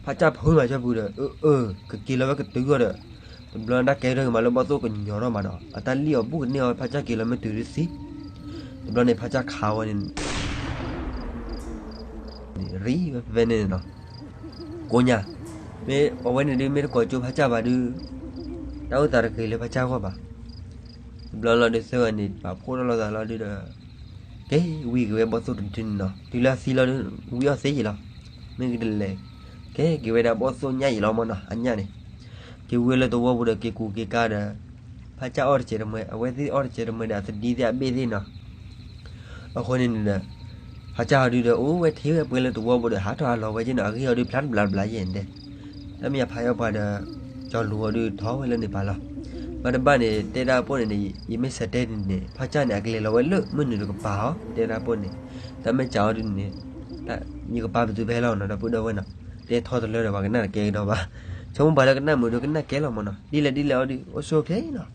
ဖးကၢ်ဖုမးကၠီပူၤဒီး အၢ အၢ ကက့ၤလီၤဝဲကတုၤအီၤဒီး, တဘျီတၢ်ကဲထီၣ်က့ၤမးလၢဘီၣ်သိၣ်ကညီၤထီၣ်မးဒီး အတၢ်လံၣ်အီၤဘူးကန့ၢ်အီၤ ဖးကၢ်က့ၤလီၤမ့ၢ်တုၤဒုသံ, တဘျီန့ၣ် ဖးကၢ်ခးဝဲန့ၣ် ရံဝဲဖဲန့ၣ်နီၤ, ကိးညါ, မ့ၢ်အဝဲန့ၣ်ဒုး မ့ၢ်တကိးကၠိဖးကၢ်ဘၣ်ဒုး, တၢ်အိၣ်သးတဂ့ၤလၢဖးကၢ်အဂီၢ်ဘၣ်. တဘျီလီၤဒုးသၢဂၤန့ၣ် ပာ်ဖှိၣ်ထီၣ်လိာ်သးလီၤဒုးဒီး, ကဲဝံၤက့ၤဝဲဘီၣ်သိၣ်တဒုန့ၣ်နီၤ, တုၤလၢအသံလီၤဒုး ဝံအီၣ်သ့ယံာ်လီၤ, မ့ၢ်ကတလဲၤ, ကဲက့ၤဝဲဒၣ်ဘီၣ်သိၣ်ညၣ်ယံာ်လီၤမးနီၤ, အညၣ်န့ၣ်, က့ၤဝံလၢသဝီပူၤဒီး က့ၤကူးက့ၤကါဒီး, ဖးကၢ်အီၣ်တစဲးတမှဲ အဝဲသ့ၣ်အီၣ်တစဲးတမှဲဒီး အသဒံသ့ၣ်အဘ့ၣ်သ့ၣ်နီၤ အဃိန့ၣ်န့ၣ်ဒီး, ဖးကၢ်အီၤဒုးဒီး အိၣ်ဝဲထံၣ်ဝဲပှဲၤလၢသဝီပူၤဒီး ဟးထီၣ်ဟးလီၤဝဲက့နီၤ, အဂံၢ်အီၤဒုးဖျါတဘျးတဘျးယဲၢ်န့ၣ်တဲ, တၢ်မ့ၢ်အဖးအီၣ်ပှၤဒီး, ကၠီလူၤအီၤဒုးထီၣ်ဝဲလၢန့ၣ်ပၤလီၤ, ဘၣ်တဘၣ်န့ၣ် တဲဒၣ်ပိၢ်န့ၣ်န့ၣ် ယမ့ၢ်ဆဲးတဲန့ၣ်န့ၣ် ဖးကၢ်န့ၣ် အကလဲၤလီၤဝဲလၢမုၢ်နုာ်တကပၤအီၤ တဲဒၣ်ပိၢ်န့ၣ်, တၢ်မ့ၢ်ကးအီၤဒုးန့ၣ်, ယကပာ်ပသူဖဲလီၤနီၤ ဒီပုၢ်ဒီဝဲၢ်နီၤ, တဲထီတလၢဒီး ပှၤကနၣ်တကဲကဒီးဘၣ်, ဆိကမိၣ်ပှၤလၢကနၣ်မုာ်ဒီးကနၣ်ကဲလီၤမးနီၤ, ဒ်လဲၣ်ဒ်လဲၣ်အီၤဒုး အိၣ်ဆူၣ်အိၣ်ချ့နီၤ,